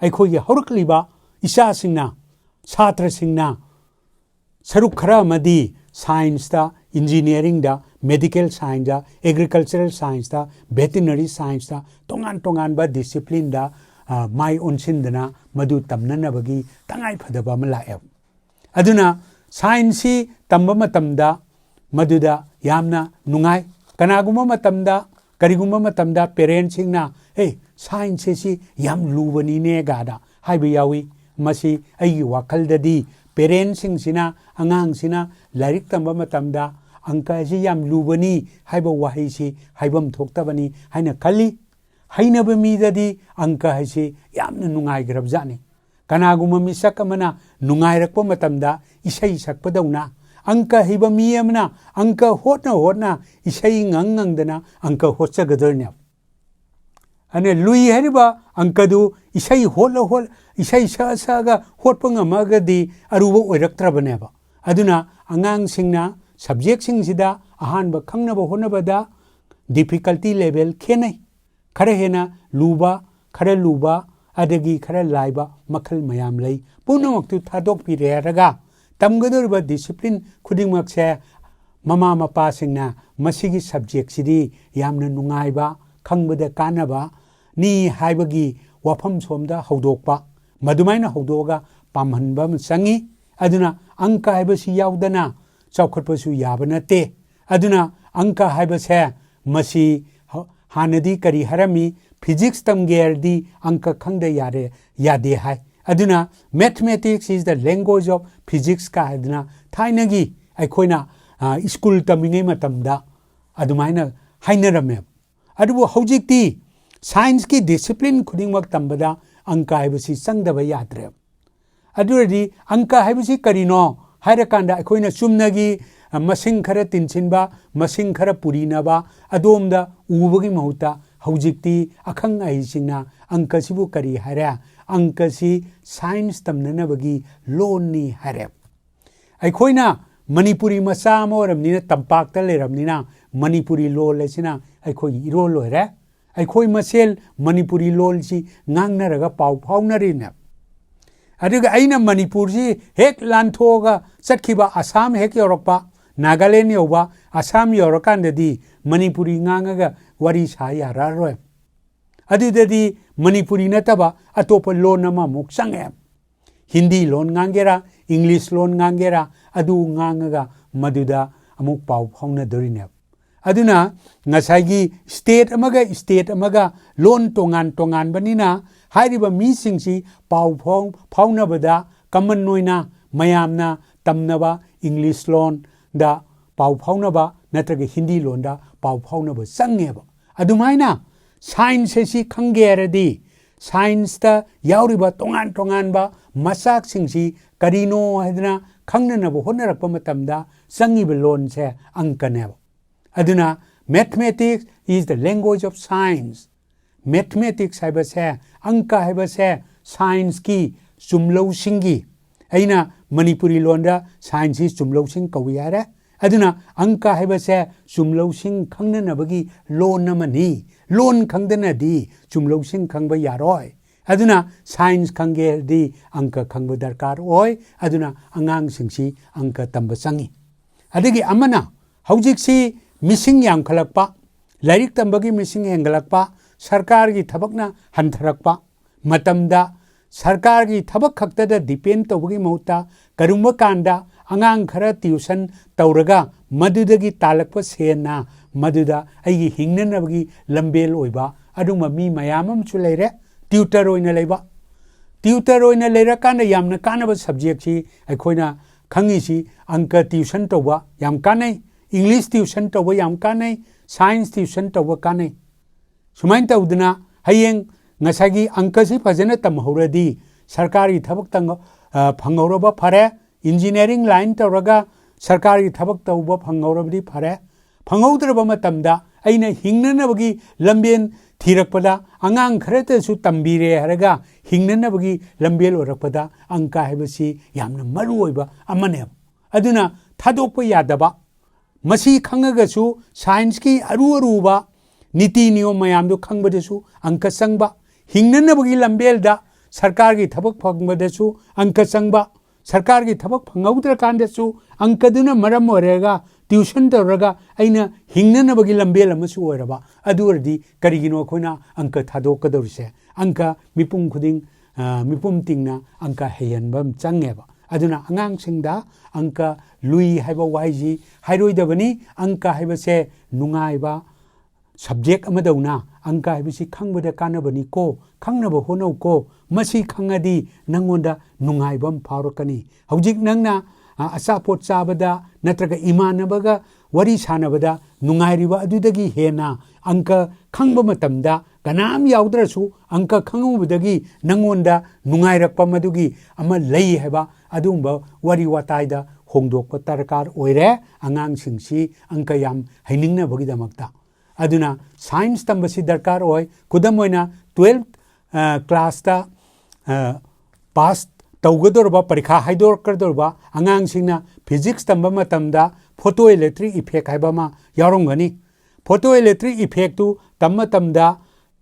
ꯑꯩꯈꯣꯏꯒꯤ ꯍꯧꯔꯛꯂꯤꯕ ꯏꯆꯥꯁꯤꯡꯅ, ꯁꯥꯇ꯭ꯔꯁꯤꯡꯅ ꯁꯔꯨꯛ ꯈꯔ ꯑꯃꯗꯤ ꯁꯥꯏꯟꯁꯇ, ꯏꯟꯖꯤꯅꯤꯌꯥꯔꯤꯡꯗ, ꯃꯦꯗꯤꯀꯦꯜ ꯁꯥꯏꯟꯁꯇ, ꯑꯦꯒ꯭ꯔꯤꯀꯜꯆꯔꯦꯜ ꯁꯥꯏꯟꯁꯇ, ꯚꯦꯇꯤꯅꯔꯤ ꯁꯥꯏꯟꯁꯇ, ꯇꯣꯉꯥꯟ ꯇꯣꯉꯥꯟꯕ ꯗꯤꯁꯤꯄ꯭ꯂꯤꯟꯗ, ꯑ, ꯃꯥꯏ ꯑꯣꯟꯁꯤꯟꯗꯅ ꯃꯗꯨ ꯇꯝꯅꯅꯕꯒꯤ ꯇꯉꯥꯏ ꯐꯗꯕ ꯑꯃ ꯂꯥꯛꯑꯦ꯫ ꯑꯗꯨꯅ ꯁꯥꯏꯟꯁꯁꯤ ꯇꯝꯕ ꯃꯇꯝꯗ ꯃꯗꯨꯗ ꯌꯥꯝꯅ ꯅꯨꯡꯉꯥꯏ꯫ ꯀꯅꯥꯒꯨꯝꯕ ꯃꯇꯝꯗ, ꯀꯔꯤꯒꯨꯝꯕ ꯃꯇꯝꯗ ꯄꯦꯔꯦꯟꯁꯁꯤꯡꯅ, "ꯑꯦ, ꯁꯥꯏꯟꯁꯁꯦ ꯁꯤ ꯌꯥꯝ ꯂꯨꯕꯅꯤꯅꯦ" ꯒꯥꯗ ꯍꯥꯏꯕ ꯌꯥꯎꯏ꯫ ꯃꯁꯤ ꯑꯩꯒꯤ ꯋꯥꯈꯜꯗꯗꯤ ꯄꯦꯔꯦꯟꯁꯁꯤꯡꯁꯤꯅ ꯑꯉꯥꯡꯁꯤꯅ ꯂꯥꯏꯔꯤꯛ ꯇꯝꯕ ꯃꯇꯝꯗ "ꯑꯪꯀ ꯑꯁꯤ ꯌꯥꯝ ꯂꯨꯕꯅꯤ" ꯍꯥꯏꯕ ꯋꯥꯍꯩꯁꯤ ꯍꯥꯏꯐꯝ ꯊꯣꯛꯇꯕꯅꯤ ꯍꯥꯏꯅ ꯈꯜꯂꯤ꯫ ꯍꯩꯅꯕ ꯃꯤꯗꯗꯤ ꯑꯪꯀ ꯍꯥꯏꯁꯤ ꯌꯥꯝꯅ ꯅꯨꯡꯉꯥꯏꯈ꯭ꯔꯕ ꯖꯥꯠꯅꯤ꯫ ꯀꯅꯥꯒꯨꯝꯕ ꯃꯤꯁꯛ ꯑꯃꯅ ꯅꯨꯡꯉꯥꯏꯔꯛꯄ ꯃꯇꯝꯗ ꯏꯁꯩ ꯁꯛꯄꯗꯧꯅ, ꯑꯪꯀ ꯍꯩꯕ ꯃꯤ ꯑꯃꯅ ꯑꯪꯀ ꯍꯣꯠꯅ ꯍꯣꯠꯅ, ꯏꯁꯩ ꯉꯪ ꯉꯪꯗꯅ ꯑꯪꯀ ꯍꯣꯠꯆꯒꯗꯣꯏꯅꯦꯕ꯫ ꯑꯗꯨꯅ ꯂꯨꯏ ꯍꯥꯏꯔꯤꯕ ꯑꯪꯀꯗꯨ ꯏꯁꯩ ꯍꯣꯠꯂ ꯍꯣꯠ-, ꯏꯁꯩ ꯁꯛꯑ ꯁꯛꯑꯒ ꯍꯣꯠꯄ ꯉꯝꯃꯒꯗꯤ ꯑꯔꯨꯕ ꯑꯣꯏꯔꯛꯇ꯭ꯔꯕꯅꯦꯕ꯫ ꯑꯗꯨꯅ ꯑꯉꯥꯡꯁꯤꯡꯅ ꯁꯕꯖꯦꯛꯁꯤꯡꯁꯤꯗ ꯑꯍꯥꯟꯕ ꯈꯪꯅꯕ ꯍꯣꯠꯅꯕꯗ Difficulty level ꯈꯦꯠꯅꯩ꯫ ꯈꯔ ꯍꯦꯟꯅ ꯂꯨꯕ, ꯈꯔ ꯂꯨꯕ, ꯑꯗꯒꯤ ꯈꯔ ꯂꯥꯏꯕ ꯃꯈꯜ ꯃꯌꯥꯝ ꯂꯩ꯫ ꯄꯨꯝꯅꯃꯛꯇꯨ ꯊꯥꯗꯣꯛꯄꯤꯔꯦ ꯍꯥꯏꯔꯒ ꯇꯝꯒꯗꯧꯔꯤꯕ discipline ꯈꯨꯗꯤꯡꯃꯛꯁꯦ ꯃꯃꯥ ꯃꯄꯥꯁꯤꯡꯅ ꯃꯁꯤꯒꯤ subjectꯁꯤꯗꯤ ꯌꯥꯝꯅ ꯅꯨꯡꯉꯥꯏꯕ, ꯈꯪꯕꯗ ꯀꯥꯟꯅꯕꯅꯤ ꯍꯥꯏꯕꯒꯤ ꯋꯥꯐꯝ ꯁꯣꯝꯗ ꯍꯧꯗꯣꯛꯄ, ꯃꯗꯨꯃꯥꯏꯅ ꯍꯧꯗꯣꯛꯑꯒ ꯄꯥꯝꯍꯟꯕ ꯑꯃ ꯆꯪꯉꯤ꯫ ꯑꯗꯨꯅ ꯑꯪꯀ ꯍꯥꯏꯕꯁꯤ ꯌꯥꯎꯗꯅ ꯆꯥꯎꯈꯠꯄꯁꯨ ꯌꯥꯕ ꯅꯠꯇꯦ꯫ ꯑꯗꯨꯅ ꯑꯪꯀ ꯍꯥꯏꯕꯁꯦ ꯃꯁꯤ ꯍ-, ꯍꯥꯟꯅꯗꯤ ꯀꯔꯤ ꯍꯥꯏꯔꯝꯃꯤ? Physics ꯇꯝꯒꯦ ꯍꯥꯏꯔꯗꯤ ꯑꯪꯀ ꯈꯪꯗ ꯌꯥꯔꯦ, ꯌꯥꯗꯦ ꯍꯥꯏ꯫ ꯑꯗꯨꯅ "Mathematics is the language of physics" ꯀ ꯍꯥꯏꯗꯅ ꯊꯥꯏꯅꯒꯤ ꯑꯩꯈꯣꯏꯅ, ꯑ, ꯁ꯭ꯀꯨꯜ ꯇꯝꯃꯤꯉꯩ ꯃꯇꯝꯗ ꯑꯗꯨꯃꯥꯏꯅ ꯍꯥꯏꯅꯔꯝꯃꯦꯕ꯫ ꯑꯗꯨꯕꯨ ꯍꯧꯖꯤꯛꯇꯤ scienceꯀꯤ discipline ꯈꯨꯗꯤꯡꯃꯛ ꯇꯝꯕꯗ ꯑꯪꯀ ꯍꯥꯏꯕꯁꯤ ꯆꯪꯗꯕ ꯌꯥꯗ꯭ꯔꯦꯕ꯫ ꯑꯗꯨ ꯑꯣꯏꯔꯗꯤ ꯑꯪꯀ ꯍꯥꯏꯕꯁꯤ ꯀꯔꯤꯅꯣ ꯍꯥꯏꯔꯀꯥꯟꯗ ꯑꯩꯈꯣꯏꯅ ꯆꯨꯝꯅꯒꯤ, ꯑ, ꯃꯁꯤꯡ ꯈꯔ ꯇꯤꯟꯁꯤꯟꯕ, ꯃꯁꯤꯡ ꯈꯔ ꯄꯨꯔꯤꯅꯕ ꯑꯗꯣꯝꯗ ꯎꯕꯒꯤ ꯃꯍꯨꯠꯇ ꯍꯧꯖꯤꯛꯇꯤ ꯑꯈꯪ ꯑꯍꯩꯁꯤꯡꯅ ꯑꯪꯀꯁꯤꯕꯨ ꯀꯔꯤ ꯍꯥꯏꯔꯦ? ꯑꯪꯀꯁꯤ science ꯇꯝꯅꯅꯕꯒꯤ ꯂꯣꯟꯅꯤ ꯍꯥꯏꯔꯦ꯫ ꯑꯩꯈꯣꯏꯅ ꯃꯅꯤꯄꯨꯔꯤ ꯃꯆꯥ ꯑꯃ ꯑꯣꯏꯔꯕꯅꯤꯅ, ꯇꯝꯄꯥꯛꯇ ꯂꯩꯔꯕꯅꯤꯅ, ꯃꯅꯤꯄꯨꯔꯤ ꯂꯣꯜ ꯑꯁꯤꯅ ꯑꯩꯈꯣꯏꯒꯤ ꯏꯔꯣꯜ ꯑꯣꯏꯔꯦ꯫ ꯑꯩꯈꯣꯏ ꯃꯁꯦꯜ ꯃꯅꯤꯄꯨꯔꯤ ꯂꯣꯜꯁꯤ ꯉꯥꯡꯅꯔꯒ ꯄꯥꯎ ꯐꯥꯎꯅꯔꯤꯅꯦ꯫ ꯑꯗꯨꯒ ꯑꯩꯅ ꯃꯅꯤꯄꯨꯔꯁꯤ ꯍꯦꯛ ꯂꯥꯟꯊꯣꯛꯑꯒ ꯆꯠꯈꯤꯕ, ꯑꯁꯥꯝ ꯍꯦꯛ ꯌꯧꯔꯛꯄ, ꯅꯥꯒꯥꯂꯦꯟ ꯌꯧꯕ, ꯑꯁꯥꯝ ꯌꯧꯔꯀꯥꯟꯗꯗꯤ ꯃꯅꯤꯄꯨꯔꯤ ꯉꯥꯡꯉꯒ ꯋꯥꯔꯤ ꯁꯥ ꯌꯥꯔꯛꯑꯔꯣꯏ꯫ ꯑꯗꯨꯗꯗꯤ ꯃꯅꯤꯄꯨꯔꯤ ꯅꯠꯇꯕ ꯑꯇꯣꯞꯄ ꯂꯣꯟ ꯑꯃꯃꯨꯛ ꯆꯪꯉꯦ꯫ ꯍꯤꯟꯗꯤ ꯂꯣꯟ ꯉꯥꯡꯒꯦꯔꯥ, ꯏꯪꯂꯤꯁ ꯂꯣꯟ ꯉꯥꯡꯒꯦꯔꯥ, ꯑꯗꯨ ꯉꯥꯡꯉꯒ ꯃꯗꯨꯗ ꯑꯃꯨꯛ ꯄꯥꯎ ꯐꯥꯎꯅꯗꯣꯔꯤꯅꯦꯕ꯫ ꯑꯗꯨꯅ ꯉꯁꯥꯏꯒꯤ state ꯑꯃꯒ state ꯑꯃꯒ ꯂꯣꯟ ꯇꯣꯉꯥꯟ ꯇꯣꯉꯥꯟꯕꯅꯤꯅ, ꯍꯥꯏꯔꯤꯕ ꯃꯤꯁꯤꯡꯁꯤ ꯄꯥꯎ ꯐꯥꯎ-, ꯐꯥꯎꯅꯕꯗ common ꯑꯣꯏꯅ ꯃꯌꯥꯝꯅ ꯇꯝꯅꯕ ꯏꯪꯂꯤꯁ ꯂꯣꯟꯗ ꯄꯥꯎ ꯐꯥꯎꯅꯕ ꯅꯠꯇ꯭ꯔꯒ ꯍꯤꯟꯗꯤ ꯂꯣꯟꯗ ꯄꯥꯎ ꯐꯥꯎꯅꯕ ꯆꯪꯉꯦꯕ꯫ ꯑꯗꯨꯃꯥꯏꯅ science ꯑꯁꯤ ꯈꯪꯒꯦ ꯍꯥꯏꯔꯗꯤ, scienceꯇ ꯌꯥꯎꯔꯤꯕ ꯇꯣꯉꯥꯟ ꯇꯣꯉꯥꯟꯕ ꯃꯆꯥꯛꯁꯤꯡꯁꯤ ꯀꯔꯤꯅꯣ ꯍꯥꯏꯗꯅ ꯈꯪꯅꯅꯕ ꯍꯣꯠꯅꯔꯛꯄ ꯃꯇꯝꯗ ꯆꯪꯉꯤꯕ ꯂꯣꯟꯁꯦ ꯑꯪꯀꯅꯦꯕ꯫ ꯑꯗꯨꯅ "Mathematics is the language of science"꯫ Mathematics ꯍꯥꯏꯕꯁꯦ, ꯑꯪꯀ ꯍꯥꯏꯕꯁꯦ scienceꯀꯤ, ꯆꯨꯝꯂꯧꯁꯤꯡꯒꯤ, ꯑꯩꯅ ꯃꯅꯤꯄꯨꯔꯤ ꯂꯣꯟꯗ scienceꯁꯤ ꯆꯨꯝꯂꯧꯁꯤꯡ ꯀꯧꯏ ꯍꯥꯏꯔꯦ꯫ ꯑꯗꯨꯅ ꯑꯪꯀ ꯍꯥꯏꯕꯁꯦ ꯆꯨꯝꯂꯧꯁꯤꯡ ꯈꯪꯅꯅꯕꯒꯤ ꯂꯣꯟ ꯑꯃꯅꯤ꯫ ꯂꯣꯟ ꯈꯪꯗꯅꯗꯤ ꯆꯨꯝꯂꯧꯁꯤꯡ ꯈꯪꯕ ꯌꯥꯔꯣꯏ꯫ ꯑꯗꯨꯅ ꯁꯥꯏꯟꯁ ꯈꯪꯒꯦ ꯍꯥꯏꯔꯗꯤ ꯑꯪꯀ ꯈꯪꯕ ꯗꯔꯀꯥꯔ ꯑꯣꯏ꯫ ꯑꯗꯨꯅ ꯑꯉꯥꯡꯁꯤꯡꯁꯤ ꯑꯪꯀ ꯇꯝꯕ ꯆꯪꯉꯤ꯫ ꯑꯗꯒꯤ ꯑꯃꯅ, ꯍꯧꯖꯤꯛꯁꯤ ꯃꯤꯁꯤꯡ ꯌꯥꯝꯈꯠꯂꯛꯄ, ꯂꯥꯏꯔꯤꯛ ꯇꯝꯕꯒꯤ ꯃꯤꯁꯤꯡ ꯍꯦꯟꯒꯠꯂꯛꯄ, ꯁꯔꯀꯥꯔꯒꯤ ꯊꯕꯛꯅ ꯍꯟꯊꯔꯛꯄ ꯃꯇꯝꯗ, ꯁꯔꯀꯥꯔꯒꯤ ꯊꯕꯛ ꯈꯛꯇꯗ ꯗꯤꯄꯦꯟ ꯇꯧꯕꯒꯤ ꯃꯍꯨꯠꯇ, ꯀꯔꯤꯒꯨꯝꯕ ꯀꯥꯟꯗ ꯑꯉꯥꯡ ꯈꯔ ꯇ꯭ꯌꯨꯁꯟ ꯇꯧꯔꯒ ꯃꯗꯨꯗꯒꯤ ꯇꯥꯜꯂꯛꯄ ꯁꯦꯟꯅ ꯃꯗꯨꯗ ꯑꯩꯒꯤ ꯍꯤꯡꯅꯅꯕꯒꯤ ꯂꯝꯕꯦꯜ ꯑꯣꯏꯕ ꯑꯗꯨꯒꯨꯝꯕ ꯃꯤ ꯃꯌꯥꯝ ꯑꯃꯁꯨ ꯂꯩꯔꯦ꯫ ꯇ꯭ꯌꯨꯇꯔ ꯑꯣꯏꯅ ꯂꯩꯕ, ꯇ꯭ꯌꯨꯇꯔ ꯑꯣꯏꯅ ꯂꯩꯔꯀꯥꯟꯗ ꯌꯥꯝꯅ ꯀꯥꯟꯅꯕ ꯁꯕꯖꯦꯛꯁꯤ ꯑꯩꯈꯣꯏꯅ ꯈꯪꯉꯤꯁꯤ, ꯑꯪꯀ ꯇ꯭ꯌꯨꯁꯟ ꯇꯧꯕ ꯌꯥꯝ ꯀꯥꯟꯅꯩ, ꯏꯪꯂꯤꯁ ꯇ꯭ꯌꯨꯁꯟ ꯇꯧꯕ ꯌꯥꯝ ꯀꯥꯟꯅꯩ, ꯁꯥꯏꯟꯁ ꯇ꯭ꯌꯨꯁꯟ ꯇꯧꯕ ꯀꯥꯟꯅꯩ꯫ ꯁꯨꯃꯥꯏꯅ ꯇꯧꯗꯅ ꯍꯌꯦꯡ ꯉꯁꯥꯏꯒꯤ ꯑꯪꯀꯁꯤ ꯐꯖꯅ ꯇꯝꯍꯧꯔꯗꯤ ꯁꯔꯀꯥꯔꯒꯤ ꯊꯕꯛ ꯇꯝ-, ꯑ, ꯐꯪꯍꯧꯔꯕ ꯐꯔꯦ, ꯏꯟꯖꯤꯅꯤꯌꯥꯔꯤꯡ ꯂꯥꯏꯟ ꯇꯧꯔꯒ ꯁꯔꯀꯥꯔꯒꯤ ꯊꯕꯛ ꯇꯧꯕ ꯐꯪꯍꯧꯔꯕꯗꯤ ꯐꯔꯦ, ꯐꯪꯍꯧꯗ꯭ꯔꯕ ꯃꯇꯝꯗ ꯑꯩꯅ ꯍꯤꯡꯅꯅꯕꯒꯤ ꯂꯝꯕꯦꯟ ꯊꯤꯔꯛꯄꯗ, ꯑꯉꯥꯡ ꯈꯔꯇꯁꯨ ꯇꯝꯕꯤꯔꯦ ꯍꯥꯏꯔꯒ ꯍꯤꯡꯅꯅꯕꯒꯤ ꯂꯝꯕꯦꯜ ꯑꯣꯏꯔꯛꯄꯗ ꯑꯪꯀ ꯍꯥꯏꯕꯁꯤ ꯌꯥꯝꯅ ꯃꯔꯨ ꯑꯣꯏꯕ ꯑꯃꯅꯦꯕ꯫ ꯑꯗꯨꯅ ꯊꯥꯗꯣꯛꯄ ꯌꯥꯗꯕ, ꯃꯁꯤ ꯈꯪꯉꯒꯁꯨ ꯁꯥꯏꯟꯁꯀꯤ ꯑꯔꯨ ꯑꯔꯨꯕ ꯅꯤꯇꯤ ꯅꯤꯌꯣꯝ ꯃꯌꯥꯝꯗꯨ ꯈꯪꯕꯗꯁꯨ ꯑꯪꯀ ꯆꯪꯕ, ꯍꯤꯡꯅꯅꯕꯒꯤ ꯂꯝꯕꯦꯜꯗ ꯁꯔꯀꯥꯔꯒꯤ ꯊꯕꯛ ꯐꯪꯕꯗꯁꯨ ꯑꯪꯀ ꯆꯪꯕ, ꯁꯔꯀꯥꯔꯒꯤ ꯊꯕꯛ ꯐꯪꯍꯧꯗ꯭ꯔꯀꯥꯟꯗꯁꯨ ꯑꯪꯀꯗꯨꯅ ꯃꯔꯝ ꯑꯣꯏꯔꯒ ꯇ꯭ꯌꯨꯁꯟ ꯇꯧꯔꯒ ꯑꯩꯅ ꯍꯤꯡꯅꯅꯕꯒꯤ ꯂꯝꯕꯦꯜ ꯑꯃꯁꯨ ꯑꯣꯏꯔꯕ꯫ ꯑꯗꯨ ꯑꯣꯏꯔꯗꯤ ꯀꯔꯤꯒꯤꯅꯣ ꯑꯩꯈꯣꯏꯅ ꯑꯪꯀ ꯊꯥꯗꯣꯛꯀꯗꯧꯔꯤꯁꯦ? ꯑꯪꯀ ꯃꯤꯄꯨꯝ ꯈꯨꯗꯤꯡ, ꯑ, ꯃꯤꯄꯨꯝ ꯇꯤꯡꯅ ꯑꯪꯀ ꯍꯩꯍꯟꯕ ꯑꯃ ꯆꯪꯉꯦꯕ꯫ ꯑꯗꯨꯅ ꯑꯉꯥꯡꯁꯤꯡꯗ ꯑꯪꯀ ꯂꯨꯏ ꯍꯥꯏꯕ ꯋꯥꯍꯩꯁꯤ ꯍꯥꯏꯔꯣꯏꯗꯕꯅꯤ꯫ ꯑꯪꯀ ꯍꯥꯏꯕꯁꯦ ꯅꯨꯡꯉꯥꯏꯕ ꯁꯕꯖꯦꯛ ꯑꯃꯗꯧꯅ ꯑꯪꯀ ꯍꯥꯏꯕꯁꯤ ꯈꯪꯕꯗ ꯀꯥꯟꯅꯕꯅꯤꯀꯣ, ꯈꯪꯅꯕ ꯍꯣꯠꯅꯧꯀꯣ꯫ ꯃꯁꯤ ꯈꯪꯉꯗꯤ ꯅꯪꯉꯣꯟꯗ ꯅꯨꯡꯉꯥꯏꯕ ꯑꯃ ꯐꯥꯎꯔꯛꯀꯅꯤ꯫ ꯍꯧꯖꯤꯛ ꯅꯪꯅ, ꯑ, ꯑꯆꯥꯄꯣꯠ ꯆꯥꯕꯗ ꯅꯠꯇ꯭ꯔꯒ ꯏꯃꯥꯟꯅꯕꯒ ꯋꯥꯔꯤ ꯁꯥꯟꯅꯕꯗ ꯅꯨꯡꯉꯥꯏꯔꯤꯕ ꯑꯗꯨꯗꯒꯤ ꯍꯦꯟꯅ ꯑꯪꯀ ꯈꯪꯕ ꯃꯇꯝꯗ ꯀꯅꯥꯝ ꯌꯥꯎꯗ꯭ꯔꯁꯨ ꯑꯪꯀ ꯈꯪꯍꯧꯕꯗꯒꯤ ꯅꯪꯉꯣꯟꯗ ꯅꯨꯡꯉꯥꯏꯔꯛꯄ ꯃꯗꯨꯒꯤ ꯑꯃ ꯂꯩ ꯍꯥꯏꯕ ꯑꯗꯨꯒꯨꯝꯕ ꯋꯥꯔꯤ ꯋꯥꯇꯥꯏꯗ ꯍꯣꯡꯗꯣꯛꯄ ꯗꯔꯀꯥꯔ ꯑꯣꯏꯔꯦ꯫ ꯑꯉꯥꯡꯁꯤꯡꯁꯤ ꯑꯪꯀ ꯌꯥꯝ ꯍꯩꯅꯤꯡꯅꯕꯒꯤꯗꯃꯛꯇ꯫ ꯑꯗꯨꯅ ꯁꯥꯏꯟꯁ ꯇꯝꯕꯁꯤ ꯗꯔꯀꯥꯔ ꯑꯣꯏ꯫ ꯈꯨꯗꯝ ꯑꯣꯏꯅ, ꯇꯨꯋꯦꯜꯐ, ꯑ, ꯀ꯭ꯂꯥꯁꯇ, ꯑ, ꯄꯥꯁ ꯇꯧꯒꯗꯧꯔꯕ, ꯄꯔꯤꯈꯥ ꯍꯥꯏꯗꯣꯔꯛꯀꯗꯧꯔꯕ ꯑꯉꯥꯡꯁꯤꯡꯅ ꯐꯤꯖꯤꯛꯁ ꯇꯝꯕ ꯃꯇꯝꯗ photoelectric effect ꯍꯥꯏꯕ ꯑꯃ ꯌꯥꯎꯔꯝꯒꯅꯤ꯫ Photoelectric effect ꯇꯨ ꯇꯝ ꯃꯇꯝꯗ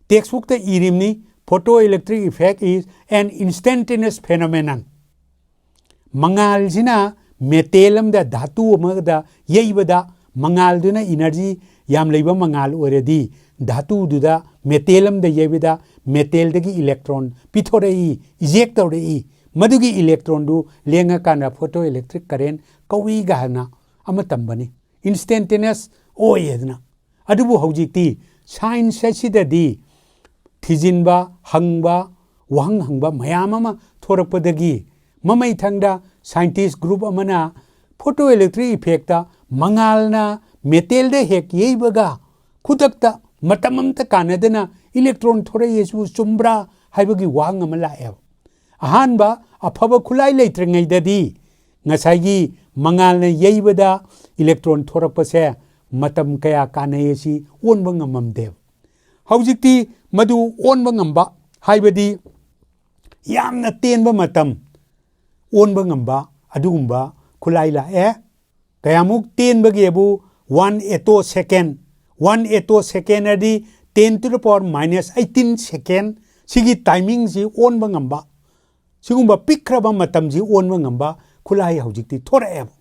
text book ꯇ ꯏꯔꯤꯕꯅꯤ, "Photoelectric effect is an instantaneous phenomenon"꯫ ꯃꯉꯥꯜꯁꯤꯅ metal ꯑꯃꯗ, ꯙꯥꯇꯨ ꯑꯃꯗ ꯌꯩꯕꯗ, ꯃꯉꯥꯜꯗꯨꯅ energy ꯌꯥꯝ ꯂꯩꯕ ꯃꯉꯥꯜ ꯑꯣꯏꯔꯗꯤ, ꯙꯥꯇꯨꯗꯨꯗ, metal ꯑꯃꯗ ꯌꯩꯕꯗ metal ꯗꯒꯤ electron ꯄꯤꯊꯣꯔꯛꯏ, eject ꯇꯧꯔꯛꯏ꯫ ꯃꯗꯨꯒꯤ electron ꯗꯨ ꯂꯦꯡꯉꯀꯥꯟꯗ photoelectric current ꯀꯧꯏ ꯀꯥꯏꯅ ꯑꯃ ꯇꯝꯕꯅꯤ꯫ Instantaneous ꯑꯣꯏ ꯍꯥꯏꯗꯅ꯫ ꯑꯗꯨꯕꯨ ꯍꯧꯖꯤꯛꯇꯤ science ꯑꯁꯤꯗꯗꯤ ꯊꯤꯖꯤꯟꯕ, ꯍꯪꯕ, ꯋꯥꯍꯪ ꯍꯪꯕ ꯃꯌꯥꯝ ꯑꯃ ꯊꯣꯔꯛꯄꯗꯒꯤ, ꯃꯃꯩꯊꯪꯗ scientist group ꯑꯃꯅ photoelectric effect ꯇ ꯃꯉꯥꯜꯅ metal ꯗ ꯍꯦꯛ ꯌꯩꯕꯒ ꯈꯨꯗꯛꯇ, ꯃꯇꯝ ꯑꯃꯇ ꯀꯥꯟꯅꯗꯅ electron ꯊꯣꯔꯛꯏ ꯑꯁꯤꯕꯨ ꯆꯨꯝꯕ꯭ꯔꯥ ꯍꯥꯏꯕꯒꯤ ꯋꯥꯍꯪ ꯑꯃ ꯂꯥꯛꯑꯦꯕ꯫ ꯑꯍꯥꯟꯕ ꯑꯐꯕ ꯈꯨꯠꯂꯥꯏ ꯂꯩꯇ꯭ꯔꯤꯉꯩꯗꯗꯤ ꯉꯁꯥꯏꯒꯤ ꯃꯉꯥꯜꯅ ꯌꯩꯕꯗ electron ꯊꯣꯔꯛꯄꯁꯦ ꯃꯇꯝ ꯀꯌꯥ ꯀꯥꯟꯅꯩ ꯑꯁꯤ ꯑꯣꯟꯕ ꯉꯝꯃꯝꯗꯦꯕ꯫ ꯍꯧꯖꯤꯛꯇꯤ ꯃꯗꯨ ꯑꯣꯟꯕ ꯉꯝꯕ, ꯍꯥꯏꯕꯗꯤ ꯌꯥꯝꯅ ꯇꯦꯟꯕ ꯃꯇꯝ ꯑꯣꯟꯕ ꯉꯝꯕ ꯑꯗꯨꯒꯨꯝꯕ ꯈꯨꯠꯂꯥꯏ ꯂꯥꯛꯑꯦ꯫ ꯀꯌꯥꯃꯨꯛ ꯇꯦꯟꯕꯒꯦꯕꯨ, one attosecond, one attosecond ꯑꯗꯤ ten to the power minus eighteen second, ꯁꯤꯒꯤ timing ꯁꯤ ꯑꯣꯟꯕ ꯉꯝꯕ, ꯁꯤꯒꯨꯝꯕ ꯄꯤꯛꯈ꯭ꯔꯕ ꯃꯇꯝꯁꯤ ꯑꯣꯟꯕ ꯉꯝꯕ ꯈꯨꯠꯂꯥꯏ ꯍꯧꯖꯤꯛꯇꯤ ꯊꯣꯔꯛꯑꯦꯕ꯫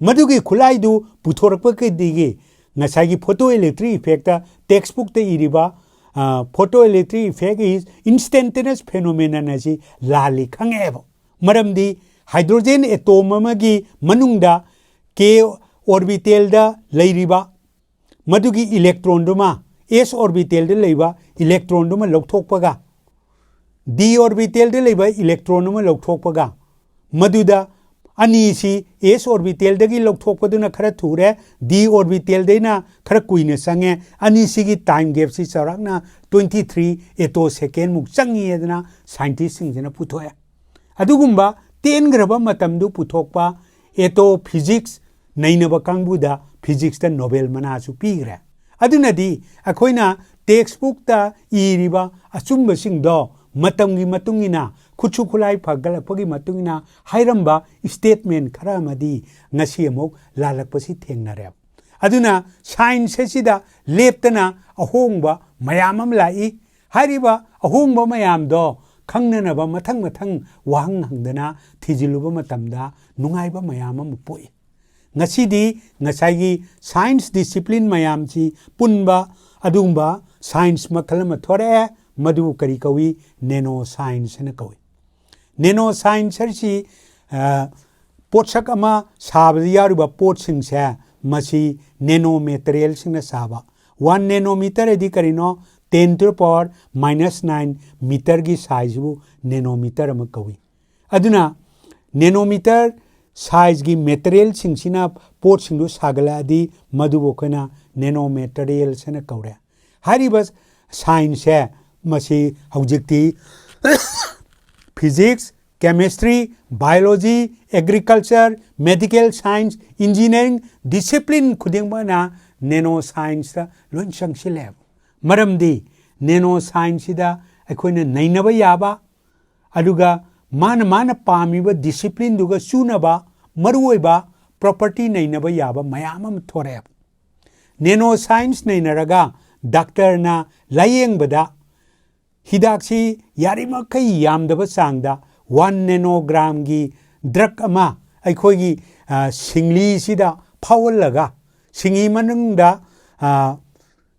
ꯃꯗꯨꯒꯤ ꯈꯨꯠꯂꯥꯏꯗꯨ ꯄꯨꯊꯣꯔꯛꯄꯗꯒꯤ ꯉꯁꯥꯏꯒꯤ photoelectric effect ꯇ text book ꯇ ꯏꯔꯤꯕ, ꯑ, "Photoelectric effect is instantaneous phenomenon" ꯑꯁꯤ ꯂꯥꯜꯂꯤ ꯈꯪꯉꯛꯑꯦꯕ꯫ ꯃꯔꯝꯗꯤ hydrogen atom ꯑꯃꯒꯤ ꯃꯅꯨꯡꯗ k orbital ꯗ ꯂꯩꯔꯤꯕ ꯃꯗꯨꯒꯤ electron ꯗꯨꯃ s orbital ꯗ ꯂꯩꯕ electron ꯗꯨꯃ ꯂꯧꯊꯣꯛꯄꯒ, d orbital ꯗ ꯂꯩꯕ electron ꯑꯃ ꯂꯧꯊꯣꯛꯄꯒ, ꯃꯗꯨꯗ ꯑꯅꯤꯁꯤ s orbital ꯗꯒꯤ ꯂꯧꯊꯣꯛꯄꯗꯨꯅ ꯈꯔ ꯊꯨꯔꯦ, d orbital ꯗꯩꯅ ꯈꯔ ꯀꯨꯏꯅ ꯆꯪꯉꯦ, ꯑꯅꯤꯁꯤꯒꯤ time gap ꯁꯤ ꯆꯥꯎꯔꯥꯛꯅ twenty three attosecond ꯃꯨꯛ ꯆꯪꯉꯤ ꯍꯥꯏꯗꯅ scientist ꯁꯤꯡꯁꯤꯅ ꯄꯨꯊꯣꯛꯑꯦ꯫ ꯑꯗꯨꯒꯨꯝꯕ ꯇꯦꯟꯈ꯭ꯔꯕ ꯃꯇꯝꯗꯨ ꯄꯨꯊꯣꯛꯄ attophysics ꯅꯩꯅꯕ ꯀꯥꯡꯕꯨꯗ physics ꯇ Nobel ꯃꯅꯥꯁꯨ ꯄꯤꯈ꯭ꯔꯦ꯫ ꯑꯗꯨꯅꯗꯤ ꯑꯩꯈꯣꯏꯅ text book ꯇ ꯏꯔꯤꯕ ꯑꯆꯨꯝꯕꯁꯤꯡꯗꯣ ꯃꯇꯝꯒꯤ ꯃꯇꯨꯡ ꯏꯟꯅ ꯈꯨꯠꯁꯨ ꯈꯨꯠꯂꯥꯏ ꯐꯒꯠꯂꯛꯄꯒꯤ ꯃꯇꯨꯡ ꯏꯟꯅ ꯍꯥꯏꯔꯝꯕ statement ꯈꯔ ꯑꯃꯗꯤ ꯉꯁꯤ ꯑꯃꯨꯛ ꯂꯥꯜꯂꯛꯄꯁꯤ ꯊꯦꯡꯅꯔꯦ꯫ ꯑꯗꯨꯅ science ꯑꯁꯤꯗ ꯂꯦꯞꯇꯅ ꯑꯍꯣꯡꯕ ꯃꯌꯥꯝ ꯑꯃ ꯂꯥꯛꯏ꯫ ꯍꯥꯏꯔꯤꯕ ꯑꯍꯣꯡꯕ ꯃꯌꯥꯝꯗꯣ ꯈꯪꯅꯅꯕ ꯃꯊꯪ ꯃꯊꯪ ꯋꯥꯍꯪ ꯍꯪꯗꯅ ꯊꯤꯖꯤꯜꯂꯨꯕ ꯃꯇꯝꯗ ꯅꯨꯡꯉꯥꯏꯕ ꯃꯌꯥꯝ ꯑꯃ ꯄꯣꯛꯏ꯫ ꯉꯁꯤꯗꯤ ꯉꯁꯥꯏꯒꯤ science discipline ꯃꯌꯥꯝꯁꯤ ꯄꯨꯟꯕ ꯑꯗꯨꯒꯨꯝꯕ science ꯃꯈꯜ ꯑꯃ ꯊꯣꯔꯛꯑꯦ꯫ ꯃꯗꯨ ꯀꯔꯤ ꯀꯧꯏ? Nano science ꯍꯥꯏꯅ ꯀꯧꯏ꯫ Nano science ꯍꯥꯏꯁꯤ, ꯑ, ꯄꯣꯠꯁꯛ ꯑꯃ ꯁꯥꯕꯗ ꯌꯥꯎꯔꯤꯕ ꯄꯣꯠꯁꯤꯡꯁꯦ ꯃꯁꯤ nano material ꯁꯤꯡꯅ ꯁꯥꯕ꯫ One nanometer ꯍꯥꯏꯗꯤ ꯀꯔꯤꯅꯣ? Ten to the power minus nine meter ꯒꯤ size ꯕꯨ nanometer ꯑꯃ ꯀꯧꯏ꯫ ꯑꯗꯨꯅ nanometer size ꯒꯤ material ꯁꯤꯡꯁꯤꯅ ꯄꯣꯠꯁꯤꯡꯗꯨ ꯁꯥꯒꯠꯂꯛꯑꯗꯤ ꯃꯗꯨꯕꯨ ꯑꯩꯈꯣꯏꯅ nano materials ꯍꯥꯏꯅ ꯀꯧꯔꯦ꯫ ꯍꯥꯏꯔꯤꯕ science ꯁꯦ ꯃꯁꯤ ꯍꯧꯖꯤꯛꯇꯤ physics, chemistry, biology, agriculture, medical science, engineering discipline ꯈꯨꯗꯤꯡꯃꯛꯅ nano science ꯇ ꯂꯣꯏ ꯆꯪꯁꯤꯜꯂꯦꯕ꯫ ꯃꯔꯝꯗꯤ nano science ꯁꯤꯗ ꯑꯩꯈꯣꯏꯅ ꯅꯩꯅꯕ ꯌꯥꯕ, ꯑꯗꯨꯒ ꯃꯥꯅ ꯃꯥꯅ ꯄꯥꯝꯃꯤꯕ discipline ꯗꯨꯒ ꯆꯨꯅꯕ ꯃꯔꯨꯑꯣꯏꯕ property ꯅꯩꯅꯕ ꯌꯥꯕ ꯃꯌꯥꯝ ꯑꯃ ꯊꯣꯔꯛꯑꯦꯕ꯫ Nano science ꯅꯩꯅꯔꯒ doctor ꯅ ꯂꯥꯌꯦꯡꯕꯗ ꯍꯤꯗꯥꯛꯁꯤ ꯌꯥꯔꯤꯃꯈꯩ ꯌꯥꯝꯗꯕ ꯆꯥꯡꯗ one nanogram ꯒꯤ drug ꯑꯃ ꯑꯩꯈꯣꯏꯒꯤ, ꯑ, ꯁꯤꯡꯂꯤꯁꯤꯗ ꯐꯥꯎꯍꯜꯂꯒ, ꯁꯤꯡꯂꯤ ꯃꯅꯨꯡꯗ, ꯑ,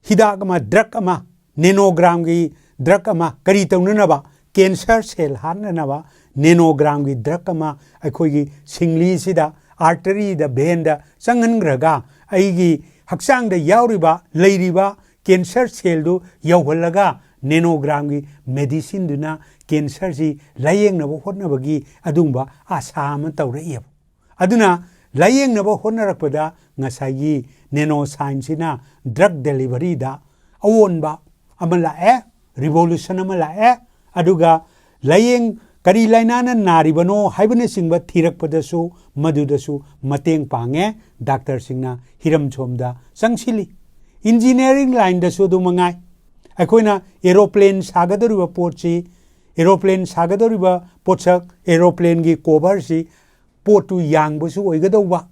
ꯍꯤꯗꯥꯛ ꯑꯃ, drug ꯑꯃ, nanogram ꯒꯤ drug ꯑꯃ, ꯀꯔꯤ ꯇꯧꯅꯅꯕ? Cancer cell ꯍꯥꯠꯅꯅꯕ nanogram ꯒꯤ drug ꯑꯃ ꯑꯩꯈꯣꯏꯒꯤ ꯁꯤꯡꯂꯤꯁꯤꯗ, artery ꯗ, vein ꯗ ꯆꯪꯍꯟꯈ꯭ꯔꯒ ꯑꯩꯒꯤ ꯍꯛꯆꯥꯡꯗ ꯌꯥꯎꯔꯤꯕ, ꯂꯩꯔꯤꯕ cancer cell ꯗꯨ ꯌꯧꯍꯜꯂꯒ nanogram ꯒꯤ medicine ꯗꯨꯅ cancer ꯁꯤ ꯂꯥꯌꯦꯡꯅꯕ ꯍꯣꯠꯅꯕꯒꯤ ꯑꯗꯨꯒꯨꯝꯕ ꯑꯥꯁꯥ ꯑꯃ ꯇꯧꯔꯛꯏꯕ꯫ ꯑꯗꯨꯅ ꯂꯥꯌꯦꯡꯅꯕ ꯍꯣꯠꯅꯔꯛꯄꯗ ꯉꯁꯥꯏꯒꯤ nano science ꯁꯤꯅ drug delivery ꯗ ꯑꯑꯣꯟꯕ ꯑꯃ ꯂꯥꯛꯑꯦ, revolution ꯑꯃ ꯂꯥꯛꯑꯦ꯫ ꯑꯗꯨꯒ ꯂꯥꯌꯦꯡ, ꯀꯔꯤ ꯂꯥꯏꯅꯥꯅ ꯅꯥꯔꯤꯕꯅꯣ ꯍꯥꯏꯕꯅꯆꯤꯡꯕ ꯊꯤꯔꯛꯄꯗꯁꯨ ꯃꯗꯨꯗꯁꯨ ꯃꯇꯦꯡ ꯄꯥꯡꯉꯦ꯫ Doctor ꯁꯤꯡꯅ ꯍꯤꯔꯝ ꯁꯣꯝꯗ ꯆꯪꯁꯤꯜꯂꯤ꯫ Engineering line ꯗꯁꯨ ꯑꯗꯨ ꯃꯉꯥꯏ꯫ ꯑꯩꯈꯣꯏꯅ aeroplane ꯁꯥꯒꯗꯧꯔꯤꯕ ꯄꯣꯠꯁꯤ ꯑꯦꯔꯣꯄ꯭ꯂꯦꯟ ꯁꯥꯒꯗꯧꯔꯤꯕ ꯄꯣꯠꯁꯛ, ꯑꯦꯔꯣꯄ꯭ꯂꯦꯟꯒꯤ ꯀꯣꯚꯔꯁꯤ ꯄꯣꯠꯇꯨ ꯌꯥꯡꯕꯁꯨ ꯑꯣꯏꯒꯗꯧꯕ,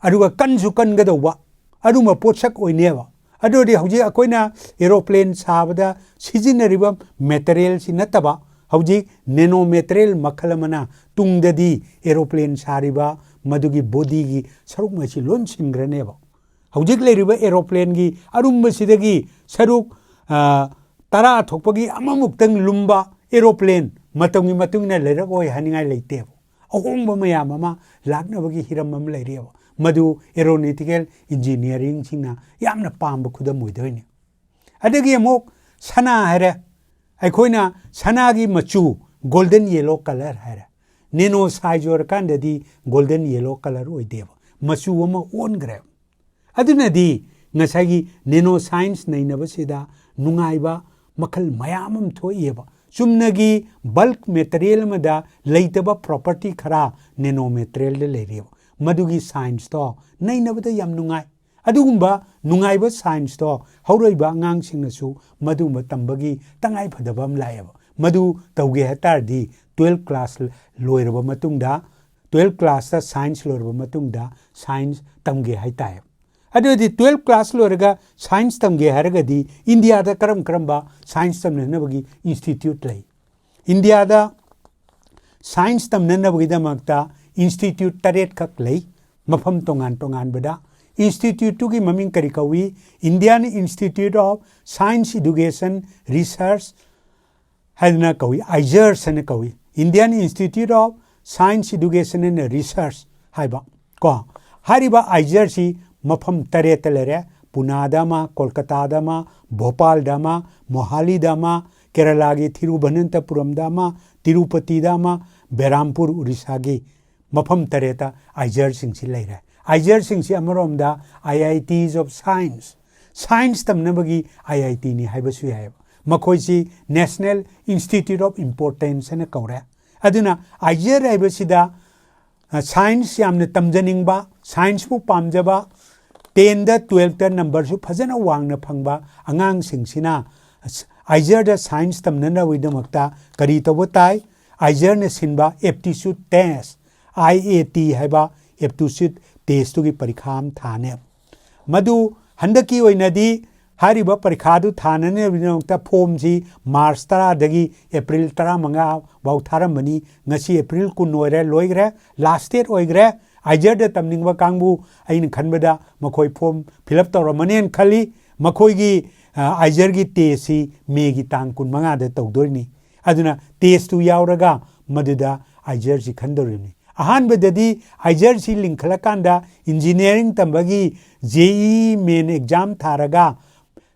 ꯑꯗꯨꯒ ꯀꯟꯁꯨ ꯀꯟꯒꯗꯧꯕ, ꯑꯗꯨꯝꯕ ꯄꯣꯠꯁꯛ ꯑꯣꯏꯅꯦꯕ꯫ ꯑꯗꯨꯗꯤ ꯍꯧꯖꯤꯛ ꯑꯩꯈꯣꯏꯅ ꯑꯦꯔꯣꯄ꯭ꯂꯦꯟ ꯁꯥꯕꯗ ꯁꯤꯖꯤꯟꯅꯔꯤꯕ ꯃꯦꯇꯔꯤꯌꯦꯜꯁꯤ ꯅꯠꯇꯕ, ꯍꯧꯖꯤꯛ ꯅꯦꯅꯣ ꯃꯦꯇꯔꯤꯌꯦꯜ ꯃꯈꯜ ꯑꯃꯅ ꯇꯨꯡꯗꯗꯤ ꯑꯦꯔꯣꯄ꯭ꯂꯦꯟ ꯁꯥꯔꯤꯕ ꯃꯗꯨꯒꯤ ꯕꯣꯗꯤꯒꯤ ꯁꯔꯨꯛꯉꯩꯁꯤ ꯂꯣꯏ ꯁꯤꯟꯈ꯭ꯔꯅꯦꯕ꯫ ꯍꯧꯖꯤꯛ ꯂꯩꯔꯤꯕ ꯑꯦꯔꯣꯄ꯭ꯂꯦꯟꯒꯤ ꯑꯔꯨꯝꯕꯁꯤꯗꯒꯤ ꯁꯔꯨꯛ, ꯑ, ꯇꯔꯥ ꯊꯣꯛꯄꯒꯤ ꯑꯃꯃꯨꯛꯇꯪ ꯂꯨꯝꯕ ꯑꯦꯔꯣꯄ꯭ꯂꯦꯟ ꯃꯇꯝꯒꯤ ꯃꯇꯨꯡ ꯏꯟꯅ ꯂꯩꯔꯛꯑꯣꯏ ꯍꯥꯏꯅꯤꯡꯉꯥꯏ ꯂꯩꯇꯦꯕ꯫ ꯑꯍꯣꯡꯕ ꯃꯌꯥꯝ ꯑꯃ ꯂꯥꯛꯅꯕꯒꯤ ꯍꯤꯔꯝ ꯑꯃ ꯂꯩꯔꯤꯑꯕ꯫ ꯃꯗꯨ ꯑꯦꯔꯣꯅꯣꯇꯤꯀꯦꯜ ꯏꯟꯖꯤꯅꯤꯌꯥꯔꯤꯡꯁꯤꯡꯅ ꯌꯥꯝꯅ ꯄꯥꯝꯕ ꯈꯨꯗꯝ ꯑꯣꯏꯗꯣꯏꯅꯤ꯫ ꯑꯗꯒꯤ ꯑꯃꯨꯛ ꯁꯅꯥ ꯍꯥꯏꯔꯦ꯫ ꯑꯩꯈꯣꯏꯅ ꯁꯅꯥꯒꯤ ꯃꯆꯨ ꯒꯣꯜꯗꯟ ꯌꯦꯂꯣ ꯀꯂꯔ ꯍꯥꯏꯔꯦ꯫ ꯅꯦꯅꯣ ꯁꯥꯏꯖ ꯑꯣꯏꯔꯀꯥꯟꯗꯗꯤ ꯒꯣꯜꯗꯟ ꯌꯦꯂꯣ ꯀꯂꯔ ꯑꯣꯏꯗꯦꯕ, ꯃꯆꯨ ꯑꯃ ꯑꯣꯟꯈ꯭ꯔꯦ꯫ ꯑꯗꯨꯅꯗꯤ ꯉꯁꯥꯏꯒꯤ ꯅꯦꯅꯣ ꯁꯥꯏꯟꯁ ꯅꯩꯅꯕꯁꯤꯗ ꯅꯨꯡꯉꯥꯏꯕ ꯃꯈꯜ ꯃꯌꯥꯝ ꯑꯃ ꯊꯣꯛꯏꯑꯕ꯫ ꯆꯨꯝꯅꯒꯤ ꯕꯜꯛ ꯃꯦꯇꯔꯤꯌꯦꯜ ꯑꯃꯗ ꯂꯩꯇꯕ ꯄ꯭ꯔꯣꯄꯔꯇꯤ ꯈꯔ ꯅꯦꯅꯣ ꯃꯦꯇꯔꯤꯌꯦꯜꯗ ꯂꯩꯔꯤꯑꯕ꯫ ꯃꯗꯨꯒꯤ ꯁꯥꯏꯟꯁꯇꯣ ꯅꯩꯅꯕꯗ ꯌꯥꯝ ꯅꯨꯡꯉꯥꯏ꯫ ꯑꯗꯨꯒꯨꯝꯕ ꯅꯨꯡꯉꯥꯏꯕ ꯁꯥꯏꯟꯁꯇꯣ ꯍꯧꯔꯛꯏꯕ ꯑꯉꯥꯡꯁꯤꯡꯅꯁꯨ ꯃꯗꯨꯒꯨꯝꯕ ꯇꯝꯕꯒꯤ ꯇꯉꯥꯏ ꯐꯗꯕ ꯑꯃ ꯂꯥꯛꯑꯦꯕ꯫ ꯃꯗꯨ ꯇꯧꯒꯦ ꯍꯥꯏ ꯇꯥꯔꯗꯤ ꯇꯨꯋꯦꯜꯐ ꯀ꯭ꯂꯥꯁ ꯂꯣꯏꯔꯕ ꯃꯇꯨꯡꯗ, ꯇꯨꯋꯦꯜꯐ ꯀ꯭ꯂꯥꯁꯇ ꯁꯥꯏꯟꯁ ꯂꯣꯏꯔꯕ ꯃꯇꯨꯡꯗ ꯁꯥꯏꯟꯁ ꯇꯝꯒꯦ ꯍꯥꯏ ꯇꯥꯏ꯫ ꯑꯗꯨꯗꯤ ꯇꯨꯋꯦꯜꯐ ꯀ꯭ꯂꯥꯁ ꯂꯣꯏꯔꯒ ꯁꯥꯏꯟꯁ ꯇꯝꯒꯦ ꯍꯥꯏꯔꯒꯗꯤ ꯏꯟꯗꯤꯌꯥꯗ ꯀꯔꯝ ꯀꯔꯝꯕ ꯁꯥꯏꯟꯁ ꯇꯝꯅꯅꯕꯒꯤ ꯏꯟꯁꯇꯤꯇ꯭ꯌꯨꯠ ꯂꯩ? ꯏꯟꯗꯤꯌꯥꯗ ꯁꯥꯏꯟꯁ ꯇꯝꯅꯅꯕꯒꯤꯗꯃꯛꯇ ꯏꯟꯁꯇꯤꯇ꯭ꯌꯨꯠ ꯇꯔꯦꯠꯈꯛ ꯂꯩ, ꯃꯐꯝ ꯇꯣꯉꯥꯟ ꯇꯣꯉꯥꯟꯕꯗ꯫ ꯏꯟꯁꯇꯤꯇ꯭ꯌꯨꯠꯇꯨꯒꯤ ꯃꯃꯤꯡ ꯀꯔꯤ ꯀꯧꯏ? Indian Institute of Science Education Research ꯍꯥꯏꯗꯅ ꯀꯧꯏ, ꯑꯥꯏꯖꯔꯁ ꯍꯥꯏꯅ ꯀꯧꯏ, Indian Institute of Science Education and Research ꯍꯥꯏꯕ ꯀꯣ꯫ ꯍꯥꯏꯔꯤꯕ ꯑꯥꯏꯖꯔꯁꯤ ꯃꯐꯝ ꯇꯔꯦꯠꯇ ꯂꯩꯔꯦ: ꯄꯨꯅꯥꯗ ꯑꯃ, ꯀꯣꯜꯀꯇꯥꯗ ꯑꯃ, ꯚꯣꯄꯥꯜꯗ ꯑꯃ, ꯃꯣꯍꯥꯂꯤꯗ ꯑꯃ, ꯀꯦꯔꯂꯥꯒꯤ ꯊꯤꯔꯨꯚꯅꯟꯇꯄꯨꯔꯝꯗ ꯑꯃ, ꯇꯤꯔꯨꯄꯇꯤꯗ ꯑꯃ, ꯕꯦꯔꯥꯝꯄꯨꯔ, ꯎꯔꯤꯁꯥꯒꯤ꯫ ꯃꯐꯝ ꯇꯔꯦꯠꯇ ꯑꯥꯏꯖꯔꯁꯤꯡꯁꯤ ꯂꯩꯔꯦ꯫ ꯑꯥꯏꯖꯔꯁꯤꯡꯁꯤ ꯑꯃꯔꯣꯝꯗ IITs of Science, ꯁꯥꯏꯟꯁ ꯇꯝꯅꯕꯒꯤ IITꯅꯤ ꯍꯥꯏꯕꯁꯨ ꯌꯥꯏꯑꯕ꯫ ꯃꯈꯣꯏꯁꯤ National Institute of Importance ꯍꯥꯏꯅ ꯀꯧꯔꯦ꯫ ꯑꯗꯨꯅ ꯑꯥꯏꯖꯔ ꯍꯥꯏꯕꯁꯤꯗ, ꯑ, ꯁꯥꯏꯟꯁ ꯌꯥꯝꯅ ꯇꯝꯖꯅꯤꯡꯕ, ꯁꯥꯏꯟꯁꯄꯨ ꯄꯥꯝꯖꯕ, ꯇꯦꯟꯗ ꯇꯨꯋꯦꯜꯐꯇ ꯅꯝꯕꯔꯁꯨ ꯐꯖꯅ ꯋꯥꯡꯅ ꯐꯪꯕ ꯑꯉꯥꯡꯁꯤꯡꯁꯤꯅ ꯑꯁ-, ꯑꯥꯏꯖꯔꯗ ꯁꯥꯏꯟꯁ ꯇꯝꯅꯅꯕꯒꯤꯗꯃꯛꯇ ꯀꯔꯤ ꯇꯧꯕ ꯇꯥꯏ? ꯑꯥꯏꯖꯔꯅ ꯁꯤꯟꯕ aptitude test, I A T ꯍꯥꯏꯕ ꯑꯦꯞꯇꯤꯆꯨꯠ ꯇꯦꯁꯇꯨꯒꯤ ꯄꯔꯤꯈꯥ ꯑꯃ ꯊꯥꯅꯦꯕ꯫ ꯃꯗꯨ ꯍꯟꯗꯛꯀꯤ ꯑꯣꯏꯅꯗꯤ ꯍꯥꯏꯔꯤꯕ ꯄꯔꯤꯈꯥꯗꯨ ꯊꯥꯅꯅꯕꯒꯤꯗꯃꯛꯇ ꯐꯣꯝꯁꯤ ꯃꯥꯔꯆ ꯇꯔꯥꯗꯒꯤ ꯑꯦꯄ꯭ꯔꯤꯜ ꯇꯔꯥꯃꯉꯥ ꯐꯥꯎ ꯊꯥꯔꯝꯕꯅꯤ꯫ ꯉꯁꯤ ꯑꯦꯄ꯭ꯔꯤꯜ ꯀꯨꯟ ꯑꯣꯏꯔꯦ, ꯂꯣꯏꯈ꯭ꯔꯦ, ꯂꯥꯁ ꯗꯦꯠ ꯑꯣꯏꯈ꯭ꯔꯦ꯫ ꯑꯥꯏꯖꯔꯗ ꯇꯝꯅꯤꯡꯕ ꯀꯥꯡꯕꯨ ꯑꯩꯅ ꯈꯟꯕꯗ ꯃꯈꯣꯏ ꯐꯣꯝ ꯐꯤꯜ ꯑꯞ ꯇꯧꯔꯝꯃꯅꯦꯅ ꯈꯜꯂꯤ꯫ ꯃꯈꯣꯏꯒꯤ, ꯑ, ꯑꯥꯏꯖꯔꯒꯤ ꯇꯦꯁꯁꯤ ꯃꯦꯒꯤ ꯇꯥꯡ ꯀꯨꯟꯃꯉꯥꯗ ꯇꯧꯗꯣꯏꯅꯤ꯫ ꯑꯗꯨꯅ ꯇꯦꯁꯇꯨ ꯌꯥꯎꯔꯒ ꯃꯗꯨꯗ ꯑꯥꯏꯖꯔꯁꯤ ꯈꯟꯗꯧꯔꯤꯕꯅꯤ꯫ ꯑꯍꯥꯟꯕꯗꯗꯤ ꯑꯥꯏꯖꯔꯁꯤ ꯂꯤꯡꯈꯠꯂꯀꯥꯟꯗ ꯏꯟꯖꯤꯅꯤꯌꯥꯔꯤꯡ ꯇꯝꯕꯒꯤ ꯖꯦ ꯏ ꯃꯦꯟ ꯑꯦꯛꯖꯥꯝ ꯊꯥꯔꯒ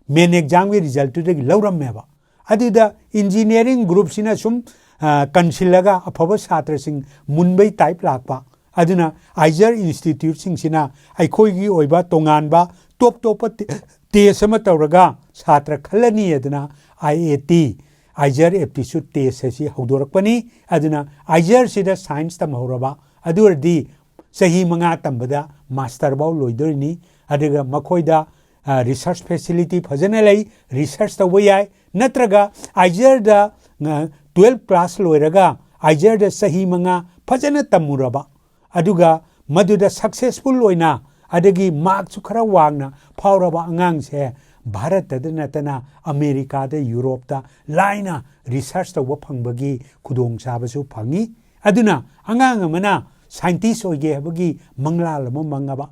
ꯃꯦꯟ ꯑꯦꯛꯖꯥꯝꯒꯤ ꯔꯤꯖꯜꯇꯨꯗꯒꯤ ꯂꯧꯔꯝꯃꯦꯕ꯫ ꯑꯗꯨꯗ ꯏꯟꯖꯤꯅꯤꯌꯥꯔꯤꯡ ꯒ꯭ꯔꯨꯞꯁꯤꯅ ꯁꯨꯝ, ꯑ, ꯀꯟꯁꯤꯜꯂꯒ ꯑꯐꯕ ꯁꯥꯇ꯭ꯔꯁꯤꯡ ꯃꯨꯟꯕꯩ ꯇꯥꯏꯞ ꯂꯥꯛꯄ꯫ ꯑꯗꯨꯅ ꯑꯥꯏꯖꯔ ꯏꯟꯁꯇꯤꯇ꯭ꯌꯨꯠꯁꯤꯡꯁꯤꯅ ꯑꯩꯈꯣꯏꯒꯤ ꯑꯣꯏꯕ ꯇꯣꯉꯥꯟꯕ ꯇꯣꯞ ꯇꯣꯞꯄ ꯇꯦ-, ꯇꯦꯁ ꯑꯃ ꯇꯧꯔꯒ ꯁꯥꯇ꯭ꯔ ꯈꯜꯂꯅꯤ ꯑꯗꯨꯅ I A T, ꯑꯥꯏꯖꯔ aptitude test ꯑꯁꯤ ꯍꯧꯗꯣꯔꯛꯄꯅꯤ꯫ ꯑꯗꯨꯅ ꯑꯥꯏꯖꯔꯁꯤꯗ ꯁꯥꯏꯟꯁ ꯇꯝꯍꯧꯔꯕ ꯑꯗꯨ ꯑꯣꯏꯔꯗꯤ ꯆꯍꯤ ꯃꯉꯥ ꯇꯝꯕꯗ ꯃꯥꯁꯇꯔ ꯐꯥꯎ ꯂꯣꯏꯗꯣꯔꯤꯅꯤ꯫ ꯑꯗꯨꯒ ꯃꯈꯣꯏꯗ, ꯑ, ꯔꯤꯁꯔꯁ ꯐꯦꯁꯤꯂꯤꯇꯤ ꯐꯖꯅ ꯂꯩ, ꯔꯤꯁꯔꯁ ꯇꯧꯕ ꯌꯥꯏ, ꯅꯠꯇ꯭ꯔꯒ ꯑꯥꯏꯖꯔꯗ, ꯑ, ꯇꯨꯋꯦꯜꯐ ꯀ꯭ꯂꯥꯁ ꯂꯣꯏꯔꯒ ꯑꯥꯏꯖꯔꯗ ꯆꯍꯤ ꯃꯉꯥ ꯐꯖꯅ ꯇꯝꯃꯨꯔꯕ, ꯑꯗꯨꯒ ꯃꯗꯨꯗ ꯁꯛꯁꯦꯁꯐꯨꯜ ꯑꯣꯏꯅ ꯑꯗꯒꯤ ꯃꯥꯔꯛꯁꯨ ꯈꯔ ꯋꯥꯡꯅ ꯐꯥꯎꯔꯕ ꯑꯉꯥꯡꯁꯦ ꯚꯥꯔꯠꯇꯗ ꯅꯠꯇꯅ ꯑꯃꯦꯔꯤꯀꯥꯗ, ꯌꯨꯔꯣꯞꯇ ꯂꯥꯏꯅ ꯔꯤꯁꯔꯁ ꯇꯧꯕ ꯐꯪꯕꯒꯤ ꯈꯨꯗꯣꯡꯆꯥꯕꯁꯨ ꯐꯪꯉꯤ꯫ ꯑꯗꯨꯅ ꯑꯉꯥꯡ ꯑꯃꯅ ꯁꯥꯏꯟꯇꯤꯁ ꯑꯣꯏꯒꯦ ꯍꯥꯏꯕꯒꯤ ꯃꯪꯂꯥꯜ ꯑꯃ ꯃꯪꯉꯕ,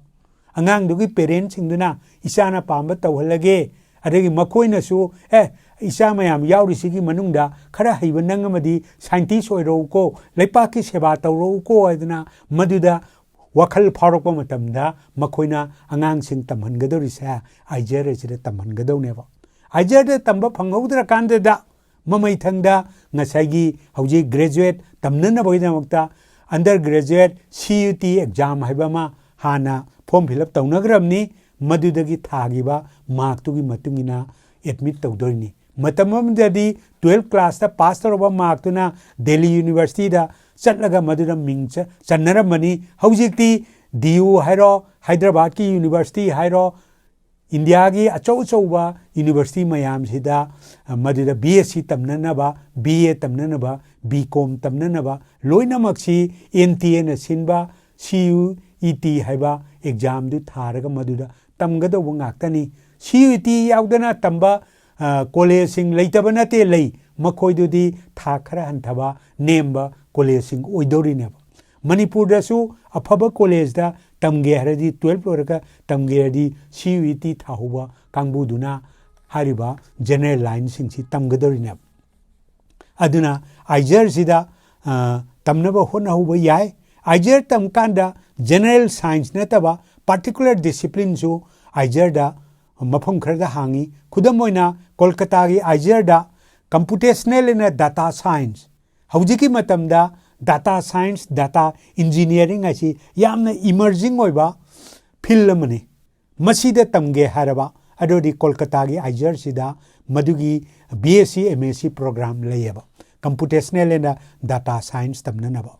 ꯑꯉꯥꯡꯗꯨꯒꯤ ꯄꯦꯔꯦꯟꯁꯁꯤꯡꯗꯨꯅ ꯏꯆꯥꯅ ꯄꯥꯝꯕ ꯇꯧꯍꯜꯂꯒꯦ, ꯑꯗꯒꯤ ꯃꯈꯣꯏꯅꯁꯨ, "ꯑꯦ, ꯏꯆꯥ ꯃꯌꯥꯝ ꯌꯥꯎꯔꯤꯁꯤꯒꯤ ꯃꯅꯨꯡꯗ ꯈꯔ ꯍꯩꯕ ꯅꯪ ꯑꯃꯗꯤ ꯁꯥꯏꯟꯇꯤꯁ ꯑꯣꯏꯔꯛꯎꯀꯣ, ꯂꯩꯄꯥꯛꯀꯤ ꯁꯦꯕꯥ ꯇꯧꯔꯛꯎꯀꯣ" ꯍꯥꯏꯗꯅ ꯃꯗꯨꯗ ꯋꯥꯈꯜ ꯐꯥꯎꯔꯛꯄ ꯃꯇꯝꯗ ꯃꯈꯣꯏꯅ ꯑꯉꯥꯡꯁꯤꯡ ꯇꯝꯍꯟꯒꯗꯧꯔꯤꯁꯦ ꯑꯥꯏꯖꯔ ꯑꯁꯤꯗ ꯇꯝꯍꯟꯒꯗꯧꯅꯦꯕ꯫ ꯑꯥꯏꯖꯔꯗ ꯇꯝꯕ ꯐꯪꯍꯧꯗ꯭ꯔꯀꯥꯟꯗꯗ ꯃꯃꯩꯊꯪꯗ ꯉꯁꯥꯏꯒꯤ ꯍꯧꯖꯤꯛ ꯒ꯭ꯔꯦꯖꯨꯋꯦꯠ ꯇꯝꯅꯅꯕꯒꯤꯗꯃꯛꯇ ꯑꯟꯗꯔ ꯒ꯭ꯔꯦꯖꯨꯋꯦꯠ ꯁꯤ ꯌꯨ ꯇꯤ ꯑꯦꯛꯖꯥꯝ ꯍꯥꯏꯕ ꯑꯃ ꯍꯥꯟꯅ ꯐꯣꯔꯝ ꯐꯤꯜ ꯑꯞ ꯇꯧꯅꯈ꯭ꯔꯕꯅꯤ꯫ ꯃꯗꯨꯗꯒꯤ ꯊꯥꯈꯤꯕ ꯃꯥꯔꯛꯇꯨꯒꯤ ꯃꯇꯨꯡ ꯏꯟꯅ ꯑꯦꯗꯃꯤꯠ ꯇꯧꯗꯣꯏꯅꯤ꯫ ꯃꯇꯝ ꯑꯃꯗꯗꯤ ꯇꯨꯋꯦꯜꯐ ꯀ꯭ꯂꯥꯁꯇ ꯄꯥꯁ ꯇꯧꯔꯕ ꯃꯥꯔꯛꯇꯨꯅ ꯗꯦꯜꯂꯤ ꯌꯨꯅꯤꯚꯔꯁꯤꯇꯤꯗ ꯆꯠꯂꯒ ꯃꯗꯨꯗ ꯃꯤꯡ ꯆ-, ꯆꯟꯅꯔꯝꯕꯅꯤ꯫ ꯍꯧꯖꯤꯛꯇꯤ ꯗꯤ ꯌꯨ ꯍꯥꯏꯔꯣ, ꯍꯥꯏꯗ꯭ꯔꯕꯥꯗꯀꯤ ꯌꯨꯅꯤꯚꯔꯁꯤꯇꯤ ꯍꯥꯏꯔꯣ, ꯏꯟꯗꯤꯌꯥꯒꯤ ꯑꯆꯧ ꯑꯆꯧꯕ ꯌꯨꯅꯤꯚꯔꯁꯤꯇꯤ ꯃꯌꯥꯝꯁꯤꯗ, ꯑ, ꯃꯗꯨꯗ ꯕꯤ ꯑꯦꯁ ꯁꯤ ꯇꯝꯅꯅꯕ, ꯕꯤ ꯑꯦ ꯇꯝꯅꯅꯕ, ꯕꯤ ꯀꯣꯝ ꯇꯝꯅꯅꯕ ꯂꯣꯏꯅꯃꯛꯁꯤ ꯑꯦꯟ ꯇꯤ ꯑꯦꯅ ꯁꯤꯟꯕ ꯁꯤ ꯌꯨ ꯏ ꯇꯤ ꯍꯥꯏꯕ ꯑꯦꯛꯖꯥꯝꯗꯨ ꯊꯥꯔꯒ ꯃꯗꯨꯗ ꯇꯝꯒꯗꯧꯕ ꯉꯥꯛꯇꯅꯤ꯫ ꯁꯤ ꯌꯨ ꯏ ꯇꯤ ꯌꯥꯎꯗꯅ ꯇꯝꯕ, ꯑ, ꯀꯣꯂꯦꯖꯁꯤꯡ ꯂꯩꯇꯕ ꯅꯠꯇꯦ, ꯂꯩ꯫ ꯃꯈꯣꯏꯗꯨꯗꯤ ꯊꯥꯛ ꯈꯔ ꯍꯟꯊꯕ, ꯅꯦꯝꯕ ꯀꯣꯂꯦꯖꯁꯤꯡ ꯑꯣꯏꯗꯧꯔꯤꯅꯦꯕ꯫ ꯃꯅꯤꯄꯨꯔꯗꯁꯨ ꯑꯐꯕ ꯀꯣꯂꯦꯖꯇ ꯇꯝꯒꯦ ꯍꯥꯏꯔꯗꯤ, ꯇꯨꯌꯦꯜꯐ ꯂꯣꯏꯔꯒ ꯇꯝꯒꯦ ꯍꯥꯏꯔꯗꯤ, ꯁꯤ ꯌꯨ ꯏ ꯇꯤ ꯊꯥꯍꯧꯕ ꯀꯥꯡꯕꯨꯗꯨꯅ ꯍꯥꯏꯔꯤꯕ ꯖꯦꯅꯔꯦꯜ ꯂꯥꯏꯟꯁꯤꯡꯁꯤ ꯇꯝꯒꯗꯧꯔꯤꯅꯦꯕ꯫ ꯑꯗꯨꯅ ꯑꯥꯏꯖꯔꯁꯤꯗ, ꯑ, ꯇꯝꯅꯕ ꯍꯣꯠꯅꯍꯧꯕ ꯌꯥꯏ꯫ ꯑꯥꯏꯖꯔ ꯇꯝꯀꯥꯟꯗ ꯖꯦꯅꯔꯦꯜ ꯁꯥꯏꯟꯁ ꯅꯠꯇꯕ ꯄꯥꯔꯇꯤꯀꯨꯂꯔ ꯗꯤꯁꯤꯄ꯭ꯂꯤꯟꯁꯨ ꯑꯥꯏꯖꯔꯗ ꯃꯐꯝ ꯈꯔꯗ ꯍꯥꯡꯉꯤ꯫ ꯈꯨꯗꯝ ꯑꯣꯏꯅ, ꯀꯣꯜꯀꯇꯥꯒꯤ ꯑꯥꯏꯖꯔꯗ computational and data science, ꯍꯧꯖꯤꯛꯀꯤ ꯃꯇꯝꯗ ꯗꯥꯇꯥ ꯁꯥꯏꯟꯁ, ꯗꯥꯇꯥ ꯏꯟꯖꯤꯅꯤꯌꯥꯔꯤꯡ ꯍꯥꯏꯁꯤ ꯌꯥꯝꯅ ꯏꯃꯔꯖꯤꯡ ꯑꯣꯏꯕ ꯐꯤꯜ ꯑꯃꯅꯤ꯫ ꯃꯁꯤꯗ ꯇꯝꯒꯦ ꯍꯥꯏꯔꯕ, ꯑꯗꯨꯗꯤ ꯀꯣꯜꯀꯇꯥꯒꯤ ꯑꯥꯏꯖꯔꯁꯤꯗ ꯃꯗꯨꯒꯤ B S C, M S ꯁꯤ ꯄ꯭ꯔꯣꯒ꯭ꯔꯥꯝ ꯂꯩꯌꯦꯕ, computational and data science ꯇꯝꯅꯅꯕ꯫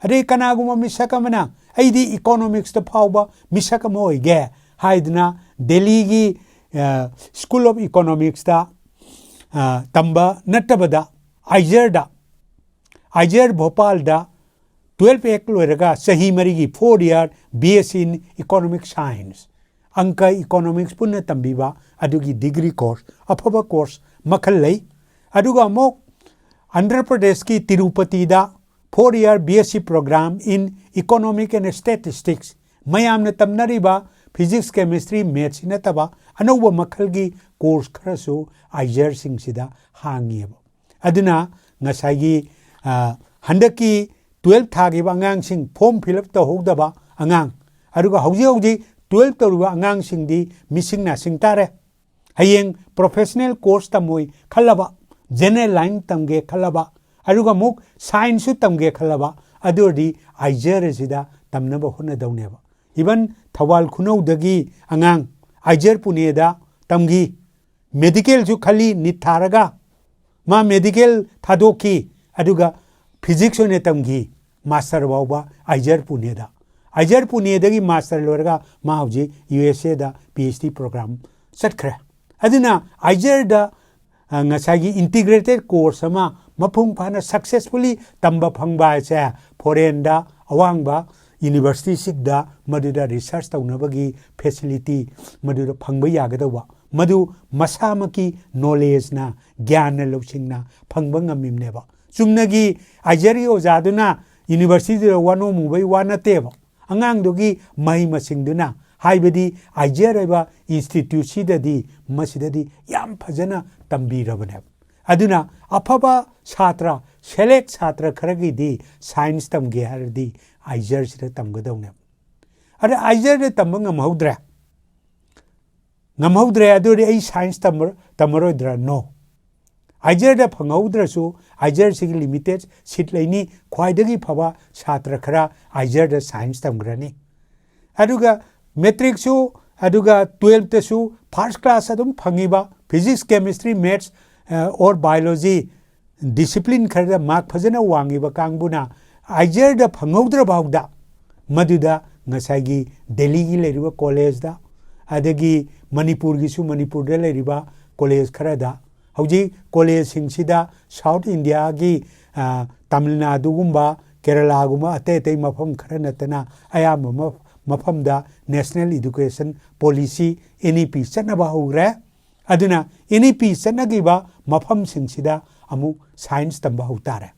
ꯑꯗꯩ ꯀꯅꯥꯒꯨꯝꯕ ꯃꯤꯁꯛ ꯑꯃꯅ "ꯑꯩꯗꯤ ꯏꯀꯣꯅꯣꯃꯤꯛꯁꯇ ꯐꯥꯎꯕ ꯃꯤꯁꯛ ꯑꯃ ꯑꯣꯏꯒꯦ" ꯍꯥꯏꯗꯨꯅ ꯗꯦꯜꯂꯤꯒꯤ, ꯑ, ꯁ꯭ꯀꯨꯜ ꯑꯣꯐ ꯏꯀꯣꯅꯣꯃꯤꯛꯁꯇ, ꯑ, ꯇꯝꯕ ꯅꯠꯇꯕꯗ, ꯑꯥꯏꯖꯔꯗ, ꯑꯥꯏꯖꯔ ꯚꯣꯄꯥꯜꯗ ꯇꯨꯌꯦꯜꯐ ꯍꯦꯛ ꯂꯣꯏꯔꯒ ꯆꯍꯤ ꯃꯔꯤꯒꯤ four year B S C in Economic Science, ꯑꯪꯀ ꯏꯀꯣꯅꯣꯃꯤꯛꯁ ꯄꯨꯟꯅ ꯇꯝꯕꯤꯕ ꯑꯗꯨꯒꯤ ꯗꯤꯒ꯭ꯔꯤ ꯀꯣꯔꯁ, ꯑꯐꯕ ꯀꯣꯔꯁ ꯃꯈꯜ ꯂꯩ꯫ ꯑꯗꯨꯒ ꯑꯃꯨꯛ ꯑꯟꯙ꯭ꯔ ꯄ꯭ꯔꯗꯦꯁꯀꯤ ꯇꯤꯔꯨꯄꯇꯤꯗ four year B S C program in Economic and Statistics, ꯃꯌꯥꯝꯅ ꯇꯝꯅꯔꯤꯕ ꯐꯤꯖꯤꯛꯁ, ꯀꯦꯃꯤꯁꯇ꯭ꯔꯤ, ꯃꯦꯠꯁ ꯅꯠꯇꯕ ꯑꯅꯧꯕ ꯃꯈꯜꯒꯤ ꯀꯣꯔꯁ ꯈꯔꯁꯨ ꯑꯥꯏꯖꯔꯁꯤꯡꯁꯤꯗ ꯍꯥꯡꯉꯤꯕ꯫ ꯑꯗꯨꯅ ꯉꯁꯥꯏꯒꯤ, ꯑ, ꯍꯟꯗꯛꯀꯤ ꯇꯨꯌꯦꯜꯐ ꯊꯥꯈꯤꯕ ꯑꯉꯥꯡꯁꯤꯡ, ꯐꯣꯔꯝ ꯐꯤꯜ ꯑꯞ ꯇꯧꯍꯧꯗꯕ ꯑꯉꯥꯡ, ꯑꯗꯨꯒ ꯍꯧꯖꯤꯛ ꯍꯧꯖꯤꯛ ꯇꯨꯌꯦꯜꯐ ꯇꯧꯔꯤꯕ ꯑꯉꯥꯡꯁꯤꯡꯗꯤ ꯃꯤꯁꯤꯡ ꯅꯥꯁꯤꯡ ꯇꯥꯔꯦ꯫ ꯍꯌꯦꯡ ꯄ꯭ꯔꯣꯐꯦꯁꯅꯦꯜ ꯀꯣꯔꯁ ꯇꯝꯃꯣꯏ ꯈꯜꯂꯕ, ꯖꯦꯅꯔꯦꯜ ꯂꯥꯏꯟ ꯇꯝꯒꯦ ꯈꯜꯂꯕ, ꯑꯗꯨꯒ ꯑꯃꯨꯛ ꯁꯥꯏꯟꯁꯁꯨ ꯇꯝꯒꯦ ꯈꯜꯂꯕ, ꯑꯗꯨ ꯑꯣꯏꯔꯗꯤ ꯑꯥꯏꯖꯔ ꯑꯁꯤꯗ ꯇꯝꯅꯕ ꯍꯣꯠꯅꯗꯧꯅꯦꯕ꯫ ꯏꯚꯟ ꯊꯧꯕꯥꯜ ꯈꯨꯅꯧꯗꯒꯤ ꯑꯉꯥꯡ ꯑꯥꯏꯖꯔ ꯄꯨꯅꯦꯗ ꯇꯝꯈꯤ, ꯃꯦꯗꯤꯀꯦꯜꯁꯨ ꯈꯜꯂꯤ ꯅꯤꯠ ꯊꯥꯔꯒ, ꯃꯥ ꯃꯦꯗꯤꯀꯦꯜ ꯊꯥꯗꯣꯛꯈꯤ, ꯑꯗꯨꯒ ꯐꯤꯖꯤꯛꯁ ꯑꯣꯏꯅ ꯇꯝꯈꯤ, ꯃꯥꯁꯇꯔ ꯐꯥꯎꯕ ꯑꯥꯏꯖꯔ ꯄꯨꯅꯦꯗ꯫ ꯑꯥꯏꯖꯔ ꯄꯨꯅꯦꯗꯒꯤ ꯃꯥꯁꯇꯔ ꯂꯣꯏꯔꯒ ꯃꯥ ꯍꯧꯖꯤꯛ ꯌꯨ ꯑꯦꯁ ꯑꯦꯗ ꯄꯤ ꯑꯩꯆ ꯗꯤ ꯄ꯭ꯔꯣꯒ꯭ꯔꯥꯝ ꯆꯠꯈ꯭ꯔꯦ꯫ ꯑꯗꯨꯅ ꯑꯥꯏꯖꯔꯗ, ꯑ, ꯉꯁꯥꯏꯒꯤ ꯏꯟꯇꯤꯒ꯭ꯔꯦꯇꯦꯠ ꯀꯣꯔꯁ ꯑꯃ ꯃꯄꯨꯡ ꯐꯥꯅ ꯁꯛꯁꯦꯁꯐꯨꯜꯂꯤ ꯇꯝꯕ ꯐꯪꯕ ꯍꯥꯏꯁꯦ, ꯐꯣꯔꯦꯟꯗ ꯑꯋꯥꯡꯕ ꯌꯨꯅꯤꯚꯔꯁꯤꯇꯤꯁꯤꯡꯗ ꯃꯗꯨꯗ ꯔꯤꯁꯔꯁ ꯇꯧꯅꯕꯒꯤ ꯐꯦꯁꯤꯂꯤꯇꯤ ꯃꯗꯨꯗ ꯐꯪꯕ ꯌꯥꯒꯗꯧꯕ, ꯃꯗꯨ ꯃꯁꯥꯃꯛꯀꯤ ꯅꯣꯂꯦꯖꯅ, ꯒ꯭ꯌꯥꯟꯅ, ꯂꯧꯁꯤꯡꯅ ꯐꯪꯕ ꯉꯝꯃꯤꯕꯅꯦꯕ꯫ ꯆꯨꯝꯅꯒꯤ ꯑꯥꯏꯖꯔꯒꯤ ꯑꯣꯖꯥꯗꯨꯅ ꯌꯨꯅꯤꯚꯔꯁꯤꯇꯤꯗꯨꯗ ꯋꯥꯅꯣꯝꯃꯨꯕꯩ ꯋꯥ ꯅꯠꯇꯦꯕ꯫ ꯑꯉꯥꯡꯗꯨꯒꯤ ꯃꯍꯩ ꯃꯁꯤꯡꯗꯨꯅ, ꯍꯥꯏꯕꯗꯤ ꯑꯥꯏꯖꯔ ꯍꯥꯏꯕ ꯏꯟꯁꯇꯤꯇ꯭ꯌꯨꯠꯁꯤꯗꯗꯤ ꯃꯁꯤꯗꯗꯤ ꯌꯥꯝ ꯐꯖꯅ ꯇꯝꯕꯤꯔꯕꯅꯦꯕ꯫ ꯑꯗꯨꯅ ꯑꯐꯕ ꯁꯥꯇ꯭ꯔ, ꯁꯦꯂꯦꯛ ꯁꯥꯇ꯭ꯔ ꯈꯔꯒꯤꯗꯤ ꯁꯥꯏꯟꯁ ꯇꯝꯒꯦ ꯍꯥꯏꯔꯗꯤ ꯑꯥꯏꯖꯔꯁꯤꯗ ꯇꯝꯒꯗꯧꯅꯦꯕ꯫ ꯑꯗ ꯑꯥꯏꯖꯔꯗ ꯇꯝꯕ ꯉꯝꯍꯧꯗ꯭ꯔꯦ, ꯉꯝꯍꯧꯗ꯭ꯔꯦ, ꯑꯗꯨ ꯑꯣꯏꯔꯗꯤ ꯑꯩ ꯁꯥꯏꯟꯁ ꯇꯝꯃ-, ꯇꯝꯃꯔꯣꯏꯗ꯭ꯔꯥ? ꯅꯣ꯫ ꯑꯥꯏꯖꯔꯗ ꯐꯪꯍꯧꯗ꯭ꯔꯁꯨ, ꯑꯥꯏꯖꯔꯁꯤꯒꯤ ꯂꯤꯃꯤꯇꯦꯠ ꯁꯤꯠ ꯂꯩꯅꯤ꯫ ꯈ꯭ꯋꯥꯏꯗꯒꯤ ꯐꯕ ꯁꯥꯇ꯭ꯔ ꯈꯔ ꯑꯥꯏꯖꯔꯗ ꯁꯥꯏꯟꯁ ꯇꯝꯈ꯭ꯔꯅꯤ꯫ ꯑꯗꯨꯒ ꯃꯦꯇ꯭ꯔꯤꯛꯁꯨ, ꯑꯗꯨꯒ ꯇꯨꯌꯦꯜꯞꯇꯁꯨ ꯐꯥꯔꯁ ꯀ꯭ꯂꯥꯁ ꯑꯗꯨꯝ ꯐꯪꯉꯤꯕ, ꯐꯤꯖꯤꯛꯁ, ꯀꯦꯃꯤꯁꯇ꯭ꯔꯤ, ꯃꯦꯠꯁ, ꯑ, ꯑꯣꯔ ꯕꯥꯏꯑꯣꯂꯣꯖꯤ, ꯗꯤꯁꯤꯄ꯭ꯂꯤꯟ ꯈꯔꯗ ꯃꯥꯔꯛ ꯐꯖꯅ ꯋꯥꯡꯉꯤꯕ ꯀꯥꯡꯕꯨꯅ ꯑꯥꯏꯖꯔꯗ ꯐꯪꯍꯧꯗ꯭ꯔ ꯐꯥꯎꯗ ꯃꯗꯨꯗ ꯉꯁꯥꯏꯒꯤ ꯗꯦꯜꯂꯤꯒꯤ ꯂꯩꯔꯤꯕ ꯀꯣꯂꯦꯖꯇ, ꯑꯗꯒꯤ ꯃꯅꯤꯄꯨꯔꯒꯤꯁꯨ ꯃꯅꯤꯄꯨꯔꯗ ꯂꯩꯔꯤꯕ ꯀꯣꯂꯦꯖ ꯈꯔꯗ, ꯍꯧꯖꯤꯛ ꯀꯣꯂꯦꯖꯁꯤꯡꯁꯤꯗ ꯁꯥꯎꯠ ꯏꯟꯗꯤꯌꯥꯒꯤ, ꯑ, ꯇꯥꯃꯤꯜ ꯅꯥꯗꯨꯒꯨꯝꯕ, ꯀꯦꯔꯂꯥꯒꯨꯝꯕ, ꯑꯇꯩ ꯑꯇꯩ ꯃꯐꯝ ꯈꯔ ꯅꯠꯇꯅ ꯑꯌꯥꯝꯕ ꯃ-, ꯃꯐꯝꯗ national education policy, N E P, ꯆꯠꯅꯕ ꯍꯧꯈ꯭ꯔꯦ꯫ ꯑꯗꯨꯅ ꯑꯦꯟ ꯏ ꯄꯤ ꯆꯠꯅꯈꯤꯕ ꯃꯐꯝꯁꯤꯡꯁꯤꯗ ꯑꯃꯨꯛ ꯁꯥꯏꯟꯁ ꯇꯝꯕ ꯍꯧ ꯇꯥꯔꯦ꯫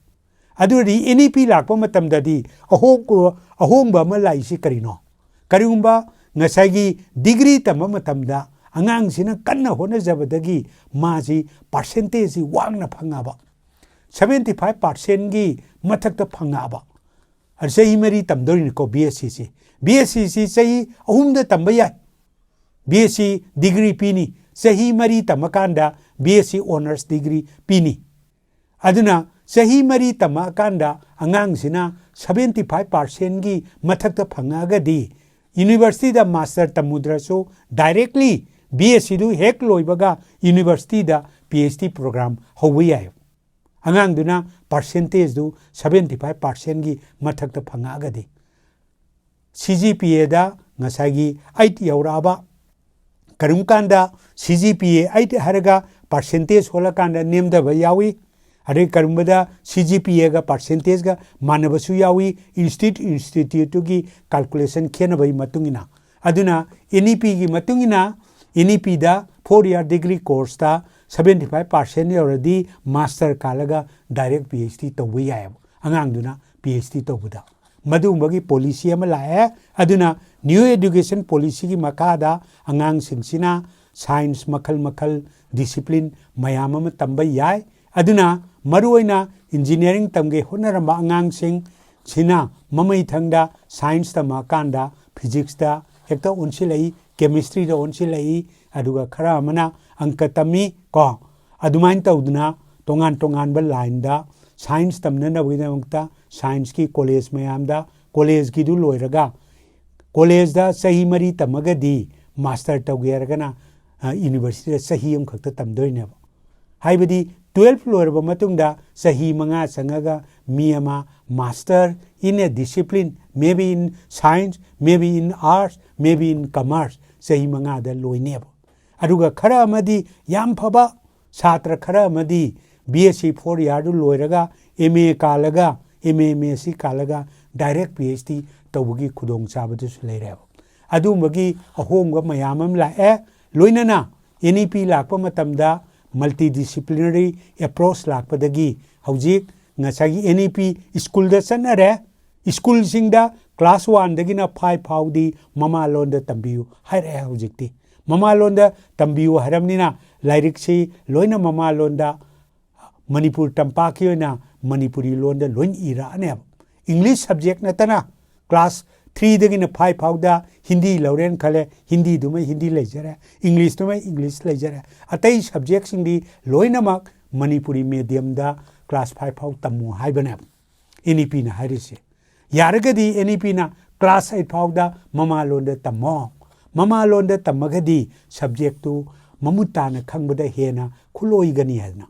ꯑꯗꯨ ꯑꯣꯏꯔꯗꯤ ꯑꯦꯟ ꯏ ꯄꯤ ꯂꯥꯛꯄ ꯃꯇꯝꯗꯗꯤ ꯑꯍꯣꯡ-, ꯑꯍꯣꯡꯕ ꯑꯃ ꯂꯥꯛꯏꯁꯤ ꯀꯔꯤꯅꯣ? ꯀꯔꯤꯒꯨꯝꯕ ꯉꯁꯥꯏꯒꯤ ꯗꯤꯒ꯭ꯔꯤ ꯇꯝꯕ ꯃꯇꯝꯗ ꯑꯉꯥꯡꯁꯤꯅ ꯀꯟꯅ ꯍꯣꯠꯅꯖꯕꯗꯒꯤ ꯃꯥꯁꯤ ꯄꯥꯔꯁꯦꯟꯇꯦꯖꯁꯤ ꯋꯥꯡꯅ ꯐꯪꯉꯛꯑꯕ, ꯁꯚꯦꯟꯇꯤ ꯐꯥꯏꯚ ꯄꯥꯔꯁꯦꯟꯒꯤ ꯃꯊꯛꯇ ꯐꯪꯉꯛꯑꯕ, ꯑꯗ ꯆꯍꯤ ꯃꯔꯤ ꯇꯝꯗꯣꯔꯤꯅꯤꯀꯣ ꯕꯤ ꯑꯦꯁ ꯁꯤꯁꯤ꯫ ꯕꯤ ꯑꯦꯁ ꯁꯤꯁꯤ ꯆꯍꯤ ꯑꯍꯨꯝꯗ ꯇꯝꯕ ꯌꯥꯏ꯫ ꯕꯤ ꯑꯦꯁ ꯁꯤ ꯗꯤꯒ꯭ꯔꯤ ꯄꯤꯅꯤ꯫ ꯆꯍꯤ ꯃꯔꯤ ꯇꯝꯃꯀꯥꯟꯗ ꯕꯤ ꯑꯦꯁ ꯁꯤ ꯑꯣꯅꯔꯁ ꯗꯤꯒ꯭ꯔꯤ ꯄꯤꯅꯤ꯫ ꯑꯗꯨꯅ ꯆꯍꯤ ꯃꯔꯤ ꯇꯝꯃꯛꯑꯀꯥꯟꯗ ꯑꯉꯥꯡꯁꯤꯅ ꯁꯚꯦꯟꯇꯤ ꯐꯥꯏꯚ ꯄꯥꯔꯁꯦꯟꯒꯤ ꯃꯊꯛꯇ ꯐꯪꯉꯛꯑꯒꯗꯤ ꯌꯨꯅꯤꯚꯔꯁꯤꯇꯤꯗ ꯃꯥꯁꯇꯔ ꯇꯝꯃꯨꯗ꯭ꯔꯁꯨ ꯗꯥꯏꯔꯦꯛꯂꯤ ꯕꯤ ꯑꯦꯁ ꯁꯤꯗꯨ ꯍꯦꯛ ꯂꯣꯏꯕꯒ ꯌꯨꯅꯤꯚꯔꯁꯤꯇꯤꯗ ꯄꯤ ꯑꯩꯆ ꯗꯤ ꯄ꯭ꯔꯣꯒ꯭ꯔꯥꯝ ꯍꯧꯕ ꯌꯥꯏ꯫ ꯑꯉꯥꯡꯗꯨꯅ ꯄꯥꯔꯁꯦꯟꯇꯦꯖꯗꯨ ꯁꯚꯦꯟꯇꯤ ꯐꯥꯏꯚ ꯄꯥꯔꯁꯦꯟꯒꯤ ꯃꯊꯛꯇ ꯐꯪꯉꯛꯑꯒꯗꯤ꯫ ꯁꯤ ꯖꯤ ꯄꯤ ꯑꯦꯗ ꯉꯁꯥꯏꯒꯤ ꯑꯩꯠ ꯌꯧꯔꯛꯑꯕ, ꯀꯔꯤꯒꯨꯝꯕ ꯀꯥꯟꯗ ꯁꯤ ꯖꯤ ꯄꯤ ꯑꯦ ꯑꯩꯠ ꯍꯥꯏꯔꯒ ꯄꯥꯔꯁꯦꯟꯇꯦꯖ ꯍꯣꯜꯂꯀꯥꯟꯗ ꯅꯦꯝꯊꯕ ꯌꯥꯎꯏ꯫ ꯑꯗꯩ ꯀꯔꯤꯒꯨꯝꯕꯗ ꯁꯤ ꯖꯤ ꯄꯤ ꯑꯦꯒ ꯄꯥꯔꯁꯦꯟꯇꯦꯖꯒ ꯃꯥꯟꯅꯕꯁꯨ ꯌꯥꯎꯏ, ꯏꯟꯁꯇꯤꯇ꯭ꯌꯨꯠ ꯏꯟꯁꯇꯤꯇ꯭ꯌꯨꯠꯇꯨꯒꯤ ꯀꯥꯜꯀꯨꯂꯦꯁꯟ ꯈꯦꯠꯅꯕꯒꯤ ꯃꯇꯨꯡ ꯏꯟꯅ꯫ ꯑꯗꯨꯅ ꯑꯦꯟ ꯏ ꯄꯤꯒꯤ ꯃꯇꯨꯡ ꯏꯟꯅ, ꯑꯦꯟ ꯏ ꯄꯤꯗ ꯐꯣꯔ ꯏꯌꯥꯔ ꯗꯤꯒ꯭ꯔꯤ ꯀꯣꯔꯁꯇ ꯁꯕꯦꯟꯇꯤ ꯐꯥꯏꯚ ꯄꯥꯔꯁꯦꯟ ꯌꯧꯔꯗꯤ ꯃꯥꯁꯇꯔ ꯀꯥꯜꯂꯒ ꯗꯥꯏꯔꯦꯛ ꯄꯤ ꯑꯩꯆ ꯗꯤ ꯇꯧꯕ ꯌꯥꯏꯑꯕ, ꯑꯉꯥꯡꯗꯨꯅ ꯄꯤ ꯑꯩꯆ ꯗꯤ ꯇꯧꯕꯗ꯫ ꯃꯗꯨꯒꯨꯝꯕꯒꯤ ꯄꯣꯂꯤꯁꯤ ꯑꯃ ꯂꯥꯛꯑꯦ꯫ ꯑꯗꯨꯅ ꯅ꯭ꯌꯨ ꯑꯦꯗꯨꯀꯦꯁꯟ ꯄꯣꯂꯤꯁꯤꯒꯤ ꯃꯈꯥꯗ ꯑꯉꯥꯡꯁꯤꯡꯁꯤꯅ ꯁꯥꯏꯟꯁ ꯃꯈꯜ ꯃꯈꯜ, ꯗꯤꯁꯤꯄ꯭ꯂꯤꯟ ꯃꯌꯥꯝ ꯑꯃ ꯇꯝꯕ ꯌꯥꯏ꯫ ꯑꯗꯨꯅ ꯃꯔꯨꯑꯣꯏꯅ ꯏꯟꯖꯤꯅꯤꯌꯥꯔꯤꯡ ꯇꯝꯒꯦ ꯍꯣꯠꯅꯔꯝꯕ ꯑꯉꯥꯡꯁꯤꯡꯁꯤꯅ ꯃꯃꯩꯊꯪꯗ ꯁꯥꯏꯟꯁ ꯇꯝꯃꯛꯑꯀꯥꯟꯗ ꯐꯤꯖꯤꯛꯁꯇ ꯍꯦꯛꯇ ꯑꯣꯟꯁꯤꯜꯂꯛꯏ, ꯀꯦꯃꯤꯁꯇ꯭ꯔꯤꯗ ꯑꯣꯟꯁꯤꯜꯂꯛꯏ, ꯑꯗꯨꯒ ꯈꯔ ꯑꯃꯅ ꯑꯪꯀ ꯇꯝꯃꯤ ꯀꯣ꯫ ꯑꯗꯨꯃꯥꯏꯅ ꯇꯧꯗꯅ ꯇꯣꯉꯥꯟ ꯇꯣꯉꯥꯟꯕ ꯂꯥꯏꯟꯗ ꯁꯥꯏꯟꯁ ꯇꯝꯅꯅꯕꯒꯤꯗꯃꯛꯇ ꯁꯥꯏꯟꯁꯀꯤ ꯀꯣꯂꯦꯖ ꯃꯌꯥꯝꯗ, ꯀꯣꯂꯦꯖꯀꯤꯗꯨ ꯂꯣꯏꯔꯒ, ꯀꯣꯂꯦꯖꯇ ꯆꯍꯤ ꯃꯔꯤ ꯇꯝꯃꯒꯗꯤ ꯃꯥꯁꯇꯔ ꯇꯧꯒꯦ ꯍꯥꯏꯔꯒꯅ, ꯑ, ꯌꯨꯅꯤꯚꯔꯁꯤꯇꯤꯗ ꯆꯍꯤ ꯑꯃꯈꯛꯇ ꯇꯝꯗꯣꯏꯅꯦꯕ꯫ ꯍꯥꯏꯕꯗꯤ ꯇꯨꯌꯦꯜꯐ ꯂꯣꯏꯔꯕ ꯃꯇꯨꯡꯗ ꯆꯍꯤ ꯃꯉꯥ ꯆꯪꯉꯒ ꯃꯤ ꯑꯃ master in a discipline, maybe in science, maybe in arts, maybe in commerce, ꯆꯍꯤ ꯃꯉꯥꯗ ꯂꯣꯏꯅꯦꯕ꯫ ꯑꯗꯨꯒ ꯈꯔ ꯑꯃꯗꯤ, ꯌꯥꯝ ꯐꯕ ꯁꯥꯇ꯭ꯔ ꯈꯔ ꯑꯃꯗꯤ ꯕꯤ ꯑꯦꯁ ꯁꯤ ꯐꯣꯔ ꯏꯌꯥꯔꯗꯨ ꯂꯣꯏꯔꯒ ꯑꯦꯝ ꯑꯦ ꯀꯥꯜꯂꯒ, M A, M S C ꯀꯥꯜꯂꯒ ꯗꯥꯏꯔꯦꯛ ꯄꯤ ꯑꯩꯆ ꯗꯤ ꯇꯧꯕꯒꯤ ꯈꯨꯗꯣꯡꯆꯥꯕꯗꯨꯁꯨ ꯂꯩꯔꯦꯕ꯫ ꯑꯗꯨꯒꯨꯝꯕꯒꯤ ꯑꯍꯣꯡꯕ ꯃꯌꯥꯝ ꯑꯃ ꯂꯥꯛꯑꯦ꯫ ꯂꯣꯏꯅꯅ ꯑꯦꯟ ꯏ ꯄꯤ ꯂꯥꯛꯄ ꯃꯇꯝꯗ multidisciplinary approach ꯂꯥꯛꯄꯗꯒꯤ ꯍꯧꯖꯤꯛ ꯉꯁꯥꯏꯒꯤ ꯑꯦꯟ ꯏ ꯄꯤ ꯁ꯭ꯀꯨꯜꯗ ꯆꯠꯅꯔꯦ꯫ ꯁ꯭ꯀꯨꯜꯁꯤꯡꯗ ꯀ꯭ꯂꯥꯁ ꯋꯥꯟꯗꯒꯤꯅ ꯐꯥꯏꯚ ꯐꯥꯎꯗꯤ ꯃꯃꯥꯂꯣꯟꯗ ꯇꯝꯕꯤꯌꯨ ꯍꯥꯏꯔꯛꯑꯦ ꯍꯧꯖꯤꯛꯇꯤ꯫ ꯃꯃꯥꯂꯣꯟꯗ ꯇꯝꯕꯤꯌꯨ ꯍꯥꯏꯔꯕꯅꯤꯅ ꯂꯥꯏꯔꯤꯛꯁꯤ ꯂꯣꯏꯅ ꯃꯃꯥꯂꯣꯟꯗ, ꯃꯅꯤꯄꯨꯔ ꯇꯝꯄꯥꯛꯀꯤ ꯑꯣꯏꯅ ꯃꯅꯤꯄꯨꯔꯤ ꯂꯣꯟꯗ ꯂꯣꯏ ꯏꯔꯛꯑꯅꯦꯕ꯫ ꯏꯪꯂꯤꯁ ꯁꯕꯖꯦꯛ ꯅꯠꯇꯅ ꯀ꯭ꯂꯥꯁ ꯊ꯭ꯔꯤꯗꯒꯤꯅ ꯐꯥꯏꯚ ꯐꯥꯎꯗ ꯍꯤꯟꯗꯤ ꯂꯧꯔꯦꯅ ꯈꯜꯂꯦ, ꯍꯤꯟꯗꯤꯗꯨꯃ ꯍꯤꯟꯗꯤ ꯂꯩꯖꯔꯦ, ꯏꯪꯂꯤꯁꯇꯨꯃ ꯏꯪꯂꯤꯁ ꯂꯩꯖꯔꯦ, ꯑꯇꯩ ꯁꯕꯖꯦꯛꯁꯤꯡꯗꯤ ꯂꯣꯏꯅꯃꯛ ꯃꯅꯤꯄꯨꯔꯤ ꯃꯦꯗꯤꯌꯝꯗ ꯀ꯭ꯂꯥꯁ ꯐꯥꯏꯚ ꯐꯥꯎ ꯇꯝꯃꯨ ꯍꯥꯏꯕꯅꯦꯕ ꯑꯦꯟ ꯏ ꯄꯤꯅ ꯍꯥꯏꯔꯤꯁꯦ꯫ ꯌꯥꯔꯒꯗꯤ ꯑꯦꯟ ꯏ ꯄꯤꯅ ꯀ꯭ꯂꯥꯁ ꯑꯩꯠ ꯐꯥꯎꯗ ꯃꯃꯥꯂꯣꯟꯗ ꯇꯝꯃꯣ꯫ ꯃꯃꯥꯂꯣꯟꯗ ꯇꯝꯃꯒꯗꯤ ꯁꯕꯖꯦꯛꯇꯨ ꯃꯃꯨꯠ ꯇꯥꯅ ꯈꯪꯕꯗ ꯍꯦꯟꯅ ꯈꯨꯂꯣꯏꯒꯅꯤ ꯍꯥꯏꯗꯅ꯫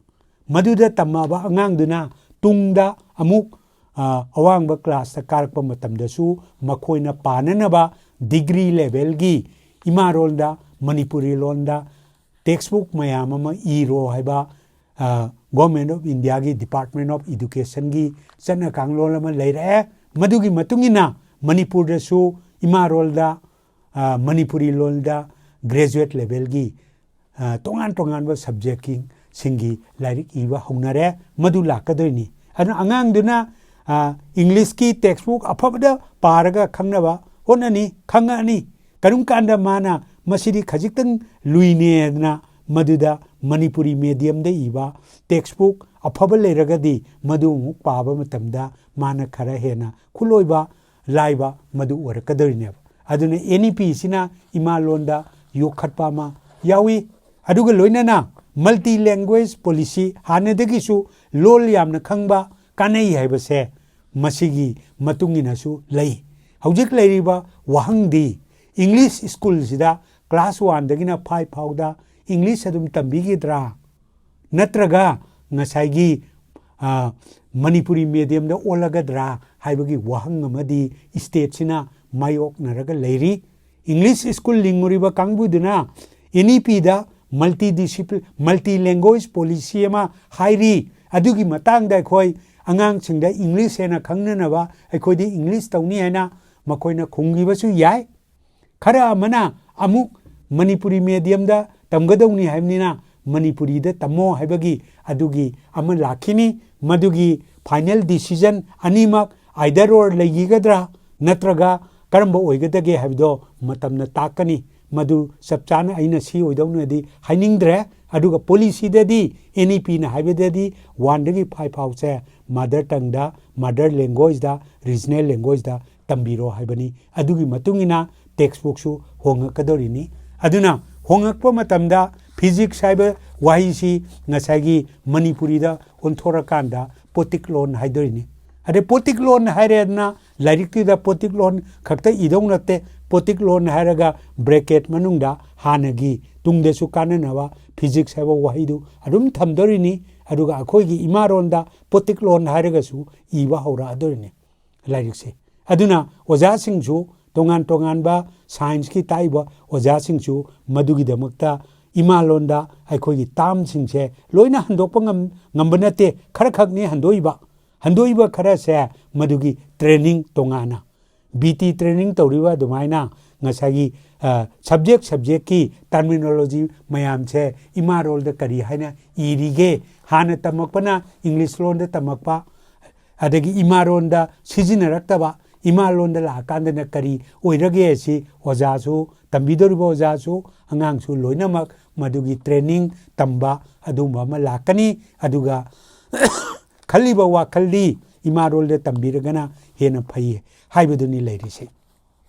ꯃꯗꯨꯗ ꯇꯝꯃꯕ ꯑꯉꯥꯡꯗꯨꯅ ꯇꯨꯡꯗ ꯑꯃꯨꯛ ꯑ, ꯑꯋꯥꯡꯕ classꯇ ꯀꯥꯔꯛꯄ ꯃꯇꯝꯗꯁꯨ ꯃꯈꯣꯏꯅ ꯄꯥꯅꯅꯕ degree levelꯒꯤ ꯏꯃꯥ ꯂꯣꯟꯗ, ꯃꯅꯤꯄꯨꯔꯤ ꯂꯣꯟꯗ textbook ꯃꯌꯥꯝ ꯑꯃ ꯏꯔꯣ ꯍꯥꯏꯕ, ꯑ, Government of Indiaꯒꯤ Department of Educationꯒꯤ ꯆꯠꯅ ꯀꯥꯡꯂꯣꯟ ꯑꯃ ꯂꯩꯔꯛꯑꯦ꯫ ꯃꯗꯨꯒꯤ ꯃꯇꯨꯡ ꯏꯟꯅ ꯃꯅꯤꯄꯨꯔꯗꯁꯨ ꯏꯃꯥ ꯂꯣꯟꯗ, ꯑ, ꯃꯅꯤꯄꯨꯔꯤ ꯂꯣꯟꯗ graduate levelꯒꯤ, ꯑ, ꯇꯣꯉꯥꯟ ꯇꯣꯉꯥꯟꯕ subjectꯀꯤ, ꯁꯤꯡꯒꯤ ꯂꯥꯏꯔꯤꯛ ꯏꯕ ꯍꯧꯅꯔꯦ꯫ ꯃꯗꯨ ꯂꯥꯛꯀꯗꯣꯏꯅꯤ꯫ ꯑꯗꯨꯅ ꯑꯉꯥꯡꯗꯨꯅ, ꯑ, Englishꯀꯤ textbook ꯑꯐꯕꯗ ꯄꯥꯔꯒ ꯈꯪꯅꯕ ꯍꯣꯠꯅꯅꯤ, ꯈꯪꯉꯛꯑꯅꯤ꯫ ꯀꯔꯤꯒꯨꯝ ꯀꯥꯟꯗ ꯃꯥꯅ "ꯃꯁꯤꯗꯤ ꯈꯖꯤꯛꯇꯪ ꯂꯨꯏꯅꯦ" ꯍꯥꯏꯗꯅ ꯃꯗꯨꯗ ꯃꯅꯤꯄꯨꯔꯤ mediumꯗ ꯏꯕ textbook ꯑꯐꯕ ꯂꯩꯔꯒꯗꯤ ꯃꯗꯨ ꯑꯃꯨꯛ ꯄꯥꯕ ꯃꯇꯝꯗ ꯃꯥꯅ ꯈꯔ ꯍꯦꯟꯅ ꯈꯨꯠꯂꯣꯏꯕ, ꯂꯥꯏꯕ ꯃꯗꯨ ꯑꯣꯏꯔꯛꯀꯗꯧꯔꯤꯅꯦꯕ꯫ ꯑꯗꯨꯅ NEPꯁꯤꯅ ꯏꯃꯥ ꯂꯣꯟꯗ ꯌꯣꯛꯈꯠꯄ ꯑꯃ ꯌꯥꯎꯏ꯫ ꯑꯗꯨꯒ ꯂꯣꯏꯅꯅ multi language policy, ꯍꯥꯟꯅꯗꯒꯤꯁꯨ ꯂꯣꯜ ꯌꯥꯝꯅ ꯈꯪꯕ ꯀꯥꯟꯅꯩ ꯍꯥꯏꯕꯁꯦ ꯃꯁꯤꯒꯤ ꯃꯇꯨꯡ ꯏꯟꯅꯁꯨ ꯂꯩ꯫ ꯍꯧꯖꯤꯛ ꯂꯩꯔꯤꯕ ꯋꯥꯍꯪꯗꯤ, English schoolꯁꯤꯗ class oneꯗꯒꯤꯅ five ꯐꯥꯎꯗ English ꯑꯗꯨꯝ ꯇꯝꯕꯤꯒꯗ꯭ꯔꯥ? ꯅꯠꯇ꯭ꯔꯒ ꯉꯁꯥꯏꯒꯤ, ꯑ, ꯃꯅꯤꯄꯨꯔꯤ mediumꯗ ꯑꯣꯜꯂꯒꯗ꯭ꯔꯥ ꯍꯥꯏꯕꯒꯤ ꯋꯥꯍꯪ ꯑꯃꯗꯤ stateꯁꯤꯅ ꯃꯥꯌꯣꯛꯅꯔꯒ ꯂꯩꯔꯤ꯫ English school ꯂꯤꯡꯉꯨꯔꯤꯕ ꯀꯥꯡꯕꯨꯗꯨꯅ NEPꯗ multi discipline, multi language policy ꯑꯃ ꯍꯥꯏꯔꯤ꯫ ꯑꯗꯨꯒꯤ ꯃꯇꯥꯡꯗ ꯑꯩꯈꯣꯏ ꯑꯉꯥꯡꯁꯤꯡꯗ English ꯍꯦꯟꯅ ꯈꯪꯅꯅꯕ ꯑꯩꯈꯣꯏꯗꯤ English ꯇꯧꯅꯤ ꯍꯥꯏꯅ ꯃꯈꯣꯏꯅ ꯈꯨꯝꯈꯤꯕꯁꯨ ꯌꯥꯏ꯫ ꯈꯔ ꯑꯃꯅ ꯑꯃꯨꯛ ꯃꯅꯤꯄꯨꯔꯤ mediumꯗ ꯇꯝꯒꯗꯧꯅꯤ ꯍꯥꯏꯕꯅꯤꯅ ꯃꯅꯤꯄꯨꯔꯤꯗ ꯇꯝꯃꯣ ꯍꯥꯏꯕꯒꯤ ꯑꯗꯨꯒꯤ ꯑꯃ ꯂꯥꯛꯈꯤꯅꯤ꯫ ꯃꯗꯨꯒꯤ final decision ꯑꯅꯤꯃꯛ either or ꯂꯩꯈꯤꯒꯗ꯭ꯔꯥ ꯅꯠꯇ꯭ꯔꯒ ꯀꯔꯝꯕ ꯑꯣꯏꯒꯗꯒꯦ ꯍꯥꯏꯕꯗꯣ ꯃꯇꯝꯅ ꯇꯥꯛꯀꯅꯤ꯫ ꯃꯗꯨ ꯆꯞ ꯆꯥꯅ ꯑꯩꯅ ꯁꯤ ꯑꯣꯏꯗꯧꯅꯗꯤ ꯍꯥꯏꯅꯤꯡꯗ꯭ꯔꯦ꯫ ꯑꯗꯨꯒ policyꯗꯗꯤ NEPꯅ ꯍꯥꯏꯕꯗꯗꯤ oneꯗꯒꯤ five ꯐꯥꯎꯁꯦ mother tongueꯗ, mother languageꯗ, regional languageꯗ ꯇꯝꯕꯤꯔꯣ ꯍꯥꯏꯕꯅꯤ꯫ ꯑꯗꯨꯒꯤ ꯃꯇꯨꯡ ꯏꯟꯅ textbookꯁꯨ ꯍꯣꯡꯉꯛꯀꯗꯧꯔꯤꯅꯤ꯫ ꯑꯗꯨꯅ ꯍꯣꯡꯉꯛꯄ ꯃꯇꯝꯗ physics ꯍꯥꯏꯕ ꯋꯥꯍꯩꯁꯤ ꯉꯁꯥꯏꯒꯤ ꯃꯅꯤꯄꯨꯔꯤꯗ ꯑꯣꯟꯊꯣꯔꯀꯥꯟꯗ ꯄꯣꯠꯇꯤꯛ ꯂꯣꯟ ꯍꯥꯏꯗꯣꯔꯤꯅꯤ꯫ ꯑꯗꯩ ꯄꯣꯠꯇꯤꯛ ꯂꯣꯟ ꯍꯥꯏꯔꯦꯗꯅ ꯂꯥꯏꯔꯤꯛꯇꯨꯗ ꯄꯣꯠꯇꯤꯛ ꯂꯣꯟ ꯈꯛꯇ ꯏꯗꯧ ꯅꯠꯇꯦ꯫ ꯄꯣꯠꯇꯤꯛ ꯂꯣꯟ ꯍꯥꯏꯔꯒ bracket ꯃꯅꯨꯡꯗ ꯍꯥꯟꯅꯒꯤ ꯇꯨꯡꯗꯁꯨ ꯀꯥꯟꯅꯅꯕ physics ꯍꯥꯏꯕ ꯋꯥꯍꯩꯗꯨ ꯑꯗꯨꯝ ꯊꯝꯗꯣꯔꯤꯅꯤ꯫ ꯑꯗꯨꯒ ꯑꯩꯈꯣꯏꯒꯤ ꯏꯃꯥꯔꯣꯟꯗ ꯄꯣꯠꯇꯤꯛꯂꯣꯟ ꯍꯥꯏꯔꯒꯁꯨ ꯏꯕ ꯍꯧꯔꯛꯑꯗꯣꯔꯤꯅꯤ ꯂꯥꯏꯔꯤꯛꯁꯦ꯫ ꯑꯗꯨꯅ ꯑꯣꯖꯥꯁꯤꯡꯁꯨ, ꯇꯣꯉꯥꯟ ꯇꯣꯉꯥꯟꯕ ꯁꯥꯏꯟꯁꯀꯤ ꯇꯥꯛꯏꯕ ꯑꯣꯖꯥꯁꯤꯡꯁꯨ ꯃꯗꯨꯒꯤꯗꯃꯛꯇ ꯏꯃꯥ ꯂꯣꯟꯗ ꯑꯩꯈꯣꯏꯒꯤ ꯇꯥꯝꯁꯤꯡꯁꯦ ꯂꯣꯏꯅ ꯍꯟꯗꯣꯛꯄ ꯉꯝ-, ꯉꯝꯕ ꯅꯠꯇꯦ꯫ ꯈꯔ ꯈꯛꯅꯤ ꯍꯟꯗꯣꯛꯏꯕ꯫ ꯍꯟꯗꯣꯛꯏꯕ ꯈꯔꯁꯦ ꯃꯗꯨꯒꯤ ꯇ꯭ꯔꯦꯅꯤꯡ ꯇꯣꯉꯥꯟꯅ, ꯕꯤ ꯇꯤ ꯇ꯭ꯔꯦꯅꯤꯡ ꯇꯧꯔꯤꯕ ꯑꯗꯨꯃꯥꯏꯅ ꯉꯁꯥꯏꯒꯤ, ꯑ, ꯁꯕꯖꯦꯛ ꯁꯕꯖꯦꯛꯀꯤ ꯇꯔꯃꯤꯅꯣꯂꯣꯖꯤ ꯃꯌꯥꯝꯁꯦ ꯏꯃꯥ ꯂꯣꯟꯗ ꯀꯔꯤ ꯍꯥꯏꯅ ꯏꯔꯤꯒꯦ, ꯍꯥꯟꯅ ꯇꯝꯃꯛꯄꯅ ꯏꯪꯂꯤꯁ ꯂꯣꯟꯗ ꯇꯝꯃꯛꯄ, ꯑꯗꯒꯤ ꯏꯃꯥ ꯂꯣꯟꯗ ꯁꯤꯖꯤꯟꯅꯔꯛꯇꯕ, ꯏꯃꯥ ꯂꯣꯟꯗ ꯂꯥꯛꯑꯀꯥꯟꯗꯅ ꯀꯔꯤ ꯑꯣꯏꯔꯒꯦ ꯁꯤ ꯑꯣꯖꯥꯁꯨ, ꯇꯝꯕꯤꯗꯧꯔꯤꯕ ꯑꯣꯖꯥꯁꯨ, ꯑꯉꯥꯡꯁꯨ ꯂꯣꯏꯅꯃꯛ ꯃꯗꯨꯒꯤ ꯇ꯭ꯔꯦꯅꯤꯡ ꯇꯝꯕ ꯑꯗꯨꯒꯨꯝꯕ ꯑꯃ ꯂꯥꯛꯀꯅꯤ꯫ ꯑꯗꯨꯒ ꯈꯜꯂꯤꯕ ꯋꯥꯈꯜꯗꯤ ꯏꯃꯥ ꯂꯣꯟꯗ ꯇꯝꯕꯤꯔꯒꯅ ꯍꯦꯟꯅ ꯐꯩ ꯍꯥꯏꯕꯗꯨꯅꯤ ꯂꯩꯔꯤꯁꯦ꯫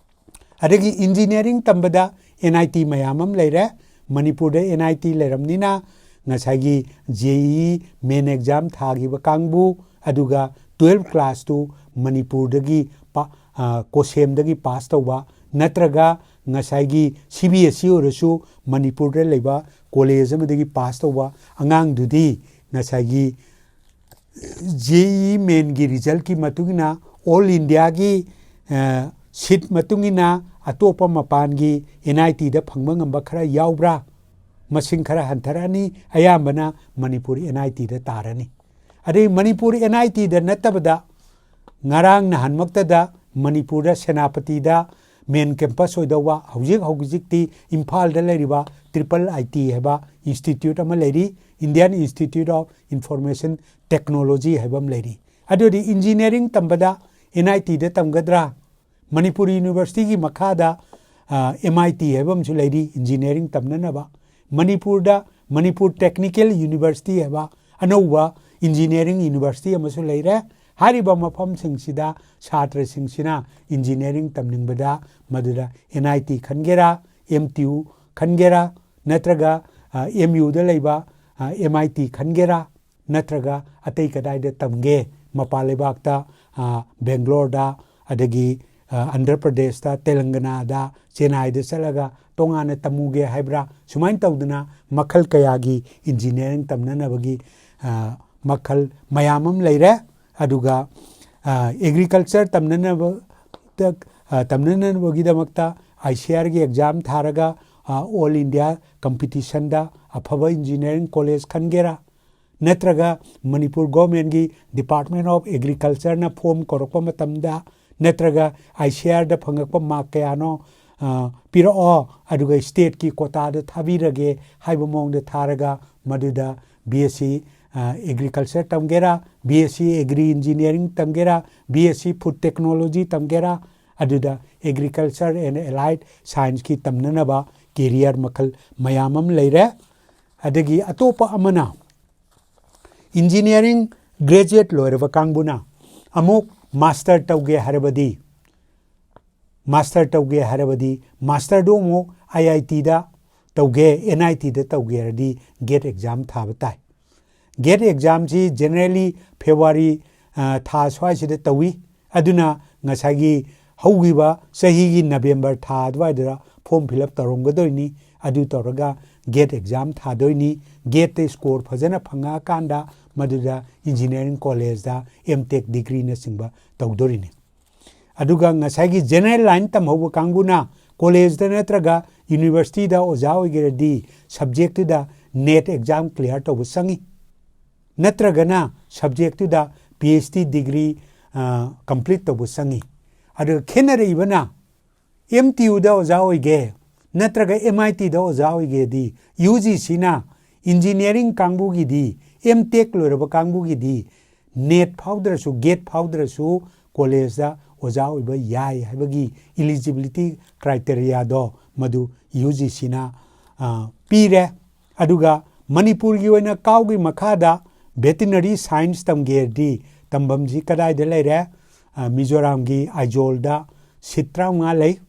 ꯑꯗꯒꯤ ꯏꯟꯖꯤꯅꯤꯌꯥꯔꯤꯡ ꯇꯝꯕꯗ ꯑꯦꯟ ꯑꯥꯏ ꯇꯤ ꯃꯌꯥꯝ ꯑꯃ ꯂꯩꯔꯦ꯫ ꯃꯅꯤꯄꯨꯔꯗ ꯑꯦꯟ ꯑꯥꯏ ꯇꯤ ꯂꯩꯔꯝꯅꯤꯅ ꯉꯁꯥꯏꯒꯤ ꯖꯦ ꯏ ꯃꯦꯟ ꯑꯦꯛꯖꯥꯝ ꯊꯥꯈꯤꯕ ꯀꯥꯡꯕꯨ, ꯑꯗꯨꯒ ꯇꯨꯋꯦꯜꯐ ꯀ꯭ꯂꯥꯁꯇꯨ ꯃꯅꯤꯄꯨꯔꯗꯒꯤ ꯄꯥ-, ꯑ, ꯀꯣꯁꯦꯝꯗꯒꯤ ꯄꯥꯁ ꯇꯧꯕ, ꯅꯠꯇ꯭ꯔꯒ ꯉꯁꯥꯏꯒꯤ ꯁꯤ ꯕꯤ ꯑꯦꯁ ꯏ ꯑꯣꯏꯔꯁꯨ ꯃꯅꯤꯄꯨꯔꯗ ꯂꯩꯕ ꯀꯣꯂꯦꯖ ꯑꯃꯗꯒꯤ ꯄꯥꯁ ꯇꯧꯕ ꯑꯉꯥꯡꯗꯨꯗꯤ ꯉꯁꯥꯏꯒꯤ ꯖꯦ ꯏ ꯃꯦꯟꯒꯤ ꯔꯤꯖꯜꯀꯤ ꯃꯇꯨꯡ ꯏꯟꯅ ꯑꯣꯜ ꯏꯟꯗꯤꯌꯥꯒꯤ, ꯑ, ꯁꯤꯠ ꯃꯇꯨꯡ ꯏꯟꯅ ꯑꯇꯣꯞꯄ ꯃꯄꯥꯟꯒꯤ ꯑꯦꯟ ꯑꯥꯏ ꯇꯤꯗ ꯐꯪꯕ ꯉꯝꯕ ꯈꯔ ꯌꯥꯎꯕ꯭ꯔꯥ? ꯃꯁꯤꯡ ꯈꯔ ꯍꯟꯊꯔꯛꯑꯅꯤ, ꯑꯌꯥꯝꯕꯅ ꯃꯅꯤꯄꯨꯔ ꯑꯦꯟ ꯑꯥꯏ ꯇꯤꯗ ꯇꯥꯔꯅꯤ꯫ ꯑꯗꯩ ꯃꯅꯤꯄꯨꯔ ꯑꯦꯟ ꯑꯥꯏ ꯇꯤꯗ ꯅꯠꯇꯕꯗ ꯉꯔꯥꯡ ꯅꯍꯥꯟꯃꯛꯇꯗ ꯃꯅꯤꯄꯨꯔꯗ ꯁꯦꯅꯥꯄꯇꯤꯗ ꯃꯦꯟ ꯀꯦꯝꯄꯁ ꯑꯣꯏꯗꯧꯕ, ꯍꯧꯖꯤꯛ ꯍꯧꯖꯤꯛꯇꯤ ꯏꯝꯐꯥꯜꯗ ꯂꯩꯔꯤꯕ ꯇ꯭ꯔꯤꯄꯜ ꯑꯥꯏ ꯇꯤ ꯍꯥꯏꯕ ꯏꯟꯁꯇꯤꯇ꯭ꯌꯨꯠ ꯑꯃ ꯂꯩꯔꯤ, Indian Institute of Information Technology ꯍꯥꯏꯕ ꯑꯃ ꯂꯩꯔꯤ꯫ ꯑꯗꯨꯗꯤ ꯏꯟꯖꯤꯅꯤꯌꯥꯔꯤꯡ ꯇꯝꯕꯗ ꯑꯦꯟ ꯑꯥꯏ ꯇꯤꯗ ꯇꯝꯒꯗ꯭ꯔꯥ? ꯃꯅꯤꯄꯨꯔ ꯌꯨꯅꯤꯚꯔꯁꯤꯇꯤꯒꯤ ꯃꯈꯥꯗ, ꯑ, ꯑꯦꯝ ꯑꯥꯏ ꯇꯤ ꯍꯥꯏꯕ ꯑꯃꯁꯨ ꯂꯩꯔꯤ, ꯏꯟꯖꯤꯅꯤꯌꯥꯔꯤꯡ ꯇꯝꯅꯅꯕ꯫ ꯃꯅꯤꯄꯨꯔꯗ ꯃꯅꯤꯄꯨꯔ ꯇꯦꯛꯅꯤꯀꯦꯜ ꯌꯨꯅꯤꯚꯔꯁꯤꯇꯤ ꯍꯥꯏꯕ ꯑꯅꯧꯕ ꯏꯟꯖꯤꯅꯤꯌꯥꯔꯤꯡ ꯌꯨꯅꯤꯚꯔꯁꯤꯇꯤ ꯑꯃꯁꯨ ꯂꯩꯔꯦ꯫ ꯍꯥꯏꯔꯤꯕ ꯃꯐꯝꯁꯤꯡꯁꯤꯗ ꯁꯥꯇ꯭ꯔꯁꯤꯡꯁꯤꯅ ꯏꯟꯖꯤꯅꯤꯌꯥꯔꯤꯡ ꯇꯝꯅꯤꯡꯕꯗ ꯃꯗꯨꯗ ꯑꯦꯟ ꯑꯥꯏ ꯇꯤ ꯈꯟꯒꯦꯔꯥ, ꯑꯦꯝ ꯇꯤ ꯌꯨ ꯈꯟꯒꯦꯔꯥ, ꯅꯠꯇ꯭ꯔꯒ, ꯑ, ꯑꯦꯝ ꯌꯨꯗ ꯂꯩꯕ, ꯑ, ꯑꯦꯝ ꯑꯥꯏ ꯇꯤ ꯈꯟꯒꯦꯔꯥ, ꯅꯠꯇ꯭ꯔꯒ ꯑꯇꯩ ꯀꯗꯥꯏꯗ ꯇꯝꯒꯦ? ꯃꯄꯥꯟ ꯂꯩꯕꯥꯛꯇ, ꯑ, ꯕꯦꯡꯒ꯭ꯂꯣꯔꯗ, ꯑꯗꯒꯤ, ꯑ, ꯑꯟꯙ꯭ꯔ ꯄ꯭ꯔꯗꯦꯁꯇ, ꯇꯦꯂꯪꯒꯅꯥꯗ, ꯆꯦꯟꯅꯥꯏꯗ ꯆꯠꯂꯒ ꯇꯣꯉꯥꯟꯅ ꯇꯝꯃꯨꯒꯦ ꯍꯥꯏꯕ꯭ꯔꯥ? ꯁꯨꯃꯥꯏꯅ ꯇꯧꯗꯅ ꯃꯈꯜ ꯀꯌꯥꯒꯤ ꯏꯟꯖꯤꯅꯤꯌꯥꯔꯤꯡ ꯇꯝꯅꯅꯕꯒꯤ, ꯑ, ꯃꯈꯜ ꯃꯌꯥꯝ ꯑꯃ ꯂꯩꯔꯦ꯫ ꯑꯗꯨꯒ ꯑꯦꯒ꯭ꯔꯤꯀꯜꯆꯔ ꯇꯝꯅꯅꯕ ꯇꯝꯅꯅꯕꯒꯤꯗꯃꯛꯇ ꯑꯥꯏ ꯁꯤ ꯑꯥꯔꯒꯤ ꯑꯦꯛꯖꯥꯝ ꯊꯥꯔꯒ ꯑꯣꯜ ꯏꯟꯗꯤꯌꯥ ꯀꯝꯄꯤꯇꯤꯁꯟꯗ ꯑꯐꯕ ꯏꯟꯖꯤꯅꯤꯌꯥꯔꯤꯡ ꯀꯣꯂꯦꯖ ꯈꯟꯒꯦꯔꯥ, ꯅꯠꯇ꯭ꯔꯒ ꯃꯅꯤꯄꯨꯔ ꯒꯣꯔꯃꯦꯟꯒꯤ ꯗꯤꯄꯥꯔꯠꯃꯦꯟ ꯑꯣꯐ ꯑꯦꯒ꯭ꯔꯤꯀꯜꯆꯔꯅ ꯐꯣꯝ ꯀꯧꯔꯛꯄ ꯃꯇꯝꯗ, ꯅꯠꯇ꯭ꯔꯒ ꯑꯥꯏ ꯁꯤ ꯑꯥꯔꯗ ꯐꯪꯉꯛꯄ ꯃꯥꯔꯛ ꯀꯌꯥꯅꯣ ꯄꯤꯔꯛꯑꯣ, ꯑꯗꯨꯒ ꯁ꯭ꯇꯦꯠꯀꯤ ꯀꯣꯇꯥꯗ ꯊꯥꯕꯤꯔꯒꯦ ꯍꯥꯏꯕ ꯃꯑꯣꯡꯗ ꯊꯥꯔꯒ ꯃꯗꯨꯗ B S C agriculture ꯇꯝꯒꯦꯔꯥ, B S C agri engineering ꯇꯝꯒꯦꯔꯥ, B S C food technology ꯇꯝꯒꯦꯔꯥ, ꯑꯗꯨꯗ ꯑꯦꯒ꯭ꯔꯤꯀꯜꯆꯔ ꯑꯦꯟ ꯑꯦꯂꯥꯏꯠ ꯁꯥꯏꯟꯁꯀꯤ ꯇꯝꯅꯅꯕ ꯀꯦꯔꯤꯌꯔ ꯃꯈꯜ ꯃꯌꯥꯝ ꯑꯃ ꯂꯩꯔꯦ꯫ ꯑꯗꯒꯤ ꯑꯇꯣꯞꯄ ꯑꯃꯅ ꯏꯟꯖꯤꯅꯤꯌꯥꯔꯤꯡ ꯒ꯭ꯔꯦꯖꯨꯑꯦꯠ ꯂꯣꯏꯔꯕ ꯀꯥꯡꯕꯨꯅ ꯑꯃꯨꯛ ꯃꯥꯁꯇꯔ ꯇꯧꯒꯦ ꯍꯥꯏꯔꯕꯗꯤ, ꯃꯥꯁꯇꯔ ꯇꯧꯒꯦ ꯍꯥꯏꯔꯕꯗꯤ ꯃꯥꯁꯇꯔꯗꯨ ꯑꯃꯨꯛ ꯑꯥꯏ ꯑꯥꯏ ꯇꯤꯗ ꯇꯧꯒꯦ, ꯑꯦꯟ ꯑꯥꯏ ꯇꯤꯗ ꯇꯧꯒꯦ ꯍꯥꯏꯔꯗꯤ ꯒꯦꯠ ꯑꯦꯛꯖꯥꯝ ꯊꯥꯕ ꯇꯥꯏ꯫ ꯒꯦꯠ ꯑꯦꯛꯖꯥꯝꯁꯤ ꯖꯦꯅꯔꯦꯂꯤ ꯐꯦꯕ꯭ꯔꯨꯋꯥꯔꯤ ꯊꯥ ꯁ꯭ꯋꯥꯏꯁꯤꯗ ꯇꯧꯏ꯫ ꯑꯗꯨꯅ ꯉꯁꯥꯏꯒꯤ ꯍꯧꯈꯤꯕ ꯆꯍꯤꯒꯤ ꯅꯕꯦꯝꯕꯔ ꯊꯥ ꯑꯗꯨꯋꯥꯏꯗꯨꯗ ꯐꯣꯔꯝ ꯐꯤꯜ ꯑꯞ ꯇꯧꯔꯝꯒꯗꯣꯏꯅꯤ꯫ ꯑꯗꯨ ꯇꯧꯔꯒ ꯒꯦꯠ ꯑꯦꯛꯖꯥꯝ ꯊꯥꯗꯣꯏꯅꯤ꯫ ꯒꯦꯠꯇ ꯁ꯭ꯀꯣꯔ ꯐꯖꯅ ꯐꯪꯉꯛꯑꯀꯥꯟꯗ ꯃꯗꯨꯗ ꯏꯟꯖꯤꯅꯤꯌꯥꯔꯤꯡ ꯀꯣꯂꯦꯖꯇ ꯑꯦꯝ ꯇꯦꯛ ꯗꯤꯒ꯭ꯔꯤꯅꯆꯤꯡꯕ ꯇꯧꯗꯣꯔꯤꯅꯤ꯫ ꯑꯗꯨꯒ ꯉꯁꯥꯏꯒꯤ ꯖꯦꯅꯔꯦꯜ ꯂꯥꯏꯟ ꯇꯝꯍꯧꯕ ꯀꯥꯡꯕꯨꯅ ꯀꯣꯂꯦꯖꯇ ꯅꯠꯇ꯭ꯔꯒ ꯌꯨꯅꯤꯚꯔꯁꯤꯇꯤꯗ ꯑꯣꯖꯥ ꯑꯣꯏꯒꯦꯔꯗꯤ ꯁꯕꯖꯦꯛꯇꯨꯗ ꯅꯦꯠ ꯑꯦꯛꯖꯥꯝ ꯀ꯭ꯂꯤꯌꯥꯔ ꯇꯧꯕ ꯆꯪꯉꯤ꯫ ꯅꯠꯇ꯭ꯔꯒꯅ ꯁꯕꯖꯦꯛꯇꯨꯗ P H D degree complete ꯇꯧꯕ ꯆꯪꯉꯤ꯫ ꯑꯗꯨꯒ ꯈꯦꯠꯅꯔꯛꯏꯕꯅ ꯑꯦꯝ ꯇꯤ ꯌꯨꯗ ꯑꯣꯖꯥ ꯑꯣꯏꯒꯦ ꯅꯠꯇ꯭ꯔꯒ ꯑꯦꯝ ꯑꯥꯏ ꯇꯤꯗ ꯑꯣꯖꯥ ꯑꯣꯏꯒꯦꯗꯤ ꯌꯨ ꯖꯤ ꯁꯤꯅ ꯏꯟꯖꯤꯅꯤꯌꯥꯔꯤꯡ ꯀꯥꯡꯕꯨꯒꯤꯗꯤ, ꯑꯦꯝ ꯇꯦꯛ ꯂꯣꯏꯔꯕ ꯀꯥꯡꯕꯨꯒꯤꯗꯤ ꯅꯦꯠ ꯐꯥꯎꯗ꯭ꯔꯁꯨ, ꯒꯦꯠ ꯐꯥꯎꯗ꯭ꯔꯁꯨ ꯀꯣꯂꯦꯖꯇ ꯑꯣꯖꯥ ꯑꯣꯏꯕ ꯌꯥꯏ ꯍꯥꯏꯕꯒꯤ ꯏꯂꯤꯖꯤꯕꯤꯂꯤꯇꯤ ꯀ꯭ꯔꯥꯏꯇꯦꯔꯤꯌꯥꯗꯣ ꯃꯗꯨ ꯌꯨ ꯖꯤ ꯁꯤꯅ ꯄꯤꯔꯦ꯫ ꯑꯗꯨꯒ ꯃꯅꯤꯄꯨꯔꯒꯤ ꯑꯣꯏꯅ ꯀꯥꯎꯒꯤ ꯃꯈꯥꯗ ꯚꯦꯇꯤꯅꯔꯤ ꯁꯥꯏꯟꯁ ꯇꯝꯒꯦꯗꯤ ꯇꯝꯐꯝꯁꯤ ꯀꯗꯥꯏꯗ ꯂꯩꯔꯦ? ꯃꯤꯖꯣꯔꯥꯝꯒꯤ ꯑꯥꯏꯖꯣꯜꯗ ꯁꯤꯠ ꯇꯔꯥꯃꯉꯥ ꯂꯩ꯫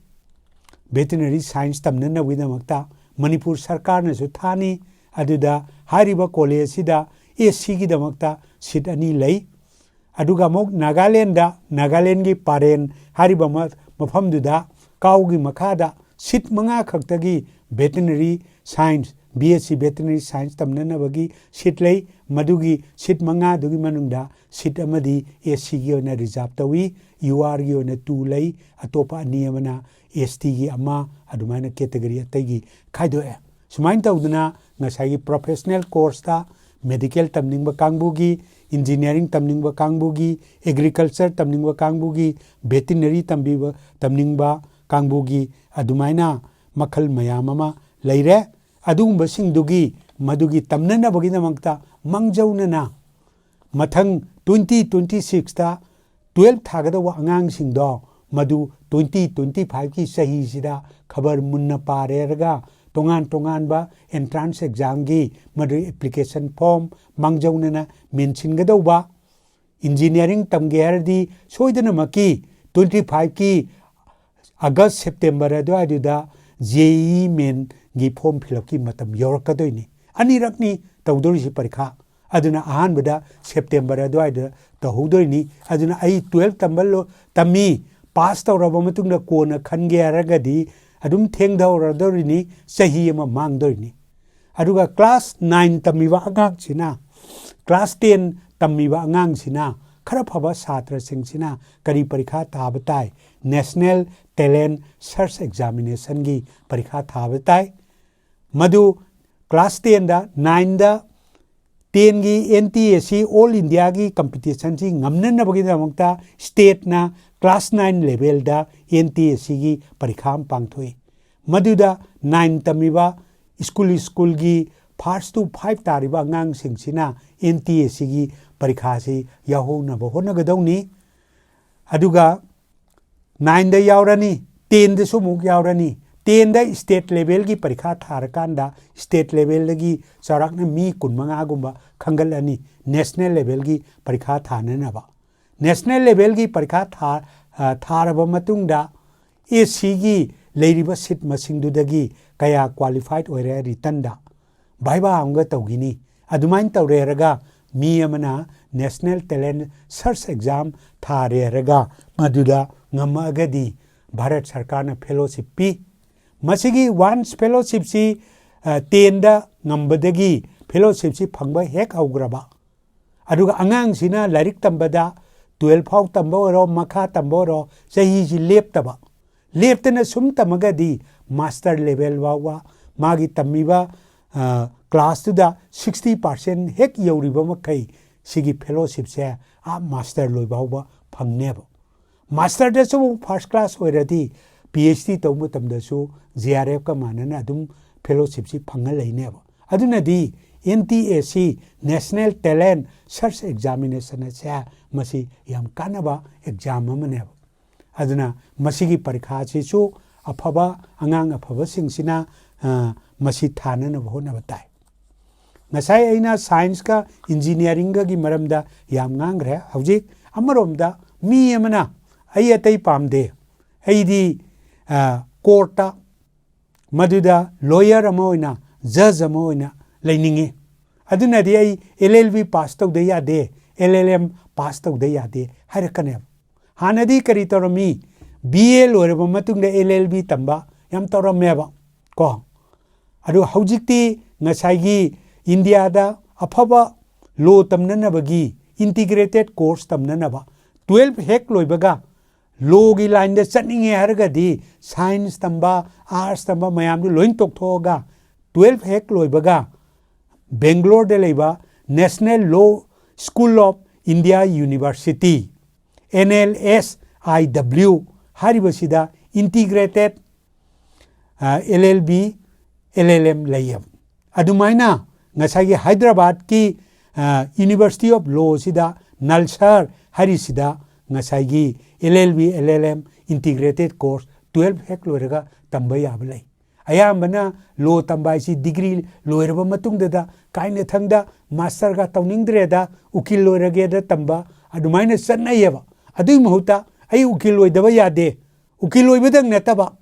ꯚꯦꯇꯤꯅꯔꯤ ꯁꯥꯏꯟꯁ ꯇꯝꯅꯅꯕꯒꯤꯗꯃꯛꯇ ꯃꯅꯤꯄꯨꯔ ꯁꯔꯀꯥꯔꯅꯁꯨ ꯊꯥꯅꯤ꯫ ꯑꯗꯨꯗ ꯍꯥꯏꯔꯤꯕ ꯀꯣꯂꯦꯖꯁꯤꯗ ꯑꯦꯁ ꯁꯤꯒꯤꯗꯃꯛꯇ ꯁꯤꯠ ꯑꯅꯤ ꯂꯩ꯫ ꯑꯗꯨꯒ ꯑꯃꯨꯛ ꯅꯥꯒꯥꯂꯦꯟꯗ, ꯅꯥꯒꯥꯂꯦꯟꯒꯤ ꯄꯥꯔꯦꯟ ꯍꯥꯏꯔꯤꯕ ꯃ-, ꯃꯐꯝꯗꯨꯗ ꯀꯥꯎꯒꯤ ꯃꯈꯥꯗ ꯁꯤꯠ ꯃꯉꯥ ꯈꯛꯇꯒꯤ veterinary science B S C Veterinary Science ꯇꯝꯅꯅꯕꯒꯤ seat ꯂꯩ꯫ ꯃꯗꯨꯒꯤ seat ꯃꯉꯥꯗꯨꯒꯤ ꯃꯅꯨꯡꯗ seat ꯑꯃꯗꯤ S C ꯒꯤ ꯑꯣꯏꯅ reserve ꯇꯧꯏ, U R ꯒꯤ ꯑꯣꯏꯅ two ꯂꯩ, ꯑꯇꯣꯞꯄ ꯑꯅꯤ ꯑꯃꯅ S T ꯒꯤ ꯑꯃ, ꯑꯗꯨꯃꯥꯏꯅ category ꯑꯇꯩꯒꯤ ꯈꯥꯏꯗꯣꯛꯑꯦ꯫ ꯁꯨꯃꯥꯏꯅ ꯇꯧꯗꯅ ꯉꯁꯥꯏꯒꯤ professional course ꯇ medical ꯇꯝꯅꯤꯡꯕ ꯀꯥꯡꯕꯨꯒꯤ, engineering ꯇꯝꯅꯤꯡꯕ ꯀꯥꯡꯕꯨꯒꯤ, agriculture ꯇꯝꯅꯤꯡꯕ ꯀꯥꯡꯕꯨꯒꯤ, veterinary ꯇꯝꯕꯤꯕ, ꯇꯝꯅꯤꯡꯕ ꯀꯥꯡꯕꯨꯒꯤ, ꯑꯗꯨꯃꯥꯏꯅ ꯃꯈꯜ ꯃꯌꯥꯝ ꯑꯃ ꯂꯩꯔꯦ꯫ ꯑꯗꯨꯒꯨꯝꯕꯁꯤꯡꯗꯨꯒꯤ, ꯃꯗꯨꯒꯤ ꯇꯝꯅꯅꯕꯒꯤꯗꯃꯛꯇ ꯃꯥꯡꯖꯧꯅꯅ ꯃꯊꯪ twenty twenty-six ꯇ twelve ꯊꯥꯒꯗꯧꯕ ꯑꯉꯥꯡꯁꯤꯡꯗꯣ ꯃꯗꯨ twenty twenty-five ꯀꯤ ꯆꯍꯤꯁꯤꯗ ꯈꯕꯔ ꯃꯨꯟꯅ ꯄꯥꯔꯦꯔꯒ ꯇꯣꯉꯥꯟ ꯇꯣꯉꯥꯟꯕ entrance exam ꯒꯤ ꯃꯗꯨ application form ꯃꯥꯡꯖꯧꯅꯅ ꯃꯦꯟꯁꯤꯟꯒꯗꯧꯕ꯫ Engineering ꯇꯝꯒꯦ ꯍꯥꯏꯔꯗꯤ ꯁꯣꯏꯗꯅꯃꯛꯀꯤ twenty-five ꯀꯤ August September ꯑꯗꯨꯋꯥꯏꯗꯨꯗ J E E main ꯒꯤ form fill up ꯀꯤ ꯃꯇꯝ ꯌꯧꯔꯛꯀꯗꯣꯏꯅꯤ꯫ ꯑꯅꯤꯔꯛꯅꯤ ꯇꯧꯗꯣꯔꯤꯁꯤ ꯄꯔꯤꯈꯥ꯫ ꯑꯗꯨꯅ ꯑꯍꯥꯟꯕꯗ September ꯑꯗꯨꯋꯥꯏꯗ ꯇꯧꯍꯧꯗꯣꯏꯅꯤ꯫ ꯑꯗꯨꯅ ꯑꯩ twelve ꯇꯝꯕ ꯂꯣ-, ꯇꯝꯃꯤ, pass ꯇꯧꯔꯕ ꯃꯇꯨꯡꯗ ꯀꯣꯟꯅ ꯈꯟꯒꯦ ꯍꯥꯏꯔꯒꯗꯤ ꯑꯗꯨꯝ ꯊꯦꯡꯊꯍꯧꯔꯗꯧꯔꯤꯅꯤ, ꯆꯍꯤ ꯑꯃ ꯃꯥꯡꯗꯣꯏꯅꯤ꯫ ꯑꯗꯨꯒ class nine ꯇꯝꯃꯤꯕ ꯑꯉꯥꯡꯁꯤꯅ, class ten ꯇꯝꯃꯤꯕ ꯑꯉꯥꯡꯁꯤꯅ, ꯈꯔ ꯐꯕ ꯁꯥꯇ꯭ꯔꯁꯤꯡꯁꯤꯅ ꯀꯔꯤ ꯄꯔꯤꯈꯥ ꯊꯥꯕ ꯇꯥꯏ? National Talent Search Examination ꯒꯤ ꯄꯔꯤꯈꯥ ꯊꯥꯕ ꯇꯥꯏ꯫ ꯃꯗꯨ class ten ꯗ, nine ꯗ, ten ꯒꯤ N T S C All India ꯒꯤ competition ꯁꯤ ꯉꯝꯅꯅꯕꯒꯤꯗꯃꯛꯇ state ꯅ class nine level ꯗ N T S C ꯒꯤ ꯄꯔꯤꯈꯥ ꯑꯃ ꯄꯥꯡꯊꯣꯛꯏ꯫ ꯃꯗꯨꯗ nine ꯇꯝꯃꯤꯕ school school ꯒꯤ first to five ꯇꯥꯔꯤꯕ ꯑꯉꯥꯡꯁꯤꯡꯁꯤꯅ N T S C ꯒꯤ ꯄꯔꯤꯈꯥꯁꯤ ꯌꯥꯎꯍꯧꯅꯕ ꯍꯣꯠꯅꯒꯗꯧꯅꯤ꯫ ꯑꯗꯨꯒ nine ꯗ ꯌꯥꯎꯔꯅꯤ, ten ꯗꯁꯨ ꯑꯃꯨꯛ ꯌꯥꯎꯔꯅꯤ꯫ Ten ꯗ state level ꯒꯤ ꯄꯔꯤꯈꯥ ꯊꯥꯔꯀꯥꯟꯗ state level ꯗꯒꯤ ꯆꯥꯎꯔꯥꯛꯅ ꯃꯤ ꯀꯨꯟꯃꯉꯥꯒꯨꯝꯕ ꯈꯟꯒꯠꯂꯅꯤ national level ꯒꯤ ꯄꯔꯤꯈꯥ ꯊꯥꯅꯅꯕ꯫ National level ꯒꯤ ꯄꯔꯤꯈꯥ ꯊꯥ-, ꯑ, ꯊꯥꯔꯕ ꯃꯇꯨꯡꯗ S C ꯒꯤ ꯂꯩꯔꯤꯕ seat ꯃꯁꯤꯡꯗꯨꯗꯒꯤ ꯀꯌꯥ qualified ꯑꯣꯏꯔꯦ written ꯗ viva ꯑꯃꯒ ꯇꯧꯈꯤꯅꯤ꯫ ꯑꯗꯨꯃꯥꯏꯅ ꯇꯧꯔꯦꯔꯒ ꯃꯤ ꯑꯃꯅ National Talent Search Exam ꯊꯥꯔꯦꯔꯒ ꯃꯗꯨꯗ ꯉꯝꯃꯛꯑꯒꯗꯤ ꯚꯥꯔꯠ ꯁꯔꯀꯥꯔꯅ fellowship ꯄꯤ꯫ ꯃꯁꯤꯒꯤ once fellowship ꯁꯤ ꯇꯦꯟꯗ ꯉꯝꯕꯗꯒꯤ ꯐꯦꯂꯣꯁꯤꯞꯁꯤ ꯐꯪꯕ ꯍꯦꯛ ꯍꯧꯈ꯭ꯔꯕ, ꯑꯗꯨꯒ ꯑꯉꯥꯡꯁꯤꯅ ꯂꯥꯏꯔꯤꯛ ꯇꯝꯕꯗ ꯇꯨꯋꯦꯜꯐ ꯐꯥꯎ ꯇꯝꯕ ꯑꯣꯏꯔꯣ, ꯃꯈꯥ ꯇꯝꯕ ꯑꯣꯏꯔꯣ, ꯆꯍꯤꯁꯤ ꯂꯦꯞꯇꯕ, ꯂꯦꯞꯇꯅ ꯁꯨꯝ ꯇꯝꯃꯒꯗꯤ ꯃꯥꯁꯇꯔ ꯂꯦꯚꯦꯜ ꯐꯥꯎꯕ ꯃꯥꯒꯤ ꯇꯝꯃꯤꯕ ꯀ꯭ꯂꯥꯁꯇꯨꯗ ꯁꯤꯛꯁꯇꯤ ꯄꯥꯔꯁꯦꯟ ꯍꯦꯛ ꯌꯧꯔꯤꯕ ꯃꯈꯩ ꯁꯤꯒꯤ ꯐꯦꯂꯣꯁꯤꯞꯁꯦ ꯑꯥ ꯃꯥꯁꯇꯔ ꯂꯣꯏꯕ ꯐꯥꯎꯕ ꯐꯪꯅꯦꯕ꯫ ꯃꯥꯁꯇꯔꯗꯁꯨ ꯑꯃꯨꯛ ꯐꯥꯔꯁ ꯀ꯭ꯂꯥꯁ ꯑꯣꯏꯔꯗꯤ ꯄꯤ ꯑꯩꯆ ꯗꯤ ꯇꯧꯕ ꯃꯇꯝꯗꯁꯨ ꯖꯤ ꯑꯥꯔ ꯑꯦꯐꯀ ꯃꯥꯟꯅꯅ ꯑꯗꯨꯝ ꯐꯦꯂꯣꯁꯤꯞꯁꯤ ꯐꯪꯉ ꯂꯩꯅꯦꯕ꯫ ꯑꯗꯨꯅꯗꯤ ꯑꯦꯟ ꯇꯤ ꯑꯦ ꯁꯤ, National Talent Search Examination ꯑꯁꯦ ꯃꯁꯤ ꯌꯥꯝ ꯀꯥꯟꯅꯕ ꯑꯦꯛꯖꯥꯝ ꯑꯃꯅꯦꯕ꯫ ꯑꯗꯨꯅ ꯃꯁꯤꯒꯤ ꯄꯔꯤꯈꯥꯁꯤꯁꯨ ꯑꯐꯕ ꯑꯉꯥꯡ ꯑꯐꯕꯁꯤꯡꯁꯤꯅ ꯃꯁꯤ ꯊꯥꯅꯅꯕ ꯍꯣꯠꯅꯕ ꯇꯥꯏ꯫ ꯉꯁꯥꯏ ꯑꯩꯅ ꯁꯥꯏꯟꯁꯀ ꯏꯟꯖꯤꯅꯤꯌꯥꯔꯤꯡꯒꯒꯤ ꯃꯔꯝꯗ ꯌꯥꯝ ꯉꯥꯡꯈ꯭ꯔꯦ꯫ ꯍꯧꯖꯤꯛ ꯑꯃꯔꯣꯝꯗ ꯃꯤ ꯑꯃꯅ ꯑꯩ ꯑꯇꯩ ꯄꯥꯝꯗꯦ, ꯑꯩꯗꯤ ꯀꯣꯔꯠꯇ ꯃꯗꯨꯗ ꯂꯣꯌꯔ ꯑꯃ ꯑꯣꯏꯅ, ꯖꯖ ꯑꯃ ꯑꯣꯏꯅ ꯂꯩꯅꯤꯡꯉꯤ, ꯑꯗꯨꯅꯗꯤ ꯑꯩ ꯑꯦꯜ ꯑꯦꯜ ꯕꯤ ꯄꯥꯁ ꯇꯧꯗ ꯌꯥꯗꯦ, ꯑꯦꯜ ꯑꯦꯜ ꯑꯦꯝ ꯄꯥꯁ ꯇꯧꯗ ꯌꯥꯗꯦ ꯍꯥꯏꯔꯛꯀꯅꯦꯕ꯫ ꯍꯥꯟꯅꯗꯤ ꯀꯔꯤ ꯇꯧꯔꯝꯃꯤ? ꯕꯤ ꯑꯦ ꯂꯣꯏꯔꯕ ꯃꯇꯨꯡꯗ ꯑꯦꯜ ꯑꯦꯜ ꯕꯤ ꯇꯝꯕ ꯌꯥꯝ ꯇꯧꯔꯝꯃꯦꯕ ꯀꯣ꯫ ꯑꯗꯨ ꯍꯧꯖꯤꯛꯇꯤ ꯉꯁꯥꯏꯒꯤ ꯏꯟꯗꯤꯌꯥꯗ ꯑꯐꯕ ꯂꯣ ꯇꯝꯅꯅꯕꯒꯤ ꯏꯟꯇꯤꯒ꯭ꯔꯦꯇꯦꯠ ꯀꯣꯔꯁ ꯇꯝꯅꯅꯕ ꯇꯨꯋꯦꯜꯐ ꯍꯦꯛ ꯂꯣꯏꯕꯒ ꯂꯣꯒꯤ ꯂꯥꯏꯟꯗ ꯆꯠꯅꯤꯡꯉꯦ ꯍꯥꯏꯔꯒꯗꯤ ꯁꯥꯏꯟꯁ ꯇꯝꯕ, ꯑꯥꯔꯠꯁ ꯇꯝꯕ ꯃꯌꯥꯝꯗꯨ ꯂꯣꯏ ꯇꯣꯛꯊꯣꯛꯑꯒ ꯇꯨꯋꯦꯜꯐ ꯍꯦꯛ ꯂꯣꯏꯕꯒ ꯕꯦꯡꯒ꯭ꯂꯣꯔꯗ ꯂꯩꯕ National Law School of India University, N L S I W ꯍꯥꯏꯔꯤꯕꯁꯤꯗ integrated L L B, L L M ꯂꯩꯌꯦꯕ꯫ ꯑꯗꯨꯃꯥꯏꯅ ꯉꯁꯥꯏꯒꯤ ꯍꯥꯏꯗ꯭ꯔꯕꯥꯗꯀꯤ University of Lawꯁꯤꯗ ꯅꯜꯁꯔ ꯍꯥꯏꯔꯤꯁꯤꯗ ꯉꯁꯥꯏꯒꯤ L L B, L L M integrated course twelve ꯍꯦꯛ ꯂꯣꯏꯔꯒ ꯇꯝꯕ ꯌꯥꯕ ꯂꯩ꯫ ꯑꯌꯥꯝꯕꯅ ꯂꯣ ꯇꯝꯕ ꯍꯥꯏꯁꯤ ꯗꯤꯒ꯭ꯔꯤ ꯂꯣꯏꯔꯕ ꯃꯇꯨꯡꯗꯗ ꯀꯥꯏꯅꯊꯪꯗ ꯃꯥꯁꯇꯔꯒ ꯇꯧꯅꯤꯡꯗ꯭ꯔꯦꯗ, ꯎꯀꯤꯜ ꯑꯣꯏꯔꯒꯦꯗ ꯇꯝꯕ ꯑꯗꯨꯃꯥꯏꯅ ꯆꯠꯅꯩꯌꯦꯕ꯫ ꯑꯗꯨꯒꯤ ꯃꯍꯨꯠꯇ ꯑꯩ ꯎꯀꯤꯜ ꯑꯣꯏꯗꯕ ꯌꯥꯗꯦ, ꯎꯀꯤꯜ ꯑꯣꯏꯕꯗꯪ ꯅꯠꯇꯕ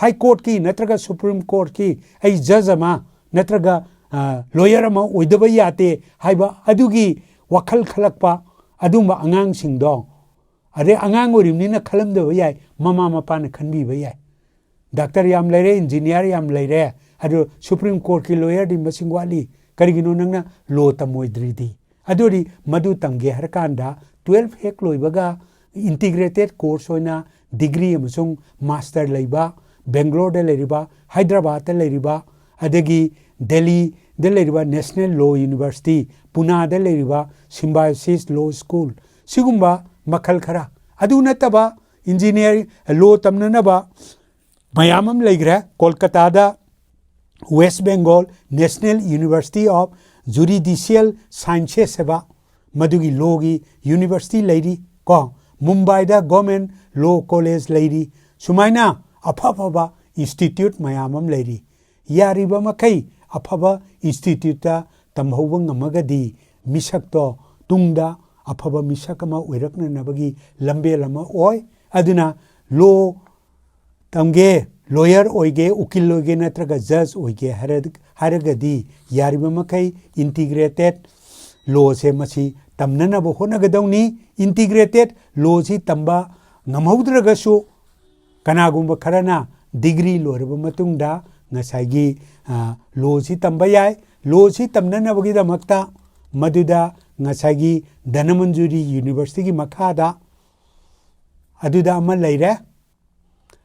ꯍꯥꯏ ꯀꯣꯔꯠꯀꯤ ꯅꯠꯇ꯭ꯔꯒ ꯁꯨꯄ꯭ꯔꯤꯝ ꯀꯣꯔꯠꯀꯤ ꯑꯩ ꯖꯖ ꯑꯃ ꯅꯠꯇ꯭ꯔꯒ ꯂꯣꯌꯔ ꯑꯃ ꯑꯣꯏꯗꯕ ꯌꯥꯗꯦ ꯍꯥꯏꯕ ꯑꯗꯨꯒꯤ ꯋꯥꯈꯜ ꯈꯜꯂꯛꯄ ꯑꯗꯨꯝꯕ ꯑꯉꯥꯡꯁꯤꯡꯗꯣ, ꯑꯗꯩ ꯑꯉꯥꯡ ꯑꯣꯏꯔꯤꯕꯅꯤꯅ ꯈꯜꯂꯝꯗꯕ ꯌꯥꯏ, ꯃꯃꯥ ꯃꯄꯥꯅ ꯈꯟꯕꯤꯕ ꯌꯥꯏ꯫ ꯗꯥꯛꯇꯔ ꯌꯥꯝ ꯂꯩꯔꯦ, ꯏꯟꯖꯤꯅꯤꯌꯥꯔ ꯌꯥꯝ ꯂꯩꯔꯦ, ꯑꯗꯨ Supreme Courtꯀꯤ lawyerꯗꯤ ꯃꯁꯤꯡ ꯋꯥꯠꯂꯤ꯫ ꯀꯔꯤꯒꯤꯅꯣ ꯅꯪꯅ law ꯇꯝꯃꯣꯏꯗ꯭ꯔꯤꯗꯤ? ꯑꯗꯨꯗꯤ ꯃꯗꯨ ꯇꯝꯒꯦ ꯍꯥꯏꯔꯀꯥꯟꯗ twelve ꯍꯦꯛ ꯂꯣꯏꯕꯒ integrated course ꯑꯣꯏꯅ degree ꯑꯃꯁꯨꯡ master ꯂꯩꯕ, ꯕꯦꯡꯒ꯭ꯂꯣꯔꯗ ꯂꯩꯔꯤꯕ, ꯍꯥꯏꯗ꯭ꯔꯕꯥꯗꯇ ꯂꯩꯔꯤꯕ, ꯑꯗꯒꯤ ꯗꯦꯜꯂꯤꯗ ꯂꯩꯔꯤꯕ National Law University, ꯄꯨꯅꯥꯗ ꯂꯩꯔꯤꯕ Symbiosis Law School, ꯁꯤꯒꯨꯝꯕ ꯃꯈꯜ ꯈꯔ꯫ ꯑꯗꯨ ꯅꯠꯇꯕ engineering, law ꯇꯝꯅꯅꯕ ꯃꯌꯥꯝ ꯑꯃ ꯂꯩꯈ꯭ꯔꯦ꯫ ꯀꯣꯜꯀꯇꯥꯗ West Bengal National University of Judicial Sciences ꯍꯥꯏꯕ ꯃꯗꯨꯒꯤ lawꯒꯤ university ꯂꯩꯔꯤ ꯀꯣ꯫ ꯃꯨꯝꯕꯥꯏꯗ Government Law College ꯂꯩꯔꯤ꯫ ꯁꯨꯃꯥꯏꯅ ꯑꯐ ꯑꯐꯕ institute ꯃꯌꯥꯝ ꯑꯃ ꯂꯩꯔꯤ꯫ ꯌꯥꯔꯤꯕ ꯃꯈꯩ ꯑꯐꯕ instituteꯇ ꯇꯝꯍꯧꯕ ꯉꯝꯃꯒꯗꯤ ꯃꯤꯁꯛꯇꯣ ꯇꯨꯡꯗ ꯑꯐꯕ ꯃꯤꯁꯛ ꯑꯃ ꯑꯣꯏꯔꯛꯅꯅꯕꯒꯤ ꯂꯝꯕꯦꯜ ꯑꯃ ꯑꯣꯏ꯫ ꯑꯗꯨꯅ law ꯇꯝꯒꯦ, lawyer ꯑꯣꯏꯒꯦ, ꯎꯀꯤꯜ ꯑꯣꯏꯒꯦ ꯅꯠꯇ꯭ꯔꯒ judge ꯑꯣꯏꯒꯦ ꯍꯥꯏꯔ-, ꯍꯥꯏꯔꯒꯗꯤ ꯌꯥꯔꯤꯕ ꯃꯈꯩ integrated lawꯁꯦ ꯃꯁꯤ ꯇꯝꯅꯅꯕ ꯍꯣꯠꯅꯒꯗꯧꯅꯤ꯫ Integrated lawꯁꯤ ꯇꯝꯕ ꯉꯝꯍꯧꯗ꯭ꯔꯒꯁꯨ ꯀꯅꯥꯒꯨꯝꯕ ꯈꯔꯅ degree ꯂꯣꯏꯔꯕ ꯃꯇꯨꯡꯗ ꯉꯁꯥꯏꯒꯤ, ꯑ, lawꯁꯤ ꯇꯝꯕ ꯌꯥꯏ꯫ Lawꯁꯤ ꯇꯝꯅꯅꯕꯒꯤꯗꯃꯛꯇ ꯃꯗꯨꯗ ꯉꯁꯥꯏꯒꯤ ꯙꯅꯃꯟꯖꯨꯔꯤ Universityꯒꯤ ꯃꯈꯥꯗ ꯑꯗꯨꯗ ꯑꯃ ꯂꯩꯔꯦ꯫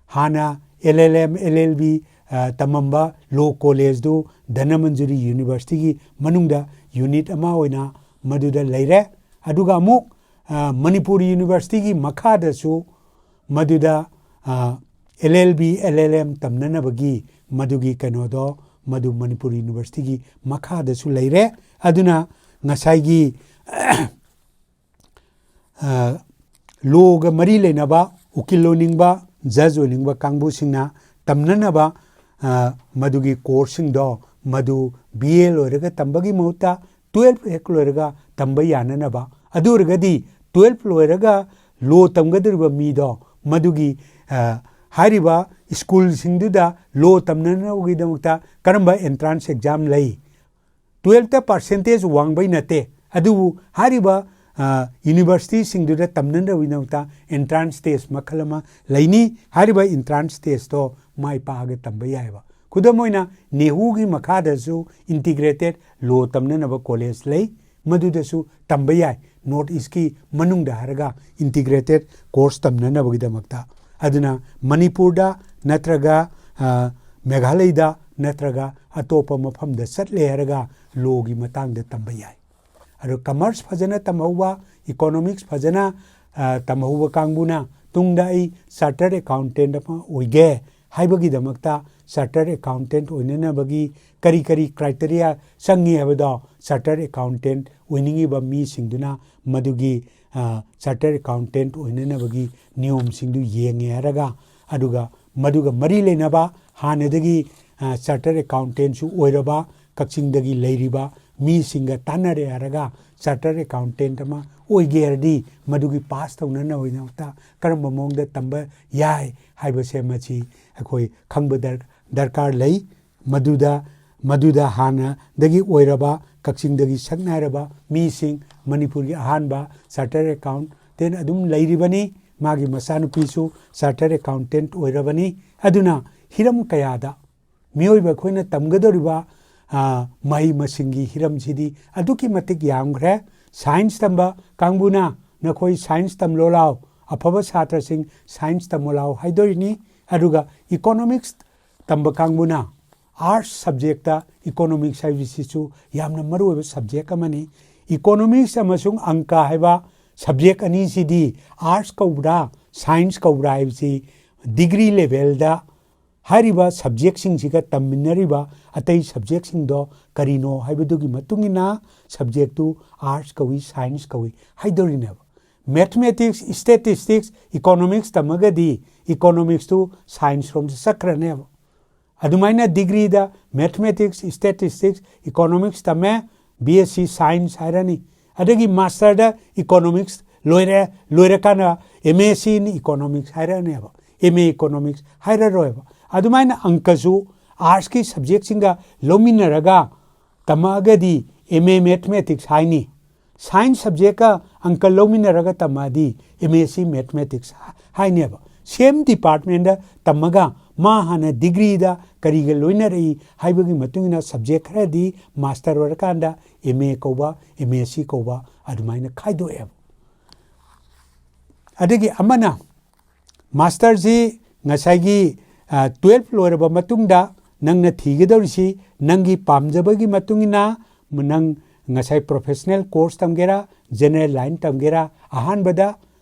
ꯍꯥꯟꯅ LLM, LLB, ꯑ, ꯇꯝꯃꯝꯕ law collegeꯗꯨ ꯙꯅꯃꯟꯖꯨꯔꯤ Universityꯒꯤ ꯃꯅꯨꯡꯗ unit ꯑꯃ ꯑꯣꯏꯅ ꯃꯗꯨꯗ ꯂꯩꯔꯦ꯫ ꯑꯗꯨꯒ ꯑꯃꯨꯛ, ꯑ, ꯃꯅꯤꯄꯨꯔ Universityꯒꯤ ꯃꯈꯥꯗꯁꯨ ꯃꯗꯨꯗ, ꯑ, LLB, LLM ꯇꯝꯅꯅꯕꯒꯤ ꯃꯗꯨꯒꯤ ꯀꯩꯅꯣꯗꯣ ꯃꯗꯨ ꯃꯅꯤꯄꯨꯔ Universityꯒꯤ ꯃꯈꯥꯗꯁꯨ ꯂꯩꯔꯦ꯫ ꯑꯗꯨꯅ ꯉꯁꯥꯏꯒꯤ ꯑ, lawꯒ ꯃꯔꯤ ꯂꯩꯅꯕ ꯎꯀꯤꯜ ꯑꯣꯏꯅꯤꯡꯕ, judge ꯑꯣꯏꯅꯤꯡꯕ ꯀꯥꯡꯕꯨꯁꯤꯡꯅ ꯇꯝꯅꯅꯕ, ꯑ, ꯃꯗꯨꯒꯤ courseꯁꯤꯡꯗꯣ ꯃꯗꯨ BA ꯂꯣꯏꯔꯒ ꯇꯝꯕꯒꯤ ꯃꯍꯨꯠꯇ twelve ꯍꯦꯛ ꯂꯣꯏꯔꯒ ꯇꯝꯕ ꯌꯥꯅꯅꯕ꯫ ꯑꯗꯨ ꯑꯣꯏꯔꯒꯗꯤ twelve ꯂꯣꯏꯔꯒ law ꯇꯝꯒꯗꯧꯔꯤꯕ ꯃꯤꯗꯣ ꯃꯗꯨꯒꯤ, ꯑ, ꯍꯥꯏꯔꯤꯕ schoolꯁꯤꯡꯗꯨꯗ law ꯇꯝꯅꯅꯕꯒꯤꯗꯃꯛꯇ ꯀꯔꯝꯕ entrance exam ꯂꯩ? Twelveꯇ percentage ꯋꯥꯡꯕꯩ ꯅꯠꯇꯦ, ꯑꯗꯨꯕꯨ ꯍꯥꯏꯔꯤꯕ, ꯑ, universityꯁꯤꯡꯗꯨꯗ ꯇꯝꯅꯅꯕꯒꯤꯗꯃꯛꯇ entrance test ꯃꯈꯜ ꯑꯃ ꯂꯩꯅꯤ꯫ ꯍꯥꯏꯔꯤꯕ entrance testꯇꯣ ꯃꯥꯏ ꯄꯥꯛꯑꯒ ꯇꯝꯕ ꯌꯥꯏꯑꯕ꯫ ꯈꯨꯗꯝ ꯑꯣꯏꯅ, ꯅꯦꯍꯨꯒꯤ ꯃꯈꯥꯗꯁꯨ ꯏꯟꯇꯤꯒ꯭ꯔꯦꯇꯦꯠ ꯂꯣ ꯇꯝꯅꯅꯕ ꯀꯣꯂꯦꯖ ꯂꯩ, ꯃꯗꯨꯗꯁꯨ ꯇꯝꯕ ꯌꯥꯏ꯫ ꯅꯣꯔꯠ ꯏꯁꯀꯤ ꯃꯅꯨꯡꯗ ꯍꯥꯏꯔꯒ ꯏꯟꯇꯤꯒ꯭ꯔꯦꯇꯦꯠ ꯀꯣꯔꯁ ꯇꯝꯅꯅꯕꯒꯤꯗꯃꯛꯇ꯫ ꯑꯗꯨꯅ ꯃꯅꯤꯄꯨꯔꯗ ꯅꯠꯇ꯭ꯔꯒ, ꯑ, ꯃꯦꯘꯥꯂꯌꯗ ꯅꯠꯇ꯭ꯔꯒ ꯑꯇꯣꯞꯄ ꯃꯐꯝꯗ ꯆꯠꯂꯦ ꯍꯥꯏꯔꯒ ꯂꯣꯒꯤ ꯃꯇꯥꯡꯗ ꯇꯝꯕ ꯌꯥꯏ꯫ ꯑꯗꯣ ꯀꯃꯔꯁ ꯐꯖꯅ ꯇꯝꯍꯧꯕ, ꯏꯀꯣꯅꯣꯃꯤꯛꯁ ꯐꯖꯅ, ꯑ, ꯇꯝꯍꯧꯕ ꯀꯥꯡꯕꯨꯅ ꯇꯨꯡꯗ ꯑꯩ ꯆꯥꯔꯇꯔ ꯑꯦꯀꯥꯎꯟꯇꯦꯟꯠ ꯑꯃ ꯑꯣꯏꯒꯦ ꯍꯥꯏꯕꯒꯤꯗꯃꯛꯇ ꯆꯥꯔꯇꯔ ꯑꯦꯀꯥꯎꯟꯇꯦꯟꯠ ꯑꯣꯏꯅꯅꯕꯒꯤ ꯀꯔꯤ ꯀꯔꯤ ꯀ꯭ꯔꯥꯏꯇꯦꯔꯤꯌꯥ ꯆꯪꯉꯤ ꯍꯥꯏꯕꯗꯣ ꯆꯥꯔꯇꯔ ꯑꯦꯀꯥꯎꯟꯇꯦꯟꯠ ꯑꯣꯏꯅꯤꯡꯉꯤꯕ ꯃꯤꯁꯤꯡꯗꯨꯅ ꯃꯗꯨꯒꯤ, ꯑ, ꯆꯥꯔꯇꯔ ꯑꯦꯀꯥꯎꯟꯇꯦꯟꯠ ꯑꯣꯏꯅꯅꯕꯒꯤ ꯅꯤꯌꯣꯝꯁꯤꯡꯗꯨ ꯌꯦꯡꯉꯦ ꯍꯥꯏꯔꯒ, ꯑꯗꯨꯒ ꯃꯗꯨꯒ ꯃꯔꯤ ꯂꯩꯅꯕ ꯍꯥꯟꯅꯗꯒꯤ, ꯑ, ꯆꯥꯔꯇꯔ ꯑꯦꯀꯥꯎꯟꯇꯦꯟꯠꯁꯨ ꯑꯣꯏꯔꯕ ꯀꯛꯆꯤꯡꯗꯒꯤ ꯂꯩꯔꯤꯕ ꯃꯤꯁꯤꯡꯒ ꯇꯥꯟꯅꯔꯦ ꯍꯥꯏꯔꯒ ꯆꯥꯔꯇꯔ ꯑꯦꯀꯥꯎꯟꯇꯦꯟꯠ ꯑꯃ ꯑꯣꯏꯒꯦ ꯍꯥꯏꯔꯗꯤ ꯃꯗꯨꯒꯤ ꯄꯥꯁ ꯇꯧꯅꯅꯕꯒꯤꯗꯃꯛꯇ ꯀꯔꯝꯕ ꯃꯑꯣꯡꯗ ꯇꯝꯕ ꯌꯥꯏ ꯍꯥꯏꯕꯁꯦ ꯃꯁꯤ ꯑꯩꯈꯣꯏ ꯈꯪꯕ ꯗꯔ-, ꯗꯔꯀꯥꯔ ꯂꯩ꯫ ꯃꯗꯨꯗ, ꯃꯗꯨꯗ ꯍꯥꯟꯅꯗꯒꯤ ꯑꯣꯏꯔꯕ ꯀꯛꯆꯤꯡꯗꯒꯤ ꯁꯛꯅꯥꯏꯔꯕ ꯃꯤꯁꯤꯡ, ꯃꯅꯤꯄꯨꯔꯒꯤ ꯑꯍꯥꯟꯕ ꯆꯥꯔꯇꯔ ꯑꯦꯀꯥꯎꯟꯇꯦꯟꯠ ꯑꯗꯨꯝ ꯂꯩꯔꯤꯕꯅꯤ꯫ ꯃꯥꯒꯤ ꯃꯆꯥꯅꯨꯄꯤꯁꯨ ꯆꯥꯔꯇꯔ ꯑꯦꯀꯥꯎꯟꯇꯦꯟꯠ ꯑꯣꯏꯔꯕꯅꯤ꯫ ꯑꯗꯨꯅ ꯍꯤꯔꯝ ꯀꯌꯥꯗ ꯃꯤꯑꯣꯏꯕ ꯑꯩꯈꯣꯏꯅ ꯇꯝꯒꯗꯧꯔꯤꯕ, ꯑ, ꯃꯍꯩ ꯃꯁꯤꯡꯒꯤ ꯍꯤꯔꯝꯁꯤꯗꯤ ꯑꯗꯨꯛꯀꯤ ꯃꯇꯤꯛ ꯌꯥꯝꯈ꯭ꯔꯦ꯫ ꯁꯥꯏꯟꯁ ꯇꯝꯕ ꯀꯥꯡꯕꯨꯅ "ꯅꯈꯣꯏ ꯁꯥꯏꯟꯁ ꯇꯝꯂꯣ ꯂꯥꯎ, ꯑꯐꯕ ꯁꯥꯇ꯭ꯔꯁꯤꯡ ꯁꯥꯏꯟꯁ ꯇꯝꯃꯣ ꯂꯥꯎ" ꯍꯥꯏꯗꯣꯔꯤꯅꯤ꯫ ꯑꯗꯨꯒ ꯏꯀꯣꯅꯣꯃꯤꯛꯁ ꯇꯝꯕ ꯀꯥꯡꯕꯨꯅ ꯑꯥꯔꯠꯁ ꯁꯕꯖꯦꯛꯇ ꯏꯀꯣꯅꯣꯃꯤꯛꯁ ꯍꯥꯏꯕꯁꯤꯁꯨ ꯌꯥꯝꯅ ꯃꯔꯨꯑꯣꯏꯕ ꯁꯕꯖꯦꯛ ꯑꯃꯅꯤ꯫ ꯏꯀꯣꯅꯣꯃꯤꯛꯁ ꯑꯃꯁꯨꯡ ꯑꯪꯀ ꯍꯥꯏꯕ ꯁꯕꯖꯦꯛ ꯑꯅꯤꯁꯤꯗꯤ ꯑꯥꯔꯠꯁ ꯀꯧꯕ꯭ꯔꯥ, ꯁꯥꯏꯟꯁ ꯀꯧꯕ꯭ꯔꯥ ꯍꯥꯏꯕꯁꯤ ꯗꯤꯒ꯭ꯔꯤ ꯂꯦꯚꯦꯜꯗ ꯍꯥꯏꯔꯤꯕ ꯁꯕꯖꯦꯛꯁꯤꯡꯁꯤꯒ ꯇꯝꯃꯤꯟꯅꯔꯤꯕ ꯑꯇꯩ ꯁꯕꯖꯦꯛꯁꯤꯡꯗꯣ ꯀꯔꯤꯅꯣ ꯍꯥꯏꯕꯗꯨꯒꯤ ꯃꯇꯨꯡ ꯏꯟꯅ ꯁꯕꯖꯦꯛꯇꯨ ꯑꯥꯔꯠꯁ ꯀꯧꯏ, ꯁꯥꯏꯟꯁ ꯀꯧꯏ ꯍꯥꯏꯗꯧꯔꯤꯅꯦꯕ꯫ ꯃꯦꯊꯃꯦꯇꯤꯛꯁ, ꯏꯁꯇꯦꯇꯤꯁꯇꯤꯛꯁ, ꯏꯀꯣꯅꯣꯃꯤꯛꯁ ꯇꯝꯃꯒꯗꯤ ꯏꯀꯣꯅꯣꯃꯤꯛꯁꯇꯨ ꯁꯥꯏꯟꯁ ꯔꯣꯝꯗ ꯆꯠꯈ꯭ꯔꯅꯦꯕ꯫ ꯑꯗꯨꯃꯥꯏꯅ ꯗꯤꯒ꯭ꯔꯤꯗ ꯃꯦꯊꯃꯦꯇꯤꯛꯁ, ꯏꯁꯇꯦꯇꯤꯁꯇꯤꯛꯁ, ꯏꯀꯣꯅꯣꯃꯤꯛꯁ ꯇꯝꯃꯦ, ꯕꯤ ꯑꯦꯁ ꯁꯤ ꯁꯥꯏꯟꯁ ꯍꯥꯏꯔꯅꯤ꯫ ꯑꯗꯒꯤ ꯃꯥꯁꯇꯔꯗ ꯏꯀꯣꯅꯣꯃꯤꯛꯁ ꯂꯣꯏꯔꯦ, ꯂꯣꯏꯔꯀꯥꯟꯗ M S C in economics ꯍꯥꯏꯔꯛꯑꯅꯦꯕ, ꯑꯦꯝ ꯑꯦ ꯏꯀꯣꯅꯣꯃꯤꯛꯁ ꯍꯥꯏꯔꯔꯣꯏꯕ꯫ ꯑꯗꯨꯃꯥꯏꯅ ꯑꯪꯀꯁꯨ ꯑꯥꯔꯠꯁꯀꯤ ꯁꯕꯖꯦꯛꯁꯤꯡꯒ ꯂꯧꯃꯤꯟꯅꯔꯒ ꯇꯝꯃꯛꯑꯒꯗꯤ ꯑꯦꯝ ꯑꯦ ꯃꯦꯊꯃꯦꯇꯤꯛꯁ ꯍꯥꯏꯅꯤ꯫ ꯁꯥꯏꯟꯁ ꯁꯕꯖꯦꯛꯀ ꯑꯪꯀ ꯂꯧꯃꯤꯟꯅꯔꯒ ꯇꯝꯃꯛꯑꯗꯤ ꯑꯦꯝ ꯑꯦꯁ ꯁꯤ ꯃꯦꯊꯃꯦꯇꯤꯛꯁ ꯍꯥꯏꯅꯦꯕ꯫ ꯁꯦꯝ ꯗꯤꯄꯥꯔꯠꯃꯦꯟꯗ ꯇꯝꯃꯒ ꯃꯥ ꯍꯥꯟꯅ ꯗꯤꯒ꯭ꯔꯤꯗ ꯀꯔꯤꯒ ꯂꯣꯏꯅꯔꯛꯏ ꯍꯥꯏꯕꯒꯤ ꯃꯇꯨꯡ ꯏꯟꯅ ꯁꯕꯖꯦꯛ ꯈꯔꯗꯤ ꯃꯥꯁꯇꯔ ꯑꯣꯏꯔꯀꯥꯟꯗ ꯑꯦꯝ ꯑꯦ ꯀꯧꯕ, ꯑꯦꯝ ꯑꯦꯁ ꯁꯤ ꯀꯧꯕ ꯑꯗꯨꯃꯥꯏꯅ ꯈꯥꯏꯗꯣꯛꯑꯦꯕ꯫ ꯑꯗꯒꯤ ꯑꯃꯅ ꯃꯥꯁꯇꯔꯁꯤ ꯉꯁꯥꯏꯒꯤ, ꯑ, ꯇꯨꯌꯦꯜꯐ ꯂꯣꯏꯔꯕ ꯃꯇꯨꯡꯗ ꯅꯪꯅ ꯊꯤꯒꯗꯧꯔꯤꯁꯤ ꯅꯪꯒꯤ ꯄꯥꯝꯖꯕꯒꯤ ꯃꯇꯨꯡ ꯏꯟꯅ ꯅꯪ ꯉꯁꯥꯏ ꯄ꯭ꯔꯣꯐꯦꯁꯅꯦꯜ ꯀꯣꯔꯁ ꯇꯝꯒꯦꯔꯥ, ꯖꯦꯅꯔꯦꯜ ꯂꯥꯏꯟ ꯇꯝꯒꯦꯔꯥ, ꯑꯍꯥꯟꯕꯗ,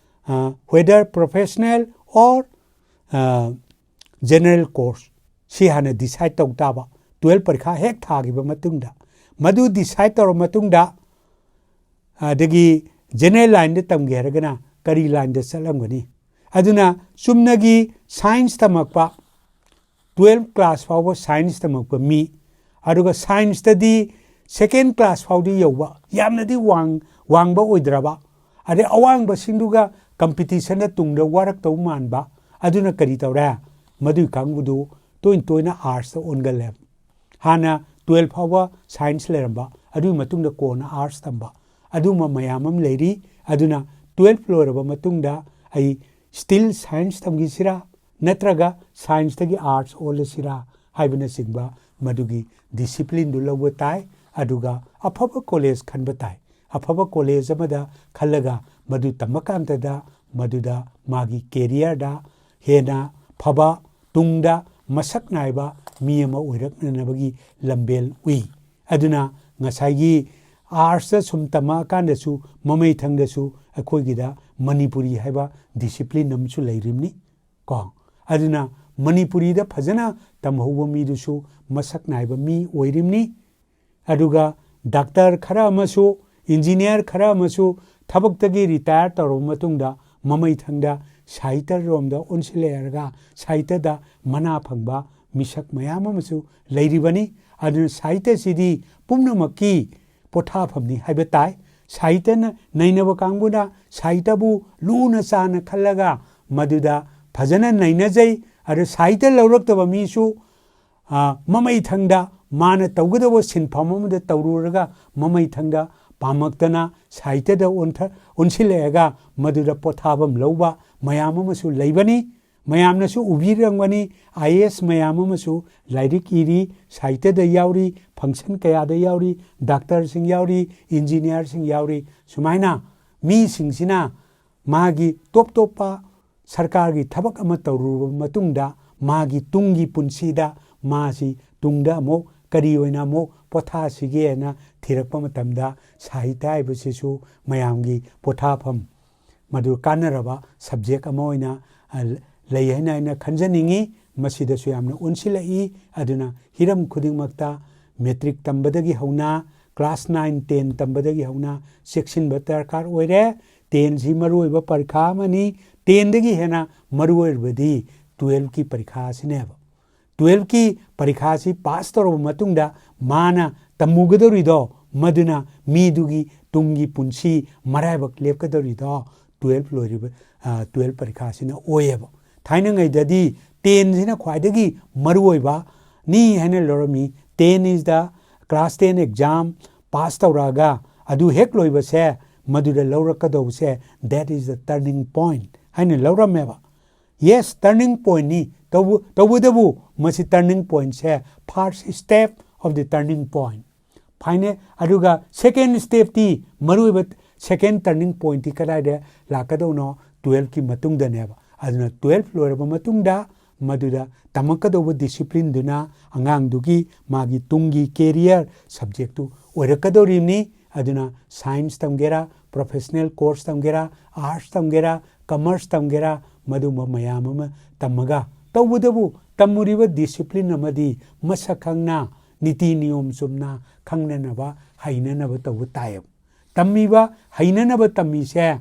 ꯑ, whether professional or, ꯑ, ꯖꯦꯅꯔꯦꯜ ꯀꯣꯔꯁ ꯁꯤ ꯍꯥꯟꯅ ꯗꯤꯁꯥꯏꯠ ꯇꯧ ꯇꯥꯕ꯫ ꯇꯨꯌꯦꯜꯐ ꯄꯔꯤꯈꯥ ꯍꯦꯛ ꯊꯥꯈꯤꯕ ꯃꯇꯨꯡꯗ, ꯃꯗꯨ ꯗꯤꯁꯥꯏꯠ ꯇꯧꯔꯕ ꯃꯇꯨꯡꯗ, ꯑꯗꯒꯤ ꯖꯦꯅꯔꯦꯜ ꯂꯥꯏꯟꯗ ꯇꯝꯒꯦ ꯍꯥꯏꯔꯒꯅ ꯀꯔꯤ ꯂꯥꯏꯟꯗ ꯆꯠꯂꯝꯒꯅꯤ? ꯑꯗꯨꯅ ꯆꯨꯝꯅꯒꯤ ꯁꯥꯏꯟꯁ ꯇꯝꯃꯛꯄ, ꯇꯨꯌꯦꯜꯐ ꯀ꯭ꯂꯥꯁ ꯐꯥꯎꯕ ꯁꯥꯏꯟꯁ ꯇꯝꯃꯛꯄ ꯃꯤ, ꯑꯗꯨꯒ ꯁꯥꯏꯟꯁꯇꯗꯤ ꯁꯦꯀꯦꯟ ꯀ꯭ꯂꯥꯁ ꯐꯥꯎꯗꯤ ꯌꯧꯕ, ꯌꯥꯝꯅꯗꯤ ꯋꯥꯡ-, ꯋꯥꯡꯕ ꯑꯣꯏꯗ꯭ꯔꯕ, ꯑꯗꯩ ꯑꯋꯥꯡꯕꯁꯤꯡꯗꯨꯒ ꯀꯝꯄꯤꯇꯤꯁꯟꯗ ꯇꯨꯡꯗ ꯋꯥꯔꯛꯇꯧ ꯃꯥꯟꯕ, ꯑꯗꯨꯅ ꯀꯔꯤ ꯇꯧꯔꯦ? ꯃꯗꯨꯒꯤ ꯀꯥꯡꯕꯨꯗꯨ ꯇꯣꯏꯅ ꯇꯣꯏꯅ ꯑꯥꯔꯠꯁꯇ ꯑꯣꯟꯒꯜꯂꯦꯕ꯫ ꯍꯥꯟꯅ ꯇꯨꯌꯦꯜꯐ ꯐꯥꯎꯕ ꯁꯥꯏꯟꯁ ꯂꯩꯔꯝꯕ, ꯑꯗꯨꯒꯤ ꯃꯇꯨꯡꯗ ꯀꯣꯟꯅ ꯑꯥꯔꯠꯁ ꯇꯝꯕ, ꯑꯗꯨꯒꯨꯝꯕ ꯃꯌꯥꯝ ꯑꯃ ꯂꯩꯔꯤ꯫ ꯑꯗꯨꯅ ꯇꯨꯌꯦꯜꯐ ꯂꯣꯏꯔꯕ ꯃꯇꯨꯡꯗ ꯑꯩ ꯁ꯭ꯇꯤꯜ ꯁꯥꯏꯟꯁ ꯇꯝꯈꯤꯁꯤꯔꯥ, ꯅꯠꯇ꯭ꯔꯒ ꯁꯥꯏꯟꯁꯇꯒꯤ ꯑꯥꯔꯠꯁ ꯑꯣꯜꯂꯁꯤꯔꯥ ꯍꯥꯏꯕꯅꯆꯤꯡꯕ ꯃꯗꯨꯒꯤ ꯗꯤꯁꯤꯄ꯭ꯂꯤꯟꯗꯨ ꯂꯧꯕ ꯇꯥꯏ꯫ ꯑꯗꯨꯒ ꯑꯐꯕ ꯀꯣꯂꯦꯖ ꯈꯟꯕ ꯇꯥꯏ꯫ ꯑꯐꯕ ꯀꯣꯂꯦꯖ ꯑꯃꯗ ꯈꯜꯂꯒ ꯃꯗꯨ ꯇꯝꯕ ꯀꯥꯟꯗꯗ ꯃꯗꯨꯗ ꯃꯥꯒꯤ ꯀꯦꯔꯤꯌꯔꯗ ꯍꯦꯟꯅ ꯐꯕ, ꯇꯨꯡꯗ ꯃꯁꯛ ꯅꯥꯏꯕ ꯃꯤ ꯑꯃ ꯑꯣꯏꯔꯛꯅꯅꯕꯒꯤ ꯂꯝꯕꯦꯜ ꯎꯏ꯫ ꯑꯗꯨꯅ ꯉꯁꯥꯏꯒꯤ ꯑꯥꯔꯠꯁꯇ ꯁꯨꯝ ꯇꯝꯃꯛꯑꯀꯥꯟꯗꯁꯨ ꯃꯃꯩꯊꯪꯗꯁꯨ ꯑꯩꯈꯣꯏꯒꯤꯗ ꯃꯅꯤꯄꯨꯔꯤ ꯍꯥꯏꯕ ꯗꯤꯁꯤꯄ꯭ꯂꯤꯟ ꯑꯃꯁꯨ ꯂꯩꯔꯤꯕꯅꯤ ꯀꯣ꯫ ꯑꯗꯨꯅ ꯃꯅꯤꯄꯨꯔꯤꯗ ꯐꯖꯅ ꯇꯝꯍꯧꯕ ꯃꯤꯗꯨꯁꯨ ꯃꯁꯛ ꯅꯥꯏꯕ ꯃꯤ ꯑꯣꯏꯔꯤꯕꯅꯤ꯫ ꯑꯗꯨꯒ ꯗꯥꯛꯇꯔ ꯈꯔ ꯑꯃꯁꯨ, ꯏꯟꯖꯤꯅꯤꯌꯥꯔ ꯈꯔ ꯑꯃꯁꯨ ꯊꯕꯛꯇꯒꯤ ꯔꯤꯇꯥꯌꯔ ꯇꯧꯔꯕ ꯃꯇꯨꯡꯗ ꯃꯃꯩꯊꯪꯗ ꯁꯥꯍꯤꯇ꯭ꯌꯔꯣꯝꯗ ꯑꯣꯟꯁꯤꯜꯂꯛꯑꯒ ꯁꯥꯍꯤꯇ꯭ꯌꯗ ꯃꯅꯥ ꯐꯪꯕ ꯃꯤꯁꯛ ꯃꯌꯥꯝ ꯑꯃꯁꯨ ꯂꯩꯔꯤꯕꯅꯤ꯫ ꯑꯗꯨꯅ ꯁꯥꯍꯤꯇ꯭ꯌꯁꯤꯗꯤ ꯄꯨꯝꯅꯃꯛꯀꯤ ꯄꯣꯊꯥꯐꯝꯅꯤ ꯍꯥꯏꯕ ꯇꯥꯏ꯫ ꯁꯥꯍꯤꯇ꯭ꯌꯅ ꯅꯩꯅꯕ ꯀꯥꯡꯕꯨꯅ ꯁꯥꯍꯤꯇ꯭ꯌꯕꯨ ꯂꯨꯅ ꯆꯥꯟꯅ ꯈꯜꯂꯒ ꯃꯗꯨꯗ ꯐꯖꯅ ꯅꯩꯅꯖꯩ꯫ ꯑꯗꯨ ꯁꯥꯍꯤꯇ꯭ꯌ ꯂꯧꯔꯛꯇꯕ ꯃꯤꯁꯨ, ꯑ, ꯃꯃꯩꯊꯪꯗ ꯃꯥꯅ ꯇꯧꯒꯗꯧꯕ ꯁꯤꯟꯐꯝ ꯑꯃꯗ ꯇꯧꯔꯨꯔꯒ ꯃꯃꯩꯊꯪꯗ ꯄꯥꯝꯃꯛꯇꯅ ꯁꯥꯍꯤꯇ꯭ꯌꯗ ꯑꯣꯟꯊ-, ꯑꯣꯟꯁꯤꯜꯂꯛꯑꯒ ꯃꯗꯨꯗ ꯄꯣꯊꯥꯐꯝ ꯂꯧꯕ ꯃꯌꯥꯝ ꯑꯃꯁꯨ ꯂꯩꯕꯅꯤ꯫ ꯃꯌꯥꯝꯅꯁꯨ ꯎꯕꯤꯔꯝꯒꯅꯤ, ꯑꯥꯏ ꯑꯦ ꯑꯦꯁ ꯃꯌꯥꯝ ꯑꯃꯁꯨ ꯂꯥꯏꯔꯤꯛ ꯏꯔꯤ, ꯁꯥꯍꯤꯇ꯭ꯌꯗ ꯌꯥꯎꯔꯤ, ꯐꯪꯁꯟ ꯀꯌꯥꯗ ꯌꯥꯎꯔꯤ, ꯗꯥꯛꯇꯔꯁꯤꯡ ꯌꯥꯎꯔꯤ, ꯏꯟꯖꯤꯅꯤꯌꯥꯔꯁꯤꯡ ꯌꯥꯎꯔꯤ꯫ ꯁꯨꯃꯥꯏꯅ ꯃꯤꯁꯤꯡꯁꯤꯅ ꯃꯥꯒꯤ ꯇꯣꯞ ꯇꯣꯞꯄ ꯁꯔꯀꯥꯔꯒꯤ ꯊꯕꯛ ꯑꯃ ꯇꯧꯔꯨꯔꯕ ꯃꯇꯨꯡꯗ ꯃꯥꯒꯤ ꯇꯨꯡꯒꯤ ꯄꯨꯟꯁꯤꯗ ꯃꯥꯁꯤ ꯇꯨꯡꯗ ꯑꯃꯨꯛ ꯀꯔꯤ ꯑꯣꯏꯅ ꯑꯃꯨꯛ ꯄꯣꯊꯥꯁꯤꯒꯦꯅ ꯊꯤꯔꯛꯄ ꯃꯇꯝꯗ ꯁꯥꯍꯤꯇ꯭ꯌ ꯍꯥꯏꯕꯁꯤꯁꯨ ꯃꯌꯥꯝꯒꯤ ꯄꯣꯊꯥꯐꯝ, ꯃꯗꯨ ꯀꯥꯟꯅꯔꯕ ꯁꯕꯖꯦꯛ ꯑꯃ ꯑꯣꯏꯅ, ꯑ, ꯂꯩ ꯍꯥꯏꯅ ꯑꯩꯅ ꯈꯟꯖꯅꯤꯡꯏ꯫ ꯃꯁꯤꯗꯁꯨ ꯌꯥꯝꯅ ꯑꯣꯟꯁꯤꯜꯂꯛꯏ꯫ ꯑꯗꯨꯅ ꯍꯤꯔꯝ ꯈꯨꯗꯤꯡꯃꯛꯇ ꯃꯦꯇ꯭ꯔꯤꯛ ꯇꯝꯕꯗꯒꯤ ꯍꯧꯅ, ꯀ꯭ꯂꯥꯁ ꯅꯥꯏꯟ, ꯇꯦꯟ ꯇꯝꯕꯗꯒꯤ ꯍꯧꯅ ꯆꯦꯛꯁꯤꯟꯕ ꯗꯔꯀꯥꯔ ꯑꯣꯏꯔꯦ꯫ ꯇꯦꯟꯁꯤ ꯃꯔꯨꯑꯣꯏꯕ ꯄꯔꯤꯈꯥ ꯑꯃꯅꯤ꯫ ꯇꯦꯟꯗꯒꯤ ꯍꯦꯟꯅ ꯃꯔꯨꯑꯣꯏꯔꯤꯕꯗꯤ ꯇꯨꯋꯦꯜꯐꯀꯤ ꯄꯔꯤꯈꯥ ꯑꯁꯤꯅꯦꯕ꯫ ꯇꯨꯋꯦꯜꯐꯀꯤ ꯄꯔꯤꯈꯥꯁꯤ ꯄꯥꯁ ꯇꯧꯔꯕ ꯃꯇꯨꯡꯗ ꯃꯥꯅ ꯇꯝꯃꯨꯒꯗꯧꯔꯤꯗꯣ, ꯃꯗꯨꯅ ꯃꯤꯗꯨꯒꯤ ꯇꯨꯡꯒꯤ ꯄꯨꯟꯁꯤ ꯃꯔꯥꯏꯕꯛ ꯂꯦꯞꯀꯗꯧꯔꯤꯗꯣ ꯇꯨꯋꯦꯜꯐ ꯂꯣꯏꯔꯤꯕ, ꯑ, ꯇꯨꯋꯦꯜꯐ ꯄꯔꯤꯈꯥꯁꯤꯅ ꯑꯣꯏꯌꯦꯕ꯫ ꯊꯥꯏꯅꯉꯩꯗꯗꯤ ꯇꯦꯟꯁꯤꯅ ꯈ꯭ꯋꯥꯏꯗꯒꯤ ꯃꯔꯨꯑꯣꯏꯕꯅꯤ ꯍꯥꯏꯅ ꯂꯧꯔꯝꯃꯤ꯫ Ten is the class ten exam pass ꯇꯧꯔꯛꯑꯒ ꯑꯗꯨ ꯍꯦꯛ ꯂꯣꯏꯕꯁꯦ, ꯃꯗꯨꯗ ꯂꯧꯔꯛꯀꯗꯧꯕꯁꯦ, that is the turning point ꯍꯥꯏꯅ ꯂꯧꯔꯝꯃꯦꯕ꯫ Yes, turning pointꯅꯤ꯫ ꯇꯧꯕ-, ꯇꯧꯕꯇꯕꯨ ꯃꯁꯤ turning pointꯁꯦ first step of the turning point꯫ Final, ꯑꯗꯨꯒ second stepꯇꯤ, ꯃꯔꯨꯑꯣꯏꯕ second turning pointꯇꯤ ꯀꯗꯥꯏꯗ ꯂꯥꯛꯀꯗꯧꯅꯣ? ꯇꯨꯋꯦꯜꯐꯀꯤ ꯃꯇꯨꯡꯗꯅꯦꯕ꯫ ꯑꯗꯨꯅ ꯇꯨꯋꯦꯜꯐ ꯂꯣꯏꯔꯕ ꯃꯇꯨꯡꯗ ꯃꯗꯨꯗ ꯇꯝꯃꯛꯀꯗꯧꯕ disciplineꯗꯨꯅ ꯑꯉꯥꯡꯗꯨꯒꯤ ꯃꯥꯒꯤ ꯇꯨꯡꯒꯤ career subjectꯇꯨ ꯑꯣꯏꯔꯛꯀꯗꯧꯔꯤꯕꯅꯤ꯫ ꯑꯗꯨꯅ science ꯇꯝꯒꯦꯔꯥ, professional course ꯇꯝꯒꯦꯔꯥ, arts ꯇꯝꯒꯦꯔꯥ, commerce ꯇꯝꯒꯦꯔꯥ, ꯃꯗꯨꯒꯨꯝꯕ ꯃꯌꯥꯝ ꯑꯃ ꯇꯝꯃꯒ, ꯇꯧꯕꯇꯕꯨ ꯇꯝꯃꯨꯔꯤꯕ discipline ꯑꯃꯗꯤ ꯃꯁꯛ ꯈꯪꯅ, ꯅꯤꯇꯤ ꯅꯤꯌꯣꯝ ꯆꯨꯝꯅ ꯈꯪꯅꯅꯕ, ꯍꯩꯅꯅꯕ ꯇꯧꯕ ꯇꯥꯏꯌꯦꯕ꯫ ꯇꯝꯃꯤꯕ, ꯍꯩꯅꯅꯕ ꯇꯝꯃꯤꯁꯦ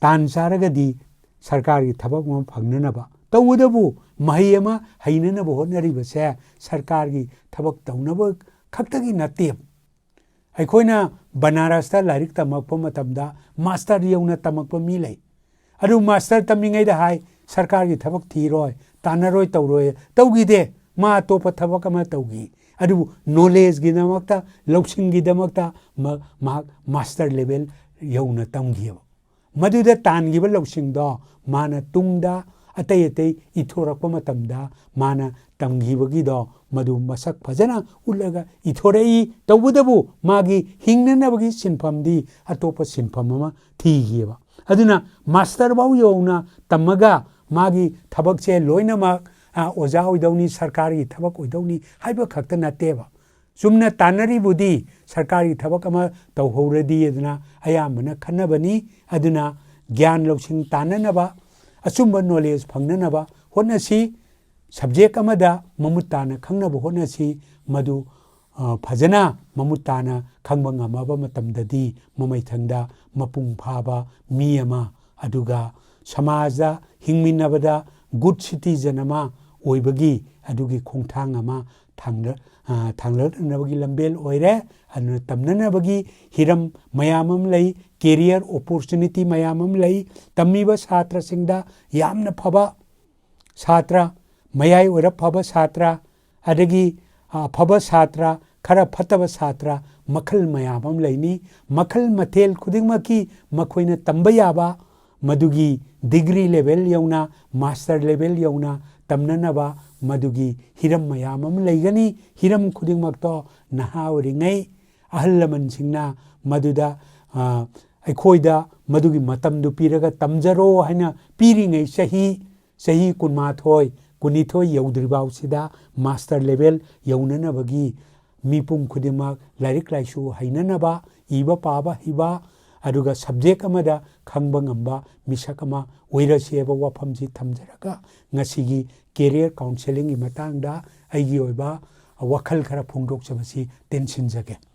ꯇꯥꯟ ꯆꯥꯔꯒꯗꯤ ꯁꯔꯀꯥꯔꯒꯤ ꯊꯕꯛ ꯑꯃ ꯐꯪꯅꯅꯕ꯫ ꯇꯧꯕꯇꯕꯨ ꯃꯍꯩ ꯑꯃ ꯍꯩꯅꯅꯕ ꯍꯣꯠꯅꯔꯤꯕꯁꯦ ꯁꯔꯀꯥꯔꯒꯤ ꯊꯕꯛ ꯇꯧꯅꯕ ꯈꯛꯇꯒꯤ ꯅꯠꯇꯦꯕ꯫ ꯑꯩꯈꯣꯏꯅ ꯕꯅꯥꯔꯁꯇ ꯂꯥꯏꯔꯤꯛ ꯇꯝꯃꯛꯄ ꯃꯇꯝꯗ ꯃꯥꯁꯇꯔ ꯌꯧꯅ ꯇꯝꯃꯛꯄ ꯃꯤ ꯂꯩ꯫ ꯑꯗꯨ ꯃꯥꯁꯇꯔ ꯇꯝꯃꯤꯉꯩꯗ ꯍꯥꯏ, "ꯁꯔꯀꯥꯔꯒꯤ ꯊꯕꯛ ꯊꯤꯔꯣꯏ, ꯇꯥꯟꯅꯔꯣꯏ, ꯇꯧꯔꯣꯏ", ꯇꯧꯈꯤꯗꯦ꯫ ꯃꯥ ꯑꯇꯣꯞꯄ ꯊꯕꯛ ꯑꯃ ꯇꯧꯈꯤ꯫ ꯑꯗꯨꯕꯨ knowledgeꯒꯤꯗꯃꯛꯇ, ꯂꯧꯁꯤꯡꯒꯤꯗꯃꯛꯇ ꯃ-, ꯃꯍꯥꯛ ꯃꯥꯁꯇꯔ level ꯌꯧꯅ ꯇꯝꯈꯤꯑꯕ꯫ ꯃꯗꯨꯗ ꯇꯥꯟꯈꯤꯕ ꯂꯧꯁꯤꯡꯗꯣ ꯃꯥꯅ ꯇꯨꯡꯗ ꯑꯇꯩ ꯑꯇꯩ ꯏꯊꯣꯔꯛꯄ ꯃꯇꯝꯗ ꯃꯥꯅ ꯇꯝꯈꯤꯕꯒꯤꯗꯣ ꯃꯗꯨ ꯃꯁꯛ ꯐꯖꯅ ꯎꯠꯂꯒ ꯏꯊꯣꯔꯛꯏ꯫ ꯇꯧꯕꯇꯕꯨ ꯃꯥꯒꯤ ꯍꯤꯡꯅꯅꯕꯒꯤ ꯁꯤꯟꯐꯝꯗꯤ ꯑꯇꯣꯞꯄ ꯁꯤꯟꯐꯝ ꯑꯃ ꯊꯤꯈꯤꯑꯕ꯫ ꯑꯗꯨꯅ ꯃꯥꯁꯇꯔ ꯐꯥꯎ ꯌꯧꯅ ꯇꯝꯃꯒ ꯃꯥꯒꯤ ꯊꯕꯛꯁꯦ ꯂꯣꯏꯅꯃꯛ, ꯑ, ꯑꯣꯖꯥ ꯑꯣꯏꯗꯧꯅꯤ, ꯁꯔꯀꯥꯔꯒꯤ ꯊꯕꯛ ꯑꯣꯏꯗꯧꯅꯤ ꯍꯥꯏꯕ ꯈꯛꯇ ꯅꯠꯇꯦꯕ꯫ ꯆꯨꯝꯅ ꯇꯥꯟꯅꯔꯤꯕꯨꯗꯤ ꯁꯔꯀꯥꯔꯒꯤ ꯊꯕꯛ ꯑꯃ ꯇꯧꯍꯧꯔꯗꯤ ꯑꯗꯨꯅ ꯑꯌꯥꯝꯕꯅ ꯈꯟꯅꯕꯅꯤ꯫ ꯑꯗꯨꯅ ꯒ꯭ꯌꯥꯟ ꯂꯧꯁꯤꯡ ꯇꯥꯟꯅꯅꯕ, ꯑꯆꯨꯝꯕ ꯅꯣꯂꯦꯖ ꯐꯪꯅꯅꯕ ꯍꯣꯠꯅꯁꯤ꯫ ꯁꯕꯖꯦꯛ ꯑꯃꯗ ꯃꯃꯨꯠ ꯇꯥꯅ ꯈꯪꯅꯕ ꯍꯣꯠꯅꯁꯤ꯫ ꯃꯗꯨ, ꯑ, ꯐꯖꯅ ꯃꯃꯨꯠ ꯇꯥꯅ ꯈꯪꯕ ꯉꯝꯃꯕ ꯃꯇꯝꯗꯗꯤ ꯃꯃꯩꯊꯪꯗ ꯃꯄꯨꯡ ꯐꯥꯕ ꯃꯤ ꯑꯃ, ꯑꯗꯨꯒ ꯁꯃꯥꯖꯗ ꯍꯤꯡꯃꯤꯟꯅꯕꯗ ꯒꯨꯗ ꯁꯤꯇꯤꯖꯟ ꯑꯃ ꯑꯣꯏꯕꯒꯤ ꯑꯗꯨꯒꯤ ꯈꯣꯡꯊꯥꯡ ꯑꯃ ꯊꯥꯡꯅ-, ꯑ, ꯊꯥꯡꯅꯅꯕꯒꯤ ꯂꯝꯕꯦꯜ ꯑꯣꯏꯔꯦ꯫ ꯑꯗꯨꯅ ꯇꯝꯅꯅꯕꯒꯤ ꯍꯤꯔꯝ ꯃꯌꯥꯝ ꯑꯃ ꯂꯩ, ꯀꯦꯔꯤꯌꯔ ꯑꯣꯄꯣꯔꯆꯨꯅꯤꯇꯤ ꯃꯌꯥꯝ ꯑꯃ ꯂꯩ꯫ ꯇꯝꯃꯤꯕ ꯁꯥꯇ꯭ꯔꯁꯤꯡꯗ ꯌꯥꯝꯅ ꯐꯕ ꯁꯥꯇ꯭ꯔ, ꯃꯌꯥꯏ ꯑꯣꯏꯔꯞ ꯐꯕ ꯁꯥꯇ꯭ꯔ, ꯑꯗꯒꯤ, ꯑ, ꯑꯐꯕ ꯁꯥꯇ꯭ꯔ, ꯈꯔ ꯐꯠꯇꯕ ꯁꯥꯇ꯭ꯔ ꯃꯈꯜ ꯃꯌꯥꯝ ꯑꯃ ꯂꯩꯅꯤ꯫ ꯃꯈꯜ ꯃꯊꯦꯜ ꯈꯨꯗꯤꯡꯃꯛꯀꯤ ꯃꯈꯣꯏꯅ ꯇꯝꯕ ꯌꯥꯕ, ꯃꯗꯨꯒꯤ ꯗꯤꯒ꯭ꯔꯤ ꯂꯦꯚꯦꯜ ꯌꯧꯅ, ꯃꯥꯁꯇꯔ ꯂꯦꯚꯦꯜ ꯌꯧꯅ ꯇꯝꯅꯅꯕ ꯃꯗꯨꯒꯤ ꯍꯤꯔꯝ ꯃꯌꯥꯝ ꯑꯃ ꯂꯩꯒꯅꯤ꯫ ꯍꯤꯔꯝ ꯈꯨꯗꯤꯡꯃꯛꯇꯣ ꯅꯍꯥ ꯑꯣꯏꯔꯤꯉꯩ ꯑꯍꯜ ꯂꯃꯟꯁꯤꯡꯅ ꯃꯗꯨꯗ, ꯑ, ꯑꯩꯈꯣꯏꯗ ꯃꯗꯨꯒꯤ ꯃꯇꯝꯗꯨ ꯄꯤꯔꯒ ꯇꯝꯖꯔꯣ ꯍꯥꯏꯅ ꯄꯤꯔꯤꯉꯩ ꯆꯍꯤ, ꯆꯍꯤ ꯀꯨꯟꯃꯥꯊꯣꯏ, ꯀꯨꯟꯅꯤꯊꯣꯏ ꯌꯧꯗ꯭ꯔꯤꯐꯥꯎꯁꯤꯗ ꯃꯥꯁꯇꯔ ꯂꯦꯚꯦꯜ ꯌꯧꯅꯅꯕꯒꯤ ꯃꯤꯄꯨꯝ ꯈꯨꯗꯤꯡꯃꯛ ꯂꯥꯏꯔꯤꯛ ꯂꯥꯏꯁꯨ ꯍꯩꯅꯅꯕ, ꯏꯕ ꯄꯥꯕ ꯍꯩꯕ, ꯑꯗꯨꯒ ꯁꯕꯖꯦꯛ ꯑꯃꯗ ꯈꯪꯕ ꯉꯝꯕ ꯃꯤꯁꯛ ꯑꯃ ꯑꯣꯏꯔꯁꯤ ꯍꯥꯏꯕ ꯋꯥꯐꯝꯁꯤ ꯊꯝꯖꯔꯒ ꯉꯁꯤꯒꯤ ꯀꯦꯔꯤꯌꯔ ꯀꯥꯎꯟꯁꯦꯂꯤꯡꯒꯤ ꯃꯇꯥꯡꯗ ꯑꯩꯒꯤ ꯑꯣꯏꯕ ꯋꯥꯈꯜ ꯈꯔ ꯐꯣꯡꯗꯣꯛꯆꯕꯁꯤ ꯇꯦꯟꯁꯤꯟꯖꯒꯦ꯫